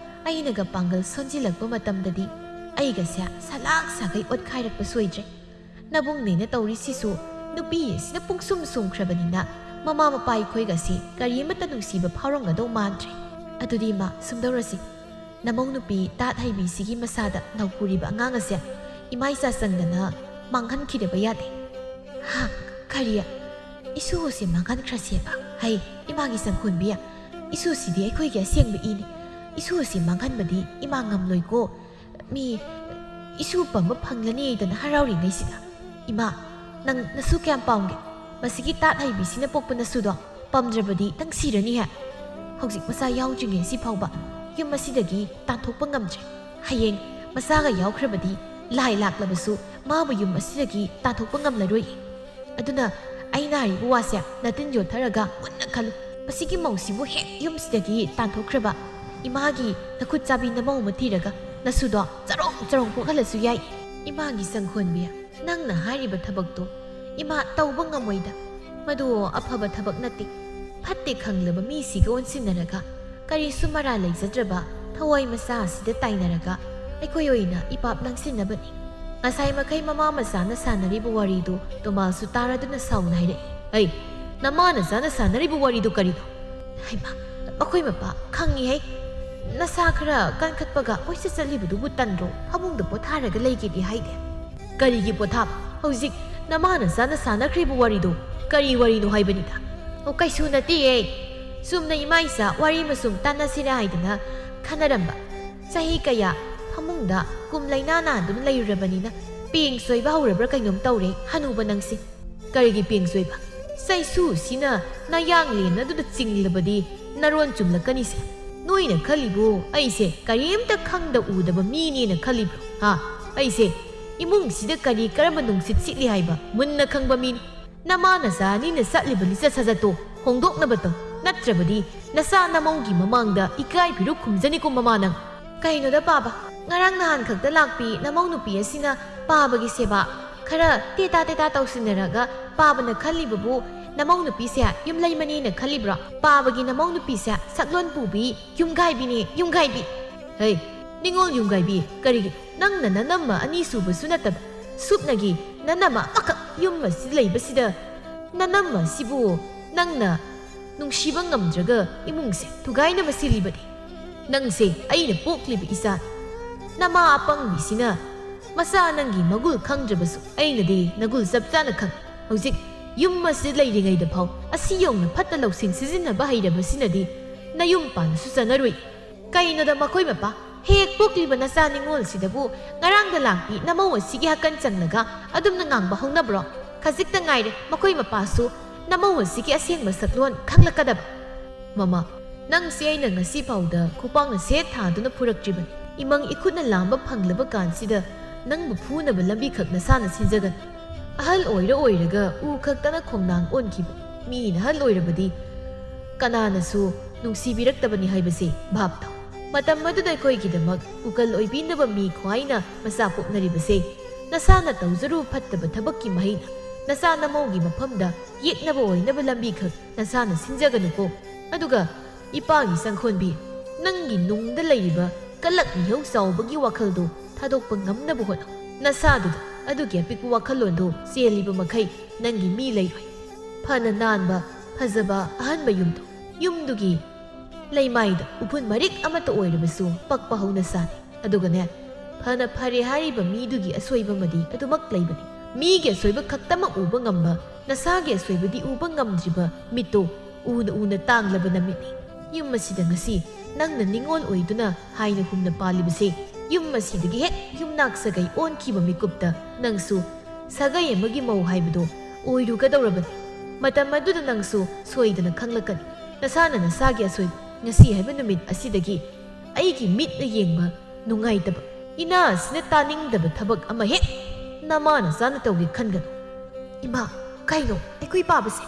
ꯑꯩꯅꯒ ꯄꯥꯡꯒꯜ ꯁꯣꯟꯖꯤꯜꯂꯛꯄ ꯃꯇꯝꯗꯗꯤ ꯑꯩꯒꯁꯦ ꯁꯂꯥꯛ ꯁꯥꯒꯩ ꯑꯣꯠꯈꯥꯏꯔꯛꯄ ꯁꯣꯏꯗ꯭ꯔꯦ꯫ ꯅꯕꯨꯡꯅꯦꯅ ꯇꯧꯔꯤꯁꯤꯁꯨ ꯅꯨꯄꯤ ꯑꯁꯤꯅ ꯄꯨꯡꯁꯨꯝ ꯁꯨꯝꯈ꯭ꯔꯕꯅꯤꯅ ꯃꯃꯥ ꯃꯄꯥ ꯑꯩꯈꯣꯏꯒꯁꯤ ꯀꯔꯤꯃꯠꯇ ꯅꯨꯡꯁꯤꯕ ꯐꯥꯎꯔꯝꯒꯗꯧ ꯃꯥꯟꯗ꯭ꯔꯦ꯫ ꯑꯗꯨꯗꯤ ꯏꯃꯥ, ꯁꯨꯝꯗꯧꯔꯁꯤ꯫ ꯅꯃꯧ ꯅꯨꯄꯤ ꯇꯥꯠ ꯍꯩꯕꯤꯁꯤꯒꯤ ꯃꯁꯥꯗ ꯅꯧꯄꯨꯔꯤꯕ ꯑꯉꯥꯡ ꯑꯁꯦ ꯏꯃꯥ ꯏꯆꯥ ꯆꯪꯗꯅ ꯃꯥꯡꯍꯟꯈꯤꯗꯕ ꯌꯥꯗꯦ꯫" "ꯍꯥ? ꯀꯔꯤ? ꯏꯁꯨꯁꯦ ꯃꯥꯡꯍꯟꯈ꯭ꯔꯁꯦꯕ? ꯍꯩ, ꯏꯃꯥꯒꯤ ꯆꯪꯈꯣꯟꯕꯤ, ꯏꯁꯨꯁꯤꯗꯤ ꯑꯩꯈꯣꯏꯒꯤ ꯑꯁꯦꯡꯕ ꯏꯅꯤ꯫ ꯏꯁꯨꯁꯦ ꯃꯥꯡꯍꯟꯕꯗꯤ ꯏꯃꯥ ꯉꯝꯂꯣꯏꯀꯣ꯫ ꯃꯤ ꯏꯁꯨ ꯄꯝꯕ ꯐꯪꯂꯅꯤꯗꯅ ꯍꯔꯥꯎꯔꯤꯉꯩꯁꯤꯗ꯫ ꯏꯃꯥ, ꯅꯪ ꯅꯁꯨ ꯀꯌꯥꯝ ꯄꯥꯝꯒꯦ? ꯃꯁꯤꯒꯤ ꯇꯥꯠ ꯍꯩꯕꯤꯁꯤꯅ ꯄꯣꯛꯄ ꯅꯁꯨꯗꯣ?" ꯄꯝꯗ꯭ꯔꯕꯗꯤ ꯅꯪ ꯁꯤꯔꯅꯤꯍꯦ꯫ ꯍꯧꯖꯤꯛ ꯃꯆꯥ ꯌꯥꯎꯗ꯭ꯔꯤꯉꯩꯁꯤ ꯐꯥꯎꯕ ꯌꯨꯝ ꯑꯁꯤꯗꯒꯤ ꯇꯥꯟꯊꯣꯛꯄ ꯉꯝꯗ꯭ꯔꯦ꯫ ꯍꯌꯦꯡ ꯃꯆꯥꯒ ꯌꯥꯎꯈ꯭ꯔꯕꯗꯤ ꯂꯥꯏ ꯂꯥꯛꯂꯕꯁꯨ ꯃꯥꯕꯨ ꯌꯨꯝ ꯑꯁꯤꯗꯒꯤ ꯇꯥꯟꯊꯣꯛꯄ ꯉꯝꯂꯔꯣꯏ꯫ ꯑꯗꯨꯅ ꯑꯩꯅ ꯍꯥꯏꯔꯤꯕ ꯋꯥꯁꯦ ꯅꯇꯤꯟ ꯌꯣꯠꯊꯔꯒ ꯃꯨꯟꯅ ꯈꯜꯂꯨ꯫ ꯃꯁꯤꯒꯤ ꯃꯧꯁꯤꯕꯨ ꯍꯦꯛ ꯌꯨꯝꯁꯤꯗꯒꯤ ꯇꯥꯟꯊꯣꯛꯈ꯭ꯔꯕ, ꯏꯃꯥꯒꯤ ꯅꯈꯨꯠ ꯆꯥꯕꯤ ꯅꯃꯧ ꯑꯃ ꯊꯤꯔꯒ ꯅꯁꯨꯗꯣ ꯆꯔꯣꯡ ꯆꯔꯣꯡ ꯄꯣꯛꯍꯜꯂꯁꯨ ꯌꯥꯏ꯫ ꯏꯃꯥꯒꯤ ꯁꯪꯈꯣꯟꯕꯤ, ꯅꯪꯅ ꯍꯥꯏꯔꯤꯕ ꯊꯕꯛꯇꯣ ꯏꯃꯥ ꯇꯧꯕ ꯉꯝꯃꯣꯏꯗ꯫ ꯃꯗꯨ ꯑꯐꯕ ꯊꯕꯛ ꯅꯠꯇꯦ꯫ ꯐꯠꯇꯦ ꯈꯪꯂꯕ ꯃꯤꯁꯤꯒ ꯑꯣꯟꯁꯤꯟꯅꯔꯒ ꯀꯔꯤꯁꯨ ꯃꯔꯥ ꯂꯩꯖꯗ꯭ꯔꯕ ꯊꯋꯥꯏ ꯃꯆꯥ ꯑꯁꯤꯗ ꯇꯥꯏꯅꯔꯒ ꯑꯩꯈꯣꯏ ꯑꯣꯏꯅ ꯏꯄꯥꯞ ꯂꯥꯡꯁꯤꯟꯅꯕꯅꯤ꯫ ꯉꯁꯥꯏ ꯃꯈꯩ ꯃꯃꯥ ꯃꯆꯥꯅ ꯁꯥꯟꯅꯔꯤꯕ ꯋꯥꯔꯤꯗꯨ ꯇꯣꯃꯥꯁꯁꯨ ꯇꯥꯔꯗꯨꯅ ꯁꯥꯎꯅ ꯍꯥꯏꯔꯛꯏ꯫ "ꯑꯩ, ꯅꯃꯥ ꯅꯆꯥꯅ ꯁꯥꯟꯅꯔꯤꯕ ꯋꯥꯔꯤꯗꯨ ꯀꯔꯤꯅꯣ?" "ꯍꯩꯃꯥ, ꯃꯈꯣꯏ ꯃꯄꯥ ꯈꯪꯉꯤꯍꯦ꯫ ꯅꯁꯥ ꯈꯔ ꯀꯟꯈꯠꯄꯒ ꯀꯣꯏꯆꯠ ꯆꯠꯂꯤꯕꯗꯨꯕꯨ ꯇꯟꯗ꯭ꯔꯣ? ꯐꯃꯨꯡꯗ ꯄꯣꯊꯥꯔꯒ ꯂꯩꯒꯦꯗꯤ ꯍꯥꯏꯗꯦ꯫" "ꯀꯔꯤꯒꯤ ꯄꯣꯊꯥꯕ? ꯍꯧꯖꯤꯛ ꯅꯃꯥ ꯅꯆꯥꯅ ꯁꯥꯟꯅꯈ꯭ꯔꯤꯕ ꯋꯥꯔꯤꯗꯣ ꯀꯔꯤ ꯋꯥꯔꯤꯅꯣ ꯍꯥꯏꯕꯅꯤꯗ?" "ꯑꯣ, ꯀꯩꯁꯨ ꯅꯠꯇꯦꯌꯦ꯫ ꯆꯨꯝꯅ ꯏꯃꯥ ꯏꯆꯥ ꯋꯥꯔꯤ ꯃꯁꯨꯝ ꯇꯥꯟꯅꯁꯤꯔꯥ ꯍꯥꯏꯗꯅ ꯈꯟꯅꯔꯝꯕ꯫ ꯆꯍꯤ ꯀꯌꯥ ꯐꯃꯨꯡꯗ ꯀꯨꯝ ꯂꯩꯅꯥ ꯅꯥꯗꯨꯅ ꯂꯩꯔꯨꯔꯕꯅꯤꯅ ꯄꯦꯡ ꯁꯣꯏꯕ ꯍꯧꯔꯕ꯭ꯔꯥ ꯀꯩꯅꯣꯝ ꯇꯧꯔꯦ ꯍꯅꯨꯕ ꯅꯪꯁꯦ꯫" "ꯀꯔꯤꯒꯤ ꯄꯦꯡ ꯁꯣꯏꯕ? ꯆꯩꯁꯨꯁꯤꯅ ꯅꯌꯥꯡꯂꯦꯟ ꯑꯗꯨꯗ ꯆꯤꯡꯂꯕꯗꯤ ꯅꯔꯣꯟ ꯆꯨꯝꯂꯛꯀꯅꯤꯁꯦ꯫ ꯅꯣꯏꯅ ꯈꯜꯂꯤꯕꯨ ꯑꯩꯁꯦ ꯀꯔꯤꯝꯇ ꯈꯪꯗ ꯎꯗꯕ ꯃꯤꯅꯦꯅ ꯈꯜꯂꯤꯕ꯭ꯔꯣ? ꯍꯥ? ꯑꯩꯁꯦ ꯏꯃꯨꯡꯁꯤꯗ ꯀꯔꯤ ꯀꯔꯝꯕ ꯅꯨꯡꯁꯤꯠ ꯁꯤꯠꯂꯤ ꯍꯥꯏꯕ ꯃꯨꯟꯅ ꯈꯪꯕ ꯃꯤꯅꯤ꯫ ꯅꯃꯥ ꯅꯆꯥ ꯑꯅꯤꯅ ꯆꯠꯂꯤꯕ ꯂꯤꯆꯠ ꯁꯥꯖꯠꯇꯣ ꯍꯣꯡꯗꯣꯛꯅꯕ ꯇꯧ꯫ ꯅꯠꯇ꯭ꯔꯕꯗꯤ ꯅꯆꯥ ꯅꯃꯧꯒꯤ ꯃꯃꯥꯡꯗ ꯏꯀꯥꯏ ꯐꯤꯔꯨꯛ ꯈꯨꯝꯖꯅꯤꯀꯣ ꯃꯃꯥ ꯅꯪ꯫" "ꯀꯩꯅꯣꯗ ꯄꯥꯕ, ꯉꯔꯥꯡ ꯅꯍꯥꯟ ꯈꯛꯇ ꯂꯥꯛꯄꯤ ꯅꯃꯧ ꯅꯨꯄꯤ ꯑꯁꯤꯅ ꯄꯥꯕꯒꯤ ꯁꯦꯕꯥ ꯈꯔ ꯇꯦꯇꯥ ꯇꯦꯇꯥ ꯇꯧꯁꯤꯟꯅꯔꯒ ꯄꯥꯕꯅ ꯈꯜꯂꯤꯕꯕꯨ ꯅꯃꯧ ꯅꯨꯄꯤꯁꯦ ꯌꯨꯝꯂꯩꯃꯅꯦꯅ ꯈꯜꯂꯤꯕ꯭ꯔꯣ? ꯄꯥꯕꯒꯤ ꯅꯃꯧ ꯅꯨꯄꯤꯁꯦ ꯁꯛꯂꯣꯟ ꯄꯨꯕꯤ ꯌꯨꯝꯒꯥꯏꯕꯤꯅꯦ, ꯌꯨꯝꯒꯥꯏꯕꯤ꯫" "ꯍꯩ, ꯅꯤꯉꯣꯜ ꯌꯨꯝꯒꯥꯏꯕꯤ, ꯀꯔꯤꯒꯤ? ꯅꯪꯅ ꯅꯅꯝꯃ ꯑꯅꯤ ꯁꯨꯕꯁꯨ ꯅꯠꯇꯕ ꯁꯨꯞꯅꯒꯤ ꯅꯅꯝꯃ ꯑꯃꯈꯛ ꯌꯨꯝ ꯑꯁꯤꯗ ꯂꯩꯕꯁꯤꯗ ꯅꯅꯝꯃ ꯑꯁꯤꯕꯨ ꯅꯪꯅ ꯅꯨꯡꯁꯤꯕ ꯉꯝꯗ꯭ꯔꯒ ꯏꯃꯨꯡꯁꯦ ꯊꯨꯒꯥꯏꯅꯕ ꯁꯤꯜꯂꯤꯕꯅꯤ꯫ ꯅꯪꯁꯦ ꯑꯩꯅ ꯄꯣꯛꯂꯤꯕ ꯏꯆꯥꯅꯤ꯫ ꯅꯃꯥ ꯑꯄꯪꯕꯤꯁꯤꯅ ꯃꯆꯥ ꯅꯪꯒꯤ ꯃꯒꯨꯜ ꯈꯪꯗ꯭ꯔꯕꯁꯨ ꯑꯩꯅꯗꯤ ꯅꯒꯨꯜ ꯆꯞ ꯆꯥꯅ ꯈꯪꯏ꯫ ꯍꯧꯖꯤꯛ ꯌꯨꯝ ꯑꯁꯤꯗ ꯂꯩꯔꯤꯉꯩꯗ ꯐꯥꯎ ꯑꯁꯤ ꯌꯧꯅ ꯐꯠꯇ ꯂꯧꯁꯤꯡ ꯁꯤꯖꯤꯟꯅꯕ ꯍꯩꯔꯕꯁꯤꯅꯗꯤ ꯅꯌꯨꯝ ꯄꯥꯟꯕꯁꯨ ꯆꯥꯅꯔꯣꯏ꯫" "ꯀꯩꯅꯣꯗ ꯃꯈꯣꯏ ꯃꯄꯥ, ꯍꯦꯛ ꯄꯣꯛꯂꯤꯕ ꯅꯆꯥ ꯅꯤꯉꯣꯜꯁꯤꯗꯕꯨ ꯉꯔꯥꯡꯗ ꯂꯥꯛꯄꯤ ꯅꯃꯧ ꯑꯁꯤꯒꯤ ꯍꯀꯟ ꯆꯪꯂꯒ ꯑꯗꯨꯝꯅ ꯉꯥꯡꯕ ꯍꯧꯅꯕ꯭ꯔꯣ? ꯈꯖꯤꯛꯇ ꯉꯥꯏꯔꯦ ꯃꯈꯣꯏ ꯃꯄꯥꯁꯨ ꯅꯃꯧ ꯑꯁꯤꯒꯤ ꯑꯁꯦꯡꯕ ꯁꯛꯂꯣꯟ ꯈꯪꯂꯛꯀꯗꯕ꯫ ꯃꯃꯥ, ꯅꯪꯁꯦ ꯑꯩꯅ ꯉꯁꯤ ꯐꯥꯎꯗ ꯈꯨꯄꯥꯛꯅ ꯁꯦꯠ ꯊꯥꯗꯨꯅ ꯐꯨꯔꯛꯇ꯭ꯔꯤꯕꯅꯤ꯫ ꯏꯃꯪ ꯏꯈꯨꯠꯅ ꯂꯥꯝꯕ ꯐꯪꯂꯕ ꯀꯥꯟꯁꯤꯗ ꯅꯪꯕꯨ ꯐꯨꯅꯕ ꯂꯝꯕꯤꯈꯛ ꯅꯁꯥꯅ ꯁꯤꯟꯖꯒꯅꯤ꯫ ꯑꯍꯜ ꯑꯣꯏꯔ ꯑꯣꯏꯔꯒ ꯎ ꯈꯛꯇꯅ ꯈꯣꯡꯅꯥꯡ ꯑꯣꯟꯈꯤꯕ ꯃꯤꯅ ꯑꯍꯜ ꯑꯣꯏꯔꯕꯗꯤ ꯀꯅꯥꯅꯁꯨ ꯅꯨꯡꯁꯤꯕꯤꯔꯛꯇꯕꯅꯤ ꯍꯥꯏꯕꯁꯦ ꯚꯥꯞ ꯇꯥꯎ꯫ ꯃꯇꯝ ꯑꯗꯨꯗ ꯑꯩꯈꯣꯏꯒꯤꯗꯃꯛ ꯎꯀꯜ ꯑꯣꯏꯕꯤꯅꯕ ꯃꯤ ꯈ꯭ꯋꯥꯏꯅ ꯃꯆꯥ ꯄꯣꯛꯅꯔꯤꯕꯁꯦ ꯅꯁꯥꯅ ꯇꯧꯖꯔꯨ ꯐꯠꯇꯕ ꯊꯕꯛꯀꯤ ꯃꯍꯩꯅ ꯅꯆꯥ ꯅꯃꯧꯒꯤ ꯃꯐꯝꯗ ꯌꯦꯛꯅꯕ ꯑꯣꯏꯅꯕ ꯂꯝꯕꯤꯈꯛ ꯅꯁꯥꯅ ꯁꯤꯟꯖꯒꯅꯨꯀꯣ꯫ ꯑꯗꯨꯒ ꯏꯄꯥꯒꯤ ꯁꯪꯈꯣꯟꯕꯤ, ꯅꯪꯒꯤ ꯅꯨꯡꯗ ꯂꯩꯔꯤꯕ ꯀꯂꯛ ꯃꯤꯍꯧ ꯆꯥꯎꯕꯒꯤ ꯋꯥꯈꯜꯗꯨ ꯊꯥꯗꯣꯛꯄ ꯉꯝꯅꯕ ꯍꯣꯠꯅꯧ꯫ ꯅꯁꯥꯗꯨꯗ ꯑꯗꯨꯒꯤ ꯑꯄꯤꯛꯄ ꯋꯥꯈꯜꯂꯣꯟꯗꯨ ꯆꯦꯜꯂꯤꯕ ꯃꯈꯩ ꯅꯪꯒꯤ ꯃꯤ ꯂꯩꯔꯣꯏ꯫ ꯐꯅ ꯅꯥꯟꯕ, ꯐꯖꯕ ꯑꯍꯟꯕ ꯌꯨꯝꯗꯣ, ꯌꯨꯝꯗꯨꯒꯤ ꯂꯩꯃꯥꯏꯗ ꯎꯐꯨꯟ ꯃꯔꯤꯛ ꯑꯃꯠꯇ ꯑꯣꯏꯔꯕꯁꯨ ꯄꯛꯄ ꯍꯧꯅ ꯁꯥꯅꯤ꯫ ꯑꯗꯨꯒꯅꯦ, ꯐꯅ ꯐꯔꯦ ꯍꯥꯏꯔꯤꯕ ꯃꯤꯗꯨꯒꯤ ꯑꯁꯣꯏꯕ ꯑꯃꯗꯤ ꯑꯗꯨꯃꯛ ꯂꯩꯕꯅꯤ꯫ ꯃꯤꯒꯤ ꯑꯁꯣꯏꯕ ꯈꯛꯇꯃꯛ ꯎꯕ ꯉꯝꯕ ꯅꯁꯥꯒꯤ ꯑꯁꯣꯏꯕꯗꯤ ꯎꯕ ꯉꯝꯗ꯭ꯔꯤꯕ ꯃꯤꯠꯇꯣ ꯎꯅ ꯎꯅ ꯇꯥꯡꯂꯕ ꯅꯃꯤꯠꯅꯤ꯫ ꯌꯨꯝ ꯑꯁꯤꯗ ꯉꯁꯤ ꯅꯪꯅ ꯅꯤꯡꯉꯣꯜ ꯑꯣꯏꯗꯨꯅ ꯍꯥꯏꯅ ꯍꯨꯝꯅ ꯄꯥꯜꯂꯤꯕꯁꯦ, ꯌꯨꯝ ꯑꯁꯤꯗꯒꯤ ꯍꯦꯛ ꯌꯨꯝꯅꯥꯛ ꯁꯥꯒꯩ ꯑꯣꯟꯈꯤꯕ ꯃꯤꯀꯨꯞꯇ ꯅꯪꯁꯨ ꯁꯥꯒꯩ ꯑꯃꯒꯤ ꯃꯧ ꯍꯥꯏꯕꯗꯣ ꯑꯣꯏꯔꯨꯒꯗꯧꯔꯕꯅꯤ꯫ ꯃꯇꯝ ꯑꯗꯨꯗ ꯅꯪꯁꯨ ꯁꯣꯏꯗꯅ ꯈꯪꯂꯛꯀꯅꯤ꯫ ꯅꯁꯥꯅ ꯅꯁꯥꯒꯤ ꯑꯁꯣꯏꯕ ꯉꯁꯤ ꯍꯥꯏꯕ ꯅꯨꯃꯤꯠ ꯑꯁꯤꯗꯒꯤ ꯑꯩꯒꯤ ꯃꯤꯠꯅ ꯌꯦꯡꯕ ꯅꯨꯡꯉꯥꯏꯇꯕ, ꯏꯅꯥ ꯑꯁꯤꯅ ꯇꯥꯅꯤꯡꯗꯕ ꯊꯕꯛ ꯑꯃ ꯍꯦꯛ ꯅꯃꯥ ꯅꯆꯥꯅ ꯇꯧꯒꯦ ꯈꯟꯒꯅꯨ꯫ ꯏꯃꯥ, ꯀꯩꯅꯣ ꯑꯩꯈꯣꯏ ꯄꯥꯕꯁꯦ?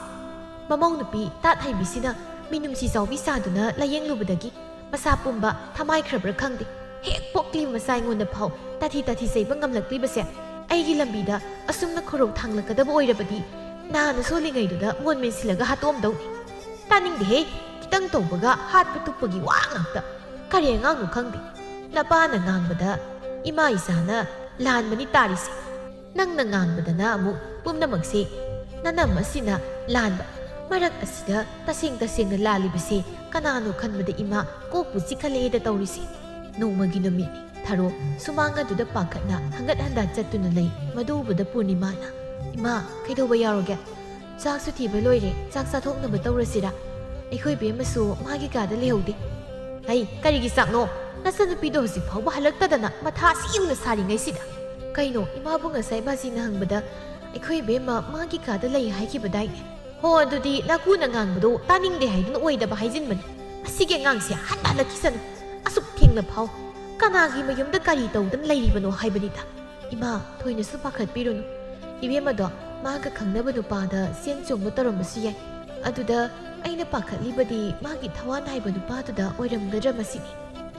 ꯃꯃꯧ ꯅꯨꯄꯤ ꯇꯥꯠ ꯍꯩꯕꯤꯁꯤꯅ ꯃꯤꯅꯨꯡꯁꯤ ꯆꯥꯎꯕꯤ ꯁꯥꯗꯨꯅ ꯂꯥꯌꯦꯡꯂꯨꯕꯗꯒꯤ ꯃꯁꯥ ꯄꯨꯝꯕ ꯊꯃꯥꯏꯈ꯭ꯔꯕ꯭ꯔꯥ ꯈꯪꯗꯦ, ꯍꯦꯛ ꯄꯣꯛꯂꯤꯕ ꯃꯆꯥ ꯑꯩꯉꯣꯟꯗ ꯐꯥꯎ ꯇꯥꯊꯤ ꯇꯥꯊꯤ ꯆꯩꯕ ꯉꯝꯂꯛꯂꯤꯕꯁꯦ ꯑꯩꯒꯤ ꯂꯝꯕꯤꯗ ꯑꯁꯨꯝꯅ ꯈꯣꯔꯧ ꯊꯥꯡꯂꯛꯀꯗꯕ ꯑꯣꯏꯔꯕꯗꯤ ꯅꯍꯥꯟꯅ ꯁꯣꯜꯂꯤꯉꯩꯗꯨꯗ ꯃꯣꯟ ꯃꯦꯟꯁꯤꯜꯂꯒ ꯍꯥꯠꯇꯣꯛꯑꯝꯗꯧꯅꯤ꯫ ꯇꯥꯅꯤꯡꯗꯦꯍꯦ, ꯈꯤꯇꯪ ꯇꯧꯕꯒ ꯍꯥꯠꯄ ꯇꯨꯞꯄꯒꯤ ꯋꯥ ꯉꯥꯛꯇ꯫ ꯀꯔꯤ ꯑꯉꯥꯡꯅꯣ ꯈꯪꯗꯦ, ꯅꯄꯥꯅ ꯉꯥꯡꯕꯗ ꯏꯃꯥ ꯏꯆꯥꯅ ꯂꯥꯟꯕꯅꯤ ꯇꯥꯔꯤꯁꯦ꯫ ꯅꯪꯅ ꯉꯥꯡꯕꯗꯅ ꯑꯃꯨꯛ ꯄꯨꯝꯅꯃꯛꯁꯦ ꯅꯅꯝ ꯑꯁꯤꯅ ꯂꯥꯟꯕ꯫ ꯃꯔꯛ ꯑꯁꯤꯗ ꯇꯁꯦꯡ ꯇꯁꯦꯡꯅ ꯂꯥꯜꯂꯤꯕꯁꯦ ꯀꯅꯥꯅꯣ ꯈꯟꯕꯗ ꯏꯃꯥ ꯀꯣꯛꯄꯨ ꯆꯤꯛꯈꯠꯂꯛꯑꯦꯗ ꯇꯧꯔꯤꯁꯦ꯫ ꯅꯣꯡꯃꯒꯤ ꯅꯨꯃꯤꯠꯅꯤ꯫ ꯊꯔꯣ ꯁꯨꯃꯥꯡ ꯑꯗꯨꯗ ꯄꯥꯈꯠꯅ ꯍꯪꯒꯠ ꯍꯟꯗꯥ ꯆꯠꯇꯨꯅ ꯂꯩ꯫ ꯃꯗꯨ ꯎꯕꯗ ꯄꯨꯔꯅꯤꯃꯥꯅ, "ꯏꯃꯥ, ꯀꯩꯗꯧꯕ ꯌꯥꯎꯔꯒꯦ? ꯆꯥꯛꯁꯨ ꯊꯤꯕ ꯂꯣꯏꯔꯦ, ꯆꯥꯛ ꯆꯥꯊꯣꯛꯅꯕ ꯇꯧꯔꯁꯤꯔꯥ? ꯑꯩꯈꯣꯏ ꯕꯦꯝꯃꯁꯨ ꯃꯥꯒꯤ ꯀꯥꯗ ꯂꯩꯍꯧꯗꯦ꯫" "ꯍꯩ, ꯀꯔꯤꯒꯤ ꯆꯥꯛꯅꯣ? ꯅꯆꯟꯅꯨꯄꯤꯗꯣ ꯍꯧꯖꯤꯛ ꯐꯥꯎꯕ ꯍꯜꯂꯛꯇꯗꯅ ꯃꯊꯥ ꯑꯁꯤ ꯌꯧꯅ ꯁꯥꯔꯤꯉꯩꯁꯤꯗ꯫" "ꯀꯩꯅꯣ, ꯏꯃꯥꯕꯨ ꯉꯁꯥꯏ ꯕꯥꯖꯤꯅ ꯍꯪꯕꯗ ꯑꯩꯈꯣꯏ ꯕꯦꯝꯃ ꯃꯥꯒꯤ ꯀꯥꯗ ꯂꯩ ꯍꯥꯏꯈꯤꯕꯗꯥꯏꯅꯦ?" "ꯍꯣ, ꯑꯗꯨꯗꯤ ꯅꯥꯀꯨꯅ ꯉꯥꯡꯕꯗꯣ ꯇꯥꯅꯤꯡꯗꯦ ꯍꯥꯏꯗꯨꯅ ꯑꯣꯏꯗꯕ ꯍꯥꯏꯖꯤꯟꯕꯅꯤ꯫ ꯑꯁꯤꯒꯤ ꯑꯉꯥꯡꯁꯦ ꯍꯟꯅ ꯍꯜꯂꯛꯈꯤꯁꯅꯨ꯫ ꯑꯁꯨꯛ ꯊꯦꯡꯅ ꯐꯥꯎ ꯀꯅꯥꯒꯤ ꯃꯌꯨꯝꯗ ꯀꯔꯤ ꯇꯧꯗꯨꯅ ꯂꯩꯔꯤꯕꯅꯣ ꯍꯥꯏꯕꯅꯤꯗ꯫ ꯏꯃꯥ, ꯊꯣꯏꯅꯁꯨ ꯄꯥꯈꯠꯄꯤꯔꯨꯅꯨ꯫ ꯏꯕꯦꯝꯃꯗꯣ ꯃꯥꯒ ꯈꯪꯅꯕ ꯅꯨꯄꯥꯗ ꯆꯦꯟ ꯆꯣꯡꯕ ꯇꯧꯔꯝꯕꯁꯨ ꯌꯥꯏ꯫ ꯑꯗꯨꯗ ꯑꯩꯅ ꯄꯥꯈꯠꯂꯤꯕꯗꯤ ꯃꯥꯒꯤ ꯊꯋꯥꯟ ꯍꯥꯏꯕ ꯅꯨꯄꯥꯗꯨꯗ ꯑꯣꯏꯔꯝꯒꯗ꯭ꯔꯥ ꯃꯁꯤꯅꯤ꯫"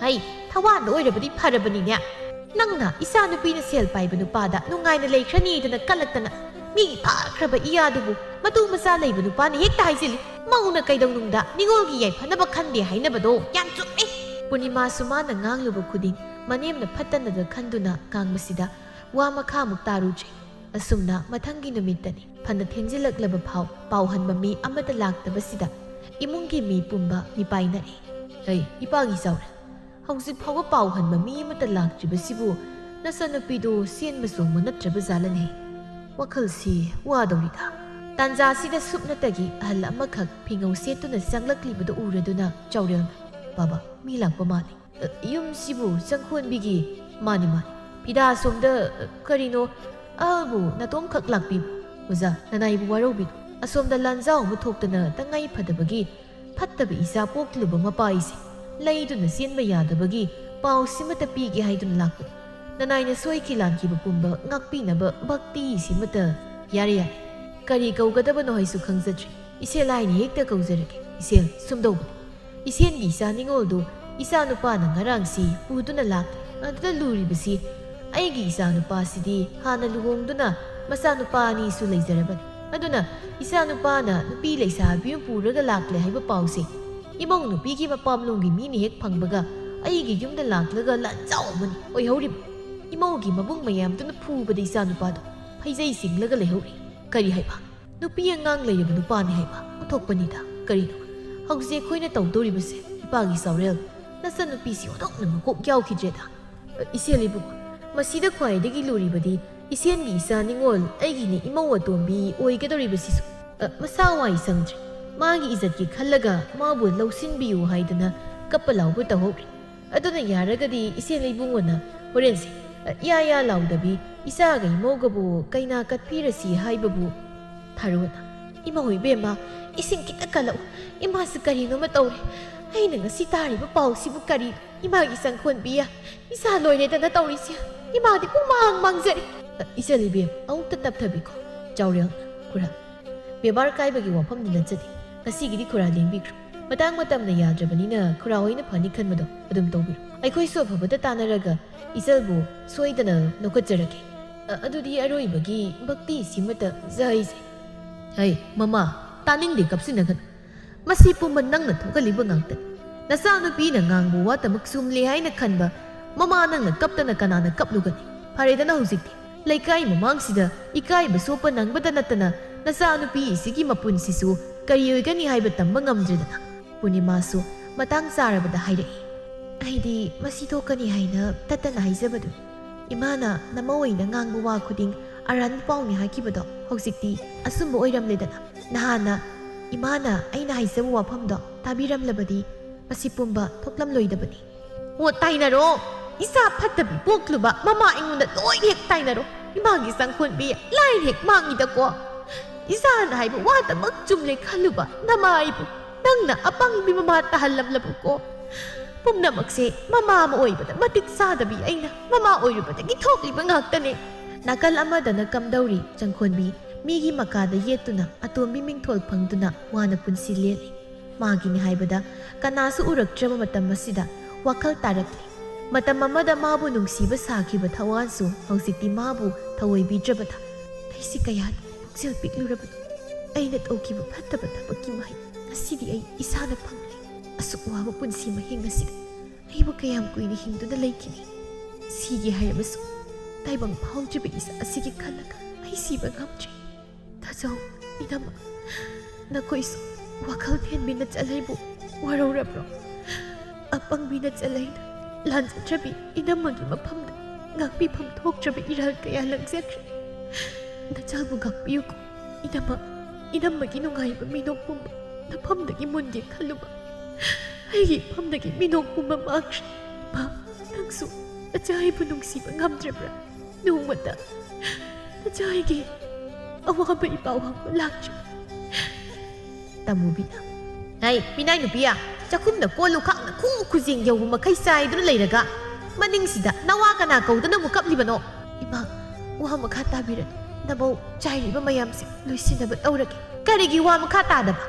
"ꯍꯩ, ꯊꯋꯥꯟꯗ ꯑꯣꯏꯔꯕꯗꯤ ꯐꯔꯕꯅꯤꯅꯦ꯫ ꯅꯪꯅ ꯏꯆꯥ ꯅꯨꯄꯤꯅ ꯁꯦꯜ ꯄꯥꯏꯕ ꯅꯨꯄꯥꯗ ꯅꯨꯡꯉꯥꯏꯅ ꯂꯩꯈ꯭ꯔꯅꯤꯗꯅ ꯀꯜꯂꯛꯇꯅ, ꯃꯤꯒꯤ ꯐꯥꯈ꯭ꯔꯕ ꯏꯌꯥꯗꯨꯕꯨ ꯃꯇꯨ ꯃꯆꯥ ꯂꯩꯕ ꯅꯨꯄꯥꯅ ꯍꯦꯛꯇ ꯍꯥꯏꯖꯤꯜꯂꯤ꯫ ꯃꯧꯅ ꯀꯩꯗꯧꯅꯨꯡꯗ ꯅꯤꯉꯣꯜꯒꯤ ꯌꯥꯏꯐꯅꯕ ꯈꯟꯗꯦ ꯍꯥꯏꯅꯕꯗꯣ ꯌꯥꯝ ꯆꯨꯝꯃꯤ꯫" ꯄꯨꯔꯅꯤꯃꯥꯁꯨ ꯃꯥꯅ ꯉꯥꯡꯂꯨꯕ ꯈꯨꯗꯤꯡ ꯃꯅꯦꯝꯅ ꯐꯠꯇꯅꯗ ꯈꯟꯗꯨꯅ ꯉꯥꯡꯕꯁꯤꯗ ꯋꯥ ꯃꯈꯥꯃꯨꯛ ꯇꯥꯔꯨꯗ꯭ꯔꯦ꯫ ꯑꯁꯨꯝꯅ ꯃꯊꯪꯒꯤ ꯅꯨꯃꯤꯠꯇꯅꯤ꯫ ꯐꯅ ꯊꯦꯡꯖꯤꯜꯂꯛꯂꯕ ꯐꯥꯎ ꯄꯥꯎꯍꯟꯕ ꯃꯤ ꯑꯃꯠꯇ ꯂꯥꯛꯇꯕꯁꯤꯗ ꯏꯃꯨꯡꯒꯤ ꯃꯤ ꯄꯨꯝꯕ ꯃꯤꯄꯥꯏꯅꯔꯦ꯫ "ꯑꯩ, ꯏꯄꯥꯒꯤ ꯆꯥꯎꯔꯦꯜ, ꯍꯧꯖꯤꯛ ꯐꯥꯎꯕ ꯄꯥꯎꯍꯟꯕ ꯃꯤ ꯑꯃꯠꯇ ꯂꯥꯛꯇ꯭ꯔꯤꯕꯁꯤꯕꯨ ꯅꯆꯟꯅꯨꯄꯤꯗꯨ ꯆꯦꯟꯕ ꯆꯣꯡꯕ ꯅꯠꯇ꯭ꯔꯕ ꯖꯥꯠꯂꯅꯦ? ꯋꯥꯈꯜꯁꯤ ꯋꯥꯗꯧꯔꯤꯗ꯫" ꯇꯥꯟꯖꯥꯁꯤꯗ ꯁꯨꯞꯅꯇꯒꯤ ꯑꯍꯜ ꯑꯃꯈꯛ ꯐꯤꯉꯧ ꯁꯦꯠꯇꯨꯅ ꯆꯪꯂꯛꯂꯤꯕꯗꯨ ꯎꯔꯗꯨꯅ ꯆꯥꯎꯔꯦꯜꯅ, "ꯕꯥꯕꯥ, ꯃꯤ ꯂꯥꯛꯄ ꯃꯥꯜꯂꯤ꯫ ꯑ, ꯌꯨꯝꯁꯤꯕꯨ ꯆꯪꯈꯣꯟꯕꯤꯒꯤ?" "ꯃꯥꯅꯤ, ꯃꯥꯅꯤ꯫ ꯐꯤꯗꯥ ꯑꯁꯣꯝꯗ, ꯑ, ꯀꯔꯤꯅꯣ? ꯑꯍꯜꯕꯨ ꯅꯥꯇꯣꯝꯈꯛ ꯂꯥꯛꯄꯤꯕ꯭ꯔꯣ? ꯑꯣꯖꯥ, ꯅꯅꯥꯏꯕꯨ ꯋꯥꯔꯧꯕꯤꯅꯨ꯫ ꯑꯁꯣꯝꯗ ꯂꯥꯟꯖꯥꯎ ꯑꯃ ꯊꯣꯛꯇꯅ ꯇꯉꯥꯏ ꯐꯗꯕꯒꯤ ꯐꯠꯇꯕ ꯏꯆꯥ ꯄꯣꯛꯂꯨꯕ ꯃꯄꯥ ꯑꯩꯁꯦ ꯂꯩꯗꯨꯅ ꯆꯦꯟꯕ ꯌꯥꯗꯕꯒꯤ ꯄꯥꯎꯁꯤꯃꯇ ꯄꯤꯒꯦ ꯍꯥꯏꯗꯨꯅ ꯂꯥꯛꯄꯅꯤ꯫ ꯅꯅꯥꯏꯅ ꯁꯣꯏꯈꯤ ꯂꯥꯟꯈꯤꯕ ꯄꯨꯝꯕ ꯉꯥꯛꯄꯤꯅꯕ ꯚꯛꯇꯤꯁꯤꯃꯇ꯫" "ꯌꯥꯔꯦ, ꯌꯥꯔꯦ꯫ ꯀꯔꯤ ꯀꯧꯒꯗꯕꯅꯣ ꯍꯥꯏꯁꯨ ꯈꯪꯖꯗ꯭ꯔꯦ꯫ ꯏꯆꯦ ꯂꯥꯏꯅ ꯍꯦꯛꯇ ꯀꯧꯖꯔꯒꯦ꯫ ꯏꯆꯦ, ꯁꯨꯝꯗꯧꯕꯅꯤ꯫ ꯏꯆꯦꯟꯒꯤ ꯏꯆꯥ ꯅꯤꯉꯣꯜꯗꯨ ꯏꯆꯥꯅꯨꯄꯥꯅ ꯉꯔꯥꯡꯁꯤ ꯄꯨꯗꯨꯅ ꯂꯥꯛꯂꯦ꯫ ꯑꯗꯨꯗ ꯂꯨꯔꯤꯕꯁꯤ ꯑꯩꯒꯤ ꯏꯆꯥꯅꯨꯄꯥꯁꯤꯗꯤ ꯍꯥꯟꯅ ꯂꯨꯍꯣꯡꯗꯨꯅ ꯃꯆꯥꯅꯨꯄꯥ ꯑꯅꯤꯁꯨ ꯂꯩꯖꯔꯕꯅꯤ꯫ ꯑꯗꯨꯅ ꯏꯆꯥꯅꯨꯄꯥꯅ ꯅꯨꯄꯤ ꯂꯩꯁꯥꯕꯤ ꯑꯃ ꯄꯨꯔꯒ ꯂꯥꯛꯂꯦ ꯍꯥꯏꯕ ꯄꯥꯎꯁꯦ ꯏꯃꯧ ꯅꯨꯄꯤꯒꯤ ꯃꯄꯥꯝꯂꯣꯝꯒꯤ ꯃꯤꯅ ꯍꯦꯛ ꯐꯪꯕꯒ ꯑꯩꯒꯤ ꯌꯨꯝꯗ ꯂꯥꯛꯂꯒ ꯂꯥꯟꯖꯥꯎ ꯑꯃꯅꯤ ꯑꯣꯏꯍꯧꯔꯤꯕ꯫ ꯏꯃꯧꯒꯤ ꯃꯕꯨꯡ ꯃꯌꯥꯝꯗꯨꯅ ꯐꯨꯕꯗ ꯏꯆꯥꯅꯨꯄꯥꯗꯣ ꯐꯩꯖꯩ ꯆꯤꯡꯂꯒ ꯂꯩꯍꯧꯔꯤ꯫" "ꯀꯔꯤ ꯍꯥꯏꯕ? ꯅꯨꯄꯤ ꯑꯉꯥꯡ ꯂꯩꯔꯕ ꯅꯨꯄꯥꯅꯤ ꯍꯥꯏꯕ? ꯑꯣꯟꯊꯣꯛꯄꯅꯤꯗ꯫ ꯀꯔꯤꯅꯣ ꯍꯧꯖꯤꯛ ꯑꯩꯈꯣꯏꯅ ꯇꯧꯗꯧꯔꯤꯕꯁꯦ? ꯏꯄꯥꯒꯤ ꯆꯥꯎꯔꯦꯜ, ꯅꯆꯟꯅꯨꯄꯤꯁꯤ ꯑꯣꯟꯊꯣꯛꯅ ꯃꯀꯣꯛ ꯌꯥꯎꯈꯤꯗ꯭ꯔꯦꯗ꯫" "ꯏꯆꯦ ꯂꯩꯕꯨꯡ, ꯃꯁꯤꯗ ꯈ꯭ꯋꯥꯏꯗꯒꯤ ꯂꯨꯔꯤꯕꯗꯤ ꯏꯆꯦꯟꯒꯤ ꯏꯆꯥ ꯅꯤꯉꯣꯜ ꯑꯩꯒꯤꯅꯦ ꯏꯃꯧ ꯑꯇꯣꯝꯕꯤ ꯑꯣꯏꯒꯗꯧꯔꯤꯕꯁꯤꯁꯨ, ꯑ, ꯃꯁꯥ ꯋꯥꯏ ꯁꯪꯗ꯭ꯔꯦ꯫ ꯃꯥꯒꯤ ꯏꯖꯠꯀꯤ ꯈꯜꯂꯒ ꯃꯥꯕꯨ ꯂꯧꯁꯤꯟꯕꯤꯌꯨ ꯍꯥꯏꯗꯅ ꯀꯞꯄ ꯂꯥꯎꯕ ꯇꯧꯍꯧꯔꯦ꯫ ꯑꯗꯨꯅ ꯌꯥꯔꯒꯗꯤ ꯏꯆꯦ ꯂꯩꯕꯨꯡꯉꯣꯅ ꯍꯣꯔꯦꯟꯁꯦ, ꯑ, ꯏꯌꯥ ꯌꯥ ꯂꯥꯎꯗꯕꯤ ꯏꯆꯥꯒ ꯏꯃꯧꯒꯕꯨ ꯀꯩꯅꯥ ꯀꯠꯄꯤꯔꯁꯤ ꯍꯥꯏꯕꯕꯨ ꯊꯥꯔꯣꯅ ꯏꯃꯥ ꯍꯣꯏ ꯏꯕꯦꯝꯃ, ꯏꯁꯤꯡ ꯈꯤꯇ ꯀꯜꯂꯛꯎ꯫ ꯏꯃꯥꯁꯨ ꯀꯔꯤꯅꯣꯃ ꯇꯧꯔꯦ꯫ ꯑꯩꯅ ꯉꯁꯤ ꯇꯥꯔꯤꯕ ꯄꯥꯎꯁꯤꯕꯨ ꯀꯔꯤꯅꯣ? ꯏꯃꯥꯒꯤ ꯆꯪꯈꯣꯟꯕꯤ, ꯏꯆꯥ ꯂꯣꯏꯔꯦꯗꯅ ꯇꯧꯔꯤꯁꯦ꯫ ꯏꯃꯥꯗꯤ ꯄꯨꯡꯃꯥꯡ ꯃꯥꯡꯖꯔꯦ꯫ ꯑ, ꯏꯆꯜ ꯏꯕꯦꯝ, ꯑꯃꯨꯛꯇ ꯇꯞꯊꯕꯤꯈꯣ꯫ ꯆꯥꯎꯔꯦꯜ, ꯈꯨꯔꯥ, ꯕꯦꯕꯥꯔ ꯀꯥꯏꯕꯒꯤ ꯋꯥꯐꯝꯗꯤ ꯅꯠꯆꯗꯦ꯫ ꯉꯁꯤꯒꯤꯗꯤ ꯈꯨꯔꯥ ꯂꯦꯡꯕꯤꯈ꯭ꯔꯣ꯫ ꯃꯇꯥꯡ ꯃꯇꯝꯅ ꯌꯥꯗ꯭ꯔꯕꯅꯤꯅ ꯈꯨꯔꯥ ꯍꯣꯏꯅ ꯐꯅꯤ ꯈꯟꯕꯗꯣ ꯑꯗꯨꯝ ꯇꯧꯕꯤꯔꯣ꯫ ꯑꯩꯈꯣꯏꯁꯨ ꯑꯐꯕꯗ ꯇꯥꯟꯅꯔꯒ ꯏꯆꯜꯕꯨ ꯁꯣꯏꯗꯅ ꯂꯧꯈꯠꯆꯔꯒꯦ꯫ ꯑ, ꯑꯗꯨꯗꯤ ꯑꯔꯣꯏꯕꯒꯤ ꯚꯛꯇꯤꯁꯤꯃꯇ ꯖꯩꯁꯦ꯫ ꯍꯩ, ꯃꯃꯥ, ꯇꯥꯅꯤꯡꯗꯦ, ꯀꯞꯁꯤꯟꯅꯒꯅꯨ꯫ ꯃꯁꯤ ꯄꯨꯝꯕ ꯅꯪꯅ ꯊꯣꯛꯍꯜꯂꯤꯕ ꯉꯥꯛꯇꯅꯤ꯫ ꯅꯆꯥꯅꯨꯄꯤꯅ ꯉꯥꯡꯕ ꯋꯥꯇꯃꯛ ꯆꯨꯝꯂꯦ ꯍꯥꯏꯅ ꯈꯟꯕ ꯃꯃꯥ ꯅꯪꯅ ꯀꯞꯇꯅ ꯀꯅꯥꯅ ꯀꯞꯂꯨꯒꯅꯤ? ꯐꯔꯦꯗꯅ ꯍꯧꯖꯤꯛꯇꯤ꯫ ꯂꯩꯀꯥꯏ ꯃꯃꯥꯡꯁꯤꯗ ꯏꯀꯥꯏꯕ ꯁꯣꯛꯄ ꯅꯪꯕꯗ ꯅꯠꯇꯅ ꯅꯆꯥꯅꯨꯄꯤ ꯑꯁꯤꯒꯤ ꯃꯄꯨꯟꯁꯤꯁꯨ ꯀꯔꯤ ꯑꯣꯏꯒꯅꯤ ꯍꯥꯏꯕ ꯇꯝꯕ ꯉꯝꯗ꯭ꯔꯦꯗꯅ꯫ ꯄꯨꯔꯅꯤꯃꯥꯁꯨ ꯃꯇꯥꯡ ꯆꯥꯔꯕꯗ ꯍꯥꯏꯔꯛꯏ꯫ ꯑꯩꯗꯤ ꯃꯁꯤ ꯊꯣꯛꯀꯅꯤ ꯍꯥꯏꯅ ꯇꯠꯇꯅ ꯍꯥꯏꯖꯕꯗꯨꯅꯤ꯫ ꯏꯃꯥꯅ ꯅꯃꯧ ꯑꯣꯏꯅ ꯉꯥꯡꯕ ꯋꯥ ꯈꯨꯗꯤꯡ ꯑꯔꯥꯟꯕ ꯄꯥꯎꯅꯤ ꯍꯥꯏꯈꯤꯕꯗꯣ ꯍꯧꯖꯤꯛꯇꯤ ꯑꯆꯨꯝꯕ ꯑꯣꯏꯔꯝꯂꯦꯗꯅ꯫ ꯅꯍꯥꯟꯅ ꯏꯃꯥꯅ ꯑꯩꯅ ꯍꯥꯏꯖꯕ ꯋꯥꯐꯝꯗꯣ ꯇꯥꯕꯤꯔꯝꯂꯕꯗꯤ ꯃꯁꯤ ꯄꯨꯝꯕ ꯊꯣꯛꯂꯝꯂꯣꯏꯗꯕꯅꯤ꯫ ꯑꯣ, ꯇꯥꯏꯅꯔꯣ꯫ ꯏꯆꯥ ꯐꯠꯇꯕꯤ ꯄꯣꯛꯂꯨꯕ ꯃꯃꯥ ꯑꯩꯉꯣꯟꯗ ꯂꯣꯏꯅ ꯍꯦꯛ ꯇꯥꯏꯅꯔꯣ꯫ ꯏꯃꯥꯒꯤ ꯆꯪꯈꯣꯟꯕꯤ ꯂꯥꯏꯅ ꯍꯦꯛ ꯃꯥꯡꯉꯤꯗꯀꯣ꯫ ꯏꯆꯥꯅ ꯍꯥꯏꯕ ꯋꯥꯗꯃꯛ ꯆꯨꯝꯂꯦ ꯈꯜꯂꯨꯕ ꯅꯃꯥ ꯑꯩꯕꯨ ꯅꯪꯅ ꯑꯄꯪꯕꯤ ꯃꯃꯥ ꯇꯥꯍꯜꯂꯝꯂꯕꯀꯣ꯫ ꯄꯨꯝꯅꯃꯛꯁꯦ ꯃꯃꯥ ꯑꯃ ꯑꯣꯏꯕꯗ ꯃꯇꯤꯛ ꯆꯥꯗꯕꯤ ꯑꯩꯅ ꯃꯃꯥ ꯑꯣꯏꯔꯨꯕꯗꯒꯤ ꯊꯣꯛꯂꯤꯕ ꯉꯥꯛꯇꯅꯦ꯫ ꯅꯥꯀꯜ ꯑꯃꯗꯅ ꯀꯝꯗꯧꯔꯤ ꯆꯪꯈꯣꯟꯕꯤ ꯃꯤꯒꯤ ꯃꯀꯥꯗ ꯌꯦꯠꯇꯨꯅ ꯑꯇꯣꯝꯕꯤ ꯃꯤꯡꯊꯣꯜ ꯐꯪꯗꯨꯅ ꯋꯥꯅ ꯄꯨꯟꯁꯤ ꯂꯦꯜꯂꯤ꯫ ꯃꯥꯒꯤꯅꯤ ꯍꯥꯏꯕꯗ ꯀꯅꯥꯁꯨ ꯎꯔꯛꯇ꯭ꯔꯕ ꯃꯇꯝ ꯑꯁꯤꯗ ꯋꯥꯈꯜ ꯇꯥꯔꯛꯂꯤ꯫ ꯃꯇꯝ ꯑꯃꯗ ꯃꯥꯕꯨ ꯅꯨꯡꯁꯤꯕ ꯁꯥꯈꯤꯕ ꯊꯋꯥꯟꯁꯨ ꯍꯧꯖꯤꯛꯇꯤ ꯃꯥꯕꯨ ꯊꯑꯣꯏꯕꯤꯗ꯭ꯔꯕꯗ ꯑꯩꯁꯤ ꯀꯌꯥꯗꯤ ꯄꯨꯛꯆꯦꯜ ꯄꯤꯛꯂꯨꯔꯕꯅꯣ꯫ ꯑꯩꯅ ꯇꯧꯈꯤꯕ ꯐꯠꯇꯕ ꯊꯕꯛꯀꯤ ꯃꯍꯩ ꯉꯁꯤꯗꯤ ꯑꯩ ꯏꯁꯥꯅ ꯐꯪꯂꯦ꯫ ꯑꯁꯨꯛ ꯋꯥꯕ ꯄꯨꯟꯁꯤ ꯃꯍꯤꯡ ꯑꯁꯤꯗ ꯑꯩꯕꯨ ꯀꯌꯥꯝ ꯀꯨꯏꯅ ꯍꯤꯡꯗꯨꯅ ꯂꯩꯈꯤꯅꯤ? ꯁꯤꯒꯦ ꯍꯥꯏꯔꯕꯁꯨ ꯇꯥꯏꯕꯪ ꯐꯥꯎꯗ꯭ꯔꯤꯕ ꯏꯆꯥ ꯑꯁꯤꯒꯤ ꯈꯜꯂꯒ ꯑꯩ ꯁꯤꯕ ꯉꯝꯗ꯭ꯔꯦ꯫ ꯊꯥꯖꯧ, ꯏꯅꯝꯃ, ꯅꯈꯣꯏꯁꯨ ꯋꯥꯈꯜ ꯊꯦꯟꯕꯤ ꯅꯆꯜꯍꯩꯕꯨ ꯋꯥꯔꯧꯔꯕ꯭ꯔꯣ? ꯑꯄꯪꯕꯤ ꯅꯆꯜꯍꯩꯅ ꯂꯥꯟꯖꯗ꯭ꯔꯕꯤ ꯏꯅꯝꯃꯒꯤ ꯃꯐꯝꯗ ꯉꯥꯛꯄꯤꯐꯝ ꯊꯣꯛꯇ꯭ꯔꯕ ꯏꯔꯥꯜ ꯀꯌꯥ ꯂꯪꯖꯈ꯭ꯔꯦ꯫ ꯅꯆꯜꯕꯨ ꯉꯥꯛꯄꯤꯌꯨꯀꯣ, ꯏꯅꯝꯃ꯫ ꯏꯅꯝꯃꯒꯤ ꯅꯨꯡꯉꯥꯏꯕ ꯃꯤꯅꯣꯛ ꯄꯨꯝꯕ ꯅꯐꯝꯗꯒꯤ ꯃꯨꯟꯒꯦ ꯈꯜꯂꯨꯕ ꯑꯩꯒꯤ ꯏꯐꯝꯗꯒꯤ ꯃꯤꯅꯣꯛ ꯄꯨꯝꯕ ꯃꯥꯡꯈ꯭ꯔꯦ꯫ ꯏꯃꯥ, ꯅꯪꯁꯨ ꯅꯆꯥ ꯑꯩꯕꯨ ꯅꯨꯡꯁꯤꯕ ꯉꯝꯗ꯭ꯔꯕ꯭ꯔꯥ? ꯅꯣꯡꯃꯇ ꯅꯆꯥ ꯑꯩꯒꯤ ꯑꯋꯥꯕ ꯏꯄꯥꯎ ꯍꯪꯕ ꯂꯥꯛꯇ꯭ꯔꯤ꯫ ꯇꯃꯨꯕꯤꯅ꯫ "ꯍꯩ, ꯃꯤꯅꯥꯏ ꯅꯨꯄꯤꯌꯥ, ꯆꯥꯛꯈꯨꯝꯗ ꯀꯣꯜ ꯂꯨꯈꯥꯛꯅ ꯈꯣꯡꯎꯞ ꯈꯨꯖꯦꯡ ꯌꯧꯕ ꯃꯈꯩ ꯆꯥꯏꯗꯨꯅ ꯂꯩꯔꯒ, ꯃꯅꯤꯡꯁꯤꯗ ꯅꯋꯥ ꯀꯅꯥ ꯀꯧꯗꯅ ꯑꯃꯨꯛ ꯀꯞꯂꯤꯕꯅꯣ?" "ꯏꯃꯥ, ꯋꯥ ꯃꯈꯥ ꯇꯥꯕꯤꯔꯅꯨ꯫ ꯅꯃꯧ ꯆꯥꯏꯔꯤꯕ ꯃꯌꯥꯝꯁꯦ ꯂꯣꯏꯁꯤꯟꯅꯕ ꯇꯧꯔꯒꯦ꯫" "ꯀꯔꯤꯒꯤ ꯋꯥ ꯃꯈꯥ ꯇꯥꯗꯕ?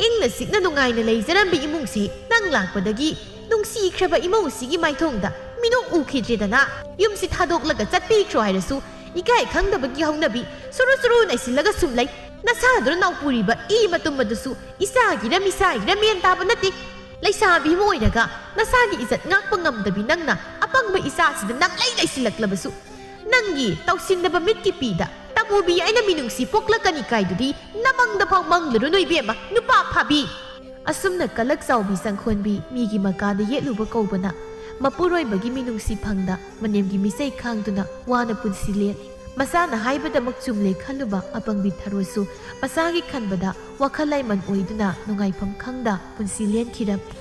ꯏꯪꯅ ꯆꯤꯛꯅ ꯅꯨꯡꯉꯥꯏꯅ ꯂꯩꯖꯔꯝꯕ ꯏꯃꯨꯡꯁꯤ ꯅꯪ ꯂꯥꯛꯄꯗꯒꯤ ꯅꯨꯡꯁꯤꯈ꯭ꯔꯕ ꯏꯃꯧꯁꯤꯒꯤ ꯃꯥꯏꯊꯣꯡꯗ ꯃꯤꯅꯣꯛ ꯎꯈꯤꯗ꯭ꯔꯦꯗꯅ꯫ ꯌꯨꯝꯁꯤ ꯊꯥꯗꯣꯛꯂꯒ ꯆꯠꯄꯤꯈ꯭ꯔꯣ ꯍꯥꯏꯔꯁꯨ ꯏꯀꯥꯏ ꯈꯪꯗꯕꯒꯤ ꯍꯧꯅꯕꯤ ꯁꯨꯔꯨ ꯁꯨꯔꯨ ꯅꯩꯁꯤꯜꯂꯒ ꯁꯨꯝ ꯂꯩ꯫ ꯅꯁꯥꯗꯨꯅ ꯅꯥꯎꯄꯨꯔꯤꯕ ꯏ ꯃꯇꯨꯝ ꯑꯗꯨꯁꯨ ꯏꯆꯥꯒꯤꯔ ꯃꯤꯆꯥꯒꯤꯔ ꯃꯦꯟ ꯇꯥꯕ ꯅꯠꯇꯦ꯫ ꯂꯩꯁꯥꯕꯤ ꯑꯃ ꯑꯣꯏꯔꯒ ꯅꯁꯥꯒꯤ ꯏꯖꯠ ꯉꯥꯛꯄ ꯉꯝꯗꯕꯤ ꯅꯪꯅ ꯑꯄꯪꯕ ꯏꯆꯥꯁꯤꯗ ꯅꯝꯂꯩ ꯂꯩꯁꯤꯜꯂꯛꯂꯕꯁꯨ, ꯅꯪꯒꯤ ꯇꯧꯁꯤꯟꯅꯕ ꯃꯤꯠꯀꯤ ꯄꯤꯗ ꯇꯃꯨꯕꯤ ꯑꯩꯅ ꯃꯤꯅꯨꯡꯁꯤ ꯄꯣꯛꯂꯛꯀꯅꯤ ꯀꯥꯏꯗꯨꯗꯤ ꯅꯃꯪꯗ ꯐꯥꯎ ꯃꯪꯂꯨꯔꯨꯅꯨ ꯏꯕꯦꯝꯃ, ꯅꯨꯄꯥ ꯐꯥꯕꯤ!" ꯑꯁꯨꯝꯅ ꯀꯂꯛ ꯆꯥꯎꯕꯤ ꯆꯪꯈꯣꯟꯕꯤ ꯃꯤꯒꯤ ꯃꯀꯥꯗ ꯌꯦꯠꯂꯨꯕ ꯀꯧꯕꯅ ꯃꯄꯨꯔꯣꯏꯕꯒꯤ ꯃꯤꯅꯨꯡꯁꯤ ꯐꯪꯗ ꯃꯅꯦꯝꯒꯤ ꯃꯤꯆꯩ ꯈꯥꯡꯗꯨꯅ ꯋꯥꯅ ꯄꯨꯟꯁꯤ ꯂꯦꯜꯂꯤ꯫ ꯃꯆꯥꯅ ꯍꯥꯏꯕꯗꯃꯛ ꯆꯨꯝꯂꯦ ꯈꯜꯂꯨꯕ ꯑꯄꯪꯕꯤ ꯊꯔꯣꯁꯨ ꯃꯆꯥꯒꯤ ꯈꯟꯕꯗ ꯋꯥꯈꯜ ꯂꯥꯏꯃꯟ ꯑꯣꯏꯗꯨꯅ ꯅꯨꯡꯉꯥꯏꯐꯝ ꯈꯪꯗ ꯄꯨꯟꯁꯤ ꯂꯦꯟꯈꯤꯔꯝꯃꯤ꯫